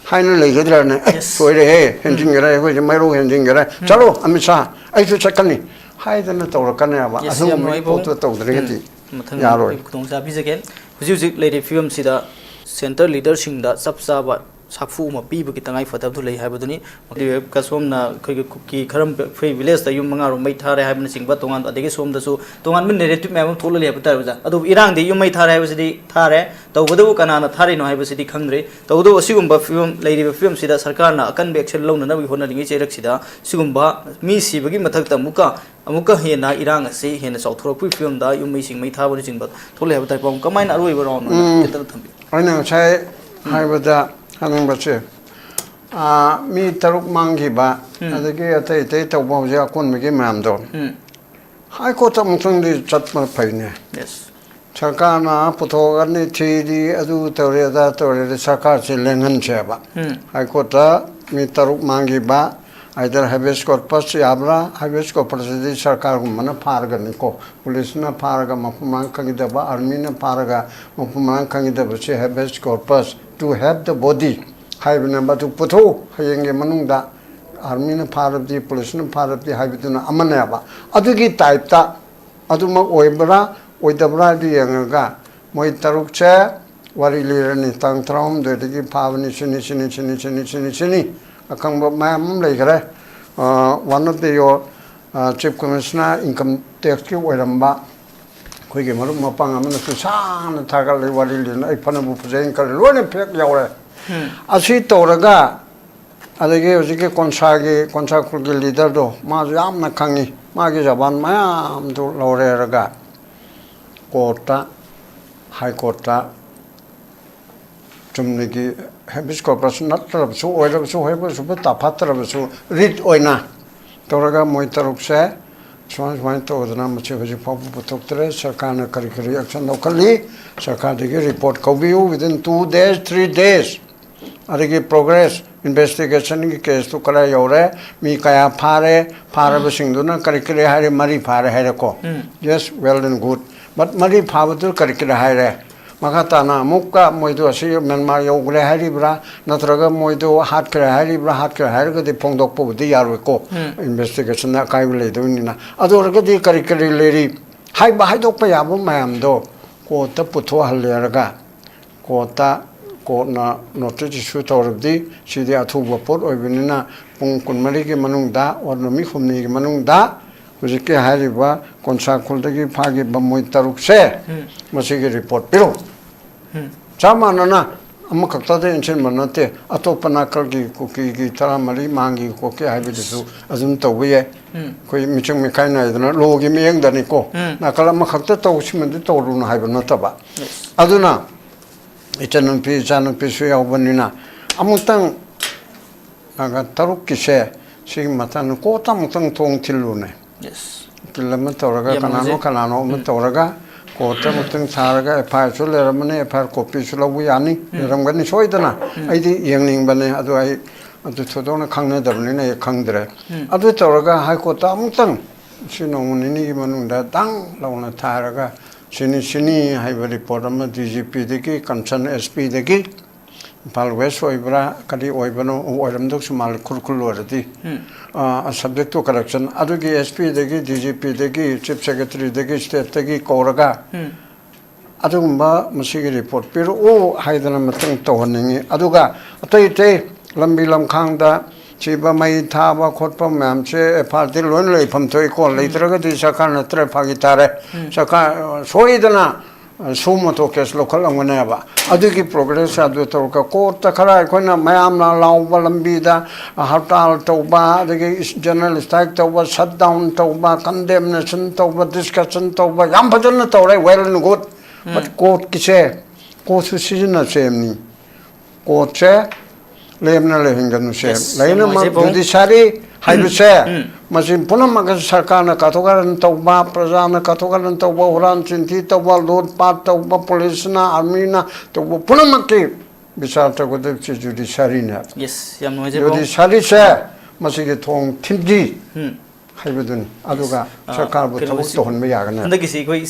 ꯍꯥꯏꯅ ꯂꯩꯒꯗ꯭ꯔꯅꯦ? "ꯑꯦ, ꯌꯦꯁ꯫ ꯁꯣꯏꯔꯦꯍꯦ, ꯎꯝ꯫ ꯍꯦꯟꯖꯤꯟꯈꯔꯦ, ꯑꯩꯈꯣꯏꯁꯦ ꯃꯩꯔꯧ ꯍꯦꯟꯖꯤꯟꯈꯔꯦ, ꯎꯝ꯫ ꯆꯠꯂꯣ ꯑꯃꯤꯠ ꯁꯥ, ꯑꯩꯁꯨ ꯆꯠꯀꯅꯤ" ꯍꯥꯏꯗꯅ ꯇꯧꯔꯛꯀꯅꯦꯕ꯫ ꯌꯦꯁ, ꯌꯥꯝ ꯑꯗꯨꯒꯨꯝꯕꯒꯤ ꯅꯨꯡꯉꯥꯏꯕ ꯄꯣꯠꯇꯣ ꯇꯧꯗ꯭ꯔꯒꯗꯤ ꯎꯝ꯫ ꯃꯊꯪ ꯌꯥꯔꯣꯏ꯫ ꯑꯩ ꯈꯨꯗꯣꯡ ꯆꯥꯕꯤꯖꯒꯦ꯫ ꯍꯧꯖꯤꯛ ꯍꯧꯖꯤꯛ ꯂꯩꯔꯤꯕ ꯐꯤꯕꯝꯁꯤꯗ ꯁꯦꯟꯇꯔ ꯂꯤꯗꯔꯁꯤꯡꯗ ꯆꯞ ꯆꯥꯕ ꯁꯥꯐꯨ ꯑꯃ ꯄꯤꯕꯒꯤ ꯇꯉꯥꯏ ꯐꯗꯕꯗꯨ ꯂꯩ ꯍꯥꯏꯕꯗꯨꯅꯤ꯫ ꯀꯁꯣꯝꯅ ꯑꯩꯈꯣꯏꯒꯤ ꯀꯨꯀꯤ ꯈꯔꯝ, ꯑꯩꯈꯣꯏ ꯚꯤꯂꯦꯖꯇ ꯌꯨꯝ ꯃꯉꯥ ꯔꯣꯝ ꯃꯩ ꯊꯥꯔꯦ ꯍꯥꯏꯕꯅꯆꯤꯡꯕ ꯇꯣꯉꯥꯟꯕ, ꯑꯗꯒꯤ ꯁꯣꯝꯗꯁꯨ ꯇꯣꯉꯥꯟꯕ ꯅꯦꯔꯦꯇꯤꯚ ꯃꯌꯥꯝ ꯑꯃ ꯊꯣꯛꯂꯛꯂꯤ ꯍꯥꯏꯕ ꯇꯥꯔꯦ ꯑꯣꯖꯥ꯫ ꯑꯗꯨꯕꯨ ꯏꯔꯥꯡꯗꯤ ꯌꯨꯝ ꯃꯩ ꯊꯥꯔꯦ ꯍꯥꯏꯕꯁꯤꯗꯤ ꯊꯥꯔꯦ, ꯇꯧꯕꯇꯕꯨ ꯀꯅꯥꯅ ꯊꯥꯔꯤꯅꯣ ꯍꯥꯏꯕꯁꯤꯗꯤ ꯈꯪꯗ꯭ꯔꯤ꯫ ꯇꯧꯕꯇꯕꯨ ꯑꯁꯤꯒꯨꯝꯕ ꯐꯤꯕꯝ, ꯂꯩꯔꯤꯕ ꯐꯤꯕꯝꯁꯤꯗ ꯁꯔꯀꯥꯔꯅ ꯑꯀꯟꯕ ꯑꯦꯛꯁꯟ ꯂꯧꯅꯅꯕꯒꯤ ꯍꯣꯠꯅꯔꯤꯉꯩ ꯆꯩꯔꯛꯁꯤꯗ ꯁꯤꯒꯨꯝꯕ ꯃꯤ ꯁꯤꯕꯒꯤ ꯃꯊꯛꯇ ꯑꯃꯨꯛꯀ, ꯑꯃꯨꯛꯀ ꯍꯦꯟꯅ ꯏꯔꯥꯡ ꯑꯁꯤ ꯍꯦꯟꯅ ꯆꯥꯎꯊꯣꯔꯛꯄꯒꯤ ꯐꯤꯕꯝꯗ ꯌꯨꯝ ꯃꯩꯁꯤꯡ ꯃꯩ ꯊꯥꯕꯅꯆꯤꯡꯕ ꯊꯣꯛꯂꯛꯂꯤ ꯍꯥꯏꯕ ꯇꯥꯔꯦ꯫ ꯄꯥꯎ ꯀꯃꯥꯏꯅ ꯑꯔꯣꯏꯕ ꯔꯥꯎꯟ ꯑꯣꯏꯅ ꯎꯝ꯫ ꯇꯦꯟꯇꯛꯅ ꯊꯝꯕꯤꯌꯨ? ꯑꯩꯅ ꯉꯁꯥꯏ ꯍꯥꯏꯕꯗ ꯍꯥꯏꯅꯤꯡꯕꯁꯦ, ꯑꯥ, ꯃꯤ ꯇꯔꯨꯛ ꯃꯥꯡꯈꯤꯕ, ꯎꯝ꯫ ꯑꯗꯒꯤ ꯑꯇꯩ ꯑꯇꯩ ꯇꯧꯕ ꯍꯧꯖꯤꯛ ꯑꯀꯣꯟꯕꯒꯤ ꯃꯌꯥꯝꯗꯣ, ꯎꯝ꯫ ꯍꯥꯏ ꯀꯣꯔꯠꯇ ꯑꯃꯨꯛꯇꯪꯗꯤ ꯆꯠꯄ ꯐꯩꯅꯦ꯫ ꯌꯦꯁ꯫ ꯁꯔꯀꯥꯔꯅ ꯄꯨꯊꯣꯛꯑꯅꯤ, ꯊꯤꯔꯤ, ꯑꯗꯨ ꯇꯧꯔꯦ, ꯑꯗꯥ ꯇꯧꯔꯦ, ꯁꯔꯀꯥꯔꯁꯦ ꯂꯦꯡꯍꯟꯁꯦꯕ꯫ ꯎꯝ꯫ ꯍꯥꯏ ꯀꯣꯔꯠꯇ ꯃꯤ ꯇꯔꯨꯛ ꯃꯥꯡꯈꯤꯕ, either habeas corpus ꯌꯥꯕ꯭ꯔꯥ? Habeas corpus ꯁꯤꯗꯤ ꯁꯔꯀꯥꯔꯒꯨꯝꯕꯅ ꯐꯥꯔꯒꯅꯤꯀꯣ, ꯄꯨꯂꯤꯁꯅ ꯐꯥꯔꯒ ꯃꯐꯝ ꯃꯔꯥꯡ ꯈꯪꯈꯤꯗꯕ, ꯑꯥꯔꯃꯤꯅ ꯐꯥꯔꯒ ꯃꯐꯝ ꯃꯔꯥꯡ ꯈꯪꯈꯤꯗꯕꯁꯦ habeas corpus, to have the body ꯍꯥꯏꯕꯅꯦꯕ꯫ ꯑꯗꯨ ꯄꯨꯊꯣꯛꯎ, ꯍꯌꯦꯡꯒꯤ ꯃꯅꯨꯡꯗ ꯑꯥꯔꯃꯤꯅ ꯐꯥꯔꯕꯗꯤ, ꯄꯨꯂꯤꯁꯅ ꯐꯥꯔꯕꯗꯤ ꯍꯥꯏꯕꯗꯨꯅ ꯑꯃꯅꯦꯕ꯫ ꯑꯗꯨꯒꯤ ꯇꯥꯏꯞꯇ ꯑꯗꯨꯃꯛ ꯑꯣꯏꯕ꯭ꯔꯥ ꯑꯣꯏꯗꯕ꯭ꯔꯥ ꯍꯥꯏꯗꯨ ꯌꯦꯡꯉꯒ ꯃꯣꯏ ꯇꯔꯨꯛꯁꯦ ꯋꯥꯔꯤ ꯂꯤꯔꯅꯤ꯫ ꯇꯥꯡ ꯇꯔꯥꯍꯨꯝꯗꯣꯏꯗꯒꯤ ꯐꯥꯕꯅꯤ, ꯁꯤꯅꯤ, ꯁꯤꯅꯤ, ꯁꯤꯅꯤ, ꯁꯤꯅꯤ, ꯁꯤꯅꯤ, ꯁꯤꯅꯤ꯫ ꯑꯈꯪꯕ ꯃꯌꯥꯝ ꯑꯃ ꯂꯩꯈ꯭ꯔꯦ꯫ ꯑ, one of the your, ꯑ, Chief Commissioner income tax ꯀꯤ ꯑꯣꯏꯔꯝꯕ ꯑꯩꯈꯣꯏꯒꯤ ꯃꯔꯨꯞ ꯃꯄꯥꯡ ꯑꯃꯅꯁꯨ ꯁꯥꯡꯅ ꯊꯥꯒꯠꯂꯤ, ꯋꯥꯔꯤ ꯂꯤꯅ ꯑꯩ ꯐꯅꯕꯨ ꯐꯖꯩꯅ ꯈꯜꯂꯤ, ꯂꯣꯏꯅ ꯐꯦꯛ ꯌꯥꯎꯔꯦ꯫ ꯎꯝ꯫ ꯑꯁꯤ ꯇꯧꯔꯒ ꯑꯗꯒꯤ ꯍꯧꯖꯤꯛꯀꯤ ꯀꯣꯟꯁꯥꯒꯤ, ꯀꯣꯟꯁꯥ ꯈꯨꯜꯒꯤ ꯂꯤꯗꯔꯗꯣ, ꯃꯥꯁꯨ ꯌꯥꯝꯅ ꯈꯪꯉꯤ, ꯃꯥꯒꯤ ꯖꯕꯥꯟ ꯃꯌꯥꯝꯗꯨ ꯂꯧꯔꯦꯔꯒ ꯀꯣꯔꯠꯇ, ꯍꯥꯏ ꯀꯣꯔꯠꯇ ꯆꯨꯝꯅꯒꯤ habeas corpus ꯅꯠꯇ꯭ꯔꯕꯁꯨ, ꯑꯣꯏꯔꯕꯁꯨ, ꯍꯣꯏꯕꯁꯨ ꯇꯥꯐꯠꯇ꯭ꯔꯕꯁꯨ, ꯔꯤꯠ ꯑꯣꯏꯅ ꯇꯧꯔꯒ ꯃꯣꯏ ꯇꯔꯨꯛꯁꯦ ꯁꯨꯃꯥꯏ ꯁꯨꯃꯥꯏꯅ ꯇꯧꯗꯅ ꯃꯁꯤ ꯍꯧꯖꯤꯛ ꯐꯥꯎꯕ ꯄꯨꯊꯣꯛꯇ꯭ꯔꯦ꯫ ꯁꯔꯀꯥꯔꯅ ꯀꯔꯤ ꯀꯔꯤ action ꯂꯧꯈꯠꯂꯤ, ꯁꯔꯀꯥꯔꯗꯒꯤ report ꯀꯧꯕꯤꯌꯨ within two days, three days꯫ ꯑꯗꯒꯤ progress, investigation ꯒꯤ case ꯇꯨ ꯀꯗꯥꯏ ꯌꯧꯔꯦ, ꯃꯤ ꯀꯌꯥ ꯐꯥꯔꯦ, ꯐꯥꯔꯕꯁꯤꯡꯗꯨꯅ ꯀꯔꯤ ꯀꯔꯤ ꯍꯥꯏꯔꯦ, ꯃꯔꯤ ꯐꯥꯔꯦ ꯍꯥꯏꯔꯦꯀꯣ꯫ ꯎꯝ꯫ Yes, well and good, but ꯃꯔꯤ ꯐꯥꯕꯗꯨ ꯀꯔꯤ ꯀꯔꯤ ꯍꯥꯏꯔꯦ? ꯃꯈꯥ ꯇꯥꯅ ꯑꯃꯨꯛꯀ ꯃꯣꯏꯗꯣ ꯑꯁꯤ ꯃ꯭ꯌꯥꯟꯃꯥꯔ ꯌꯧꯈ꯭ꯔꯦ ꯍꯥꯏꯔꯤꯕ꯭ꯔꯥ, ꯅꯠꯇ꯭ꯔꯒ ꯃꯣꯏꯗꯣ ꯍꯥꯠꯈ꯭ꯔꯦ ꯍꯥꯏꯔꯤꯕ꯭ꯔꯥ? ꯍꯥꯠꯈ꯭ꯔꯦ ꯍꯥꯏꯔꯒꯗꯤ ꯐꯣꯡꯗꯣꯛꯄꯕꯨꯗꯤ ꯌꯥꯔꯣꯏꯀꯣ, ꯎꯝ꯫ Investigation ꯗ ꯑꯀꯥꯏꯕ ꯂꯩꯗꯣꯏꯅꯤꯅ꯫ ꯑꯗꯨ ꯑꯣꯏꯔꯒꯗꯤ ꯀꯔꯤ ꯀꯔꯤ ꯂꯩꯔꯤ ꯍꯥꯏꯕ ꯍꯥꯏꯗꯣꯛꯄ ꯌꯥꯕ ꯃꯌꯥꯝꯗꯣ ꯀꯣꯔꯠꯇ ꯄꯨꯊꯣꯛꯍꯜꯂꯦꯔꯒ ꯀꯣꯔꯠꯇ ꯀꯣꯔꯠꯅ ꯅꯣꯇꯤꯁ ꯏꯁꯨ ꯇꯧꯔꯕꯗꯤ, ꯁꯤꯗꯤ ꯑꯊꯨꯕ ꯄꯣꯠ ꯑꯣꯏꯕꯅꯤꯅ, ꯄꯨꯡ ꯀꯨꯟꯃꯔꯤꯒꯤ ꯃꯅꯨꯡꯗ ꯑꯣꯔ ꯅꯨꯃꯤꯠ ꯍꯨꯝꯅꯤꯒꯤ ꯃꯅꯨꯡꯗ ꯍꯧꯖꯤꯛꯀꯤ ꯍꯥꯏꯔꯤꯕ ꯀꯣꯟꯁꯥꯈꯣꯜꯗꯒꯤ ꯐꯥꯈꯤꯕ ꯃꯣꯏ ꯇꯔꯨꯛꯁꯦ, ꯎꯝ꯫ ꯃꯁꯤꯒꯤ ꯔꯤꯄꯣꯔꯠ ꯄꯤꯔꯛꯎ꯫ ꯎꯝ꯫ ꯆꯞ ꯃꯥꯟꯅꯅ ꯑꯃꯈꯛꯇꯗ ꯏꯟꯁꯤꯟꯕ ꯅꯠꯇꯦ, ꯑꯇꯣꯞꯄ ꯅꯥꯀꯜꯒꯤ ꯀꯨꯀꯤꯒꯤ ꯇꯔꯥꯃꯔꯤ ꯃꯥꯡꯈꯤ ꯈꯣꯠꯈꯤ ꯍꯥꯏꯕꯗꯨꯁꯨ ꯑꯗꯨꯝ ꯇꯧꯕ ꯌꯥꯏ꯫ ꯎꯝ꯫ ꯑꯩꯈꯣꯏ ꯃꯤꯆꯪ ꯃꯤꯈꯥꯏ ꯅꯥꯏꯗꯅ ꯂꯣꯒꯤ ꯃꯤꯠꯌꯦꯡꯗꯅꯤꯀꯣ꯫ ꯎꯝ꯫ ꯅꯥꯀꯜ ꯑꯃꯈꯛꯇ ꯇꯧꯁꯤꯃꯗꯤ ꯇꯧꯔꯨꯅꯨ ꯍꯥꯏꯕ ꯅꯠꯇꯕ꯫ ꯌꯦꯁ꯫ ꯑꯗꯨꯅ ꯏꯆꯟꯅꯨꯄꯤ ꯏꯆꯥꯅꯨꯄꯤꯁꯨ ꯌꯥꯎꯕꯅꯤꯅ, ꯑꯃꯨꯛꯇꯪ ꯅꯥꯀꯜ ꯇꯔꯨꯛꯀꯤꯁꯦ, ꯁꯤꯒꯤ ꯃꯇꯥꯡꯗ ꯀꯣꯔꯠꯇ ꯑꯃꯨꯛꯇꯪ ꯊꯣꯡ ꯊꯤꯜꯂꯨꯅꯦ꯫ ꯌꯦꯁ꯫ ꯎꯀꯤꯜ ꯑꯃ ꯇꯧꯔꯒ, ꯌꯥꯝ ꯀꯅꯥꯅꯣ ꯅꯨꯡꯉꯥꯏꯖꯩ꯫ ꯀꯅꯥꯅꯣ ꯑꯃ ꯎꯝ꯫ ꯇꯧꯔꯒ ꯀꯣꯔꯠꯇ ꯑꯃꯨꯛꯇꯪ ꯁꯥꯔꯒ, ꯑꯦꯐ ꯑꯥꯏ ꯑꯥꯔꯁꯨ ꯂꯩꯔꯝꯃꯅꯤ, ꯑꯦꯐ ꯑꯥꯏ ꯑꯥꯔ ꯀꯣꯄꯤꯁꯨ ꯂꯧꯕ ꯌꯥꯅꯤ, ꯎꯝ꯫ ꯂꯩꯔꯝꯒꯅꯤ ꯁꯣꯏꯗꯅ꯫ ꯎꯝ꯫ ꯑꯩꯗꯤ ꯌꯦꯡꯅꯤꯡꯕꯅꯦ, ꯑꯗꯨ ꯑꯩ ꯑꯗꯨ ꯊꯣꯏꯗꯣꯛꯅ ꯈꯪꯅꯗꯕꯅꯤꯅ ꯑꯩ ꯈꯪꯗ꯭ꯔꯦ꯫ ꯎꯝ꯫ ꯑꯗꯨ ꯇꯧꯔꯒ ꯍꯥꯏ ꯀꯣꯔꯠꯇ ꯑꯃꯨꯛꯇꯪ ꯁꯤ ꯅꯣꯡꯃ ꯅꯤꯅꯤꯒꯤ ꯃꯅꯨꯡꯗ ꯗꯥꯡ ꯂꯥꯎꯅ ꯊꯥꯔꯒ, ꯁꯤꯅꯤ ꯁꯤꯅꯤ ꯍꯥꯏꯕ ꯔꯤꯄꯣꯔꯠ ꯑꯃ ꯗꯤ ꯖꯤ ꯄꯤꯗꯒꯤ, ꯀꯟꯁꯔꯟ ꯑꯦꯁ ꯄꯤꯗꯒꯤ, ꯏꯝꯐꯥꯜ ꯋꯦꯁ ꯑꯣꯏꯕ꯭ꯔꯥ, ꯀꯔꯤ ꯑꯣꯏꯕꯅꯣ, ꯑꯣꯏꯔꯝꯗꯧꯁꯨ ꯃꯥꯜꯂꯦ, ꯈꯨꯔꯈꯨꯜ ꯑꯣꯏꯔꯗꯤ, ꯎꯝ꯫ ꯑ, subject to correction, ꯑꯗꯨꯒꯤ ꯑꯦꯁ ꯄꯤꯗꯒꯤ, ꯗꯤ ꯖꯤ ꯄꯤꯗꯒꯤ, ꯆꯤꯐ ꯁꯦꯀ꯭ꯔꯦꯇꯔꯤꯗꯒꯤ, ꯁ꯭ꯇꯦꯠꯇꯒꯤ ꯀꯧꯔꯒ, ꯎꯝ꯫ ꯑꯗꯨꯒꯨꯝꯕ ꯃꯁꯤꯒꯤ ꯔꯤꯄꯣꯔꯠ ꯄꯤꯔꯛꯎ ꯍꯥꯏꯗꯅ ꯑꯃꯇꯪ ꯇꯧꯍꯟꯅꯤꯡꯉꯤ꯫ ꯑꯗꯨꯒ ꯑꯇꯩ ꯑꯇꯩ ꯂꯝꯕꯤ ꯂꯝꯈꯥꯡꯗ ꯊꯤꯕ, ꯃꯩ ꯊꯥꯕ ꯈꯣꯠꯄ ꯃꯌꯥꯝꯁꯦ ꯑꯦꯐ ꯑꯥꯏ ꯑꯥꯔꯗꯤ ꯂꯣꯏꯅ ꯂꯩꯐꯝ ꯊꯣꯛꯏꯀꯣ꯫ ꯎꯝ꯫ ꯂꯩꯇ꯭ꯔꯒꯗꯤ ꯁꯔꯀꯥꯔ ꯅꯠꯇ꯭ꯔꯦ, ꯐꯥꯒꯤ ꯇꯥꯔꯦ꯫ ꯎꯝ꯫ ꯁꯔꯀꯥꯔ, ꯑ, ꯁꯣꯏꯗꯅ, ꯑ, ꯁꯨ ꯃꯣꯇꯣ ꯀꯦꯁ ꯂꯧꯈꯠꯂꯝꯒꯅꯦꯕ꯫ ꯑꯗꯨꯒꯤ ꯄ꯭ꯔꯣꯒ꯭ꯔꯦꯁ ꯑꯗꯨ ꯇꯧꯔꯒ ꯀꯣꯔꯠꯇ ꯈꯔ ꯑꯩꯈꯣꯏꯅ ꯃꯌꯥꯝꯅ ꯂꯥꯎꯕ, ꯂꯝꯕꯤꯗ ꯍꯔꯇꯥꯜ ꯇꯧꯕ, ꯑꯗꯒꯤ ꯖꯔꯅꯦꯜ ꯁ꯭ꯇ꯭ꯔꯥꯏꯛ ꯇꯧꯕ, ꯁꯠ ꯗꯥꯎꯟ ꯇꯧꯕ, ꯀꯟꯗꯦꯝꯅꯦꯁꯟ ꯇꯧꯕ, ꯗꯤꯁꯀꯁꯟ ꯇꯧꯕ ꯌꯥꯝ ꯐꯖꯅ ꯇꯧꯔꯦ, well and good꯫ Um. But ꯀꯣꯔꯠꯀꯤꯁꯦ, ꯀꯣꯔꯠꯁꯨ ꯁꯤꯖꯤꯟꯅꯁꯦ ꯍꯥꯏꯕꯅꯤ꯫ ꯀꯣꯔꯠꯁꯦ ꯂꯦꯝꯅ ꯂꯩꯍꯟꯒꯅꯨꯁꯦ꯫ ꯌꯦꯁ, ꯌꯥꯝ ꯂꯩꯅꯃꯛ ꯅꯨꯡꯉꯥꯏꯖꯩ, ꯄꯥꯕꯨꯡ꯫ ꯖꯨꯗꯤꯁꯤꯌꯥꯔꯤ ꯍꯥꯏꯕꯁꯦ, ꯎꯝ꯫ ꯃꯁꯤ ꯄꯨꯝꯅꯃꯛ ꯑꯁꯤ ꯁꯔꯀꯥꯔꯅ ꯀꯥꯊꯣꯛ ꯀꯥꯔꯟ ꯇꯧꯕ, ꯄ꯭ꯔꯖꯥꯅ ꯀꯥꯊꯣꯛ ꯀꯥꯔꯟ ꯇꯧꯕ, ꯍꯨꯔꯥꯟ ꯆꯤꯟꯊꯤ ꯇꯧꯕ, ꯂꯨꯠ ꯄꯥꯠ ꯇꯧꯕ, ꯄꯨꯂꯤꯁꯅ, ꯑꯥꯔꯃꯤꯅ ꯇꯧꯕ ꯄꯨꯝꯅꯃꯛꯀꯤ ꯕꯤꯆꯥꯔ ꯇꯧꯒꯗꯕꯁꯤ ꯖꯨꯗꯤꯁꯤꯌꯥꯔꯤꯅꯦ꯫ ꯌꯦꯁ, ꯌꯥꯝ ꯅꯨꯡꯉꯥꯏꯖꯩ, ꯄꯥꯕꯨꯡ꯫ ꯖꯨꯗꯤꯁꯤꯌꯥꯔꯤꯁꯦ ꯃꯁꯤꯒꯤ ꯊꯣꯡ ꯊꯤꯟꯕꯤ ꯎꯝ꯫ ꯍꯥꯏꯕꯗꯨꯅꯤ꯫ ꯑꯗꯨꯒ ꯌꯦꯁ꯫ ꯑ, ꯁꯔꯀꯥꯔꯕꯨ ꯊꯕꯛ ꯀꯩꯅꯣꯒꯤꯁꯤ, ꯇꯧꯍꯟꯕ ꯌꯥꯒꯅꯤ꯫ ꯍꯟꯗꯛꯀꯤꯁꯤ ꯑꯩꯈꯣꯏ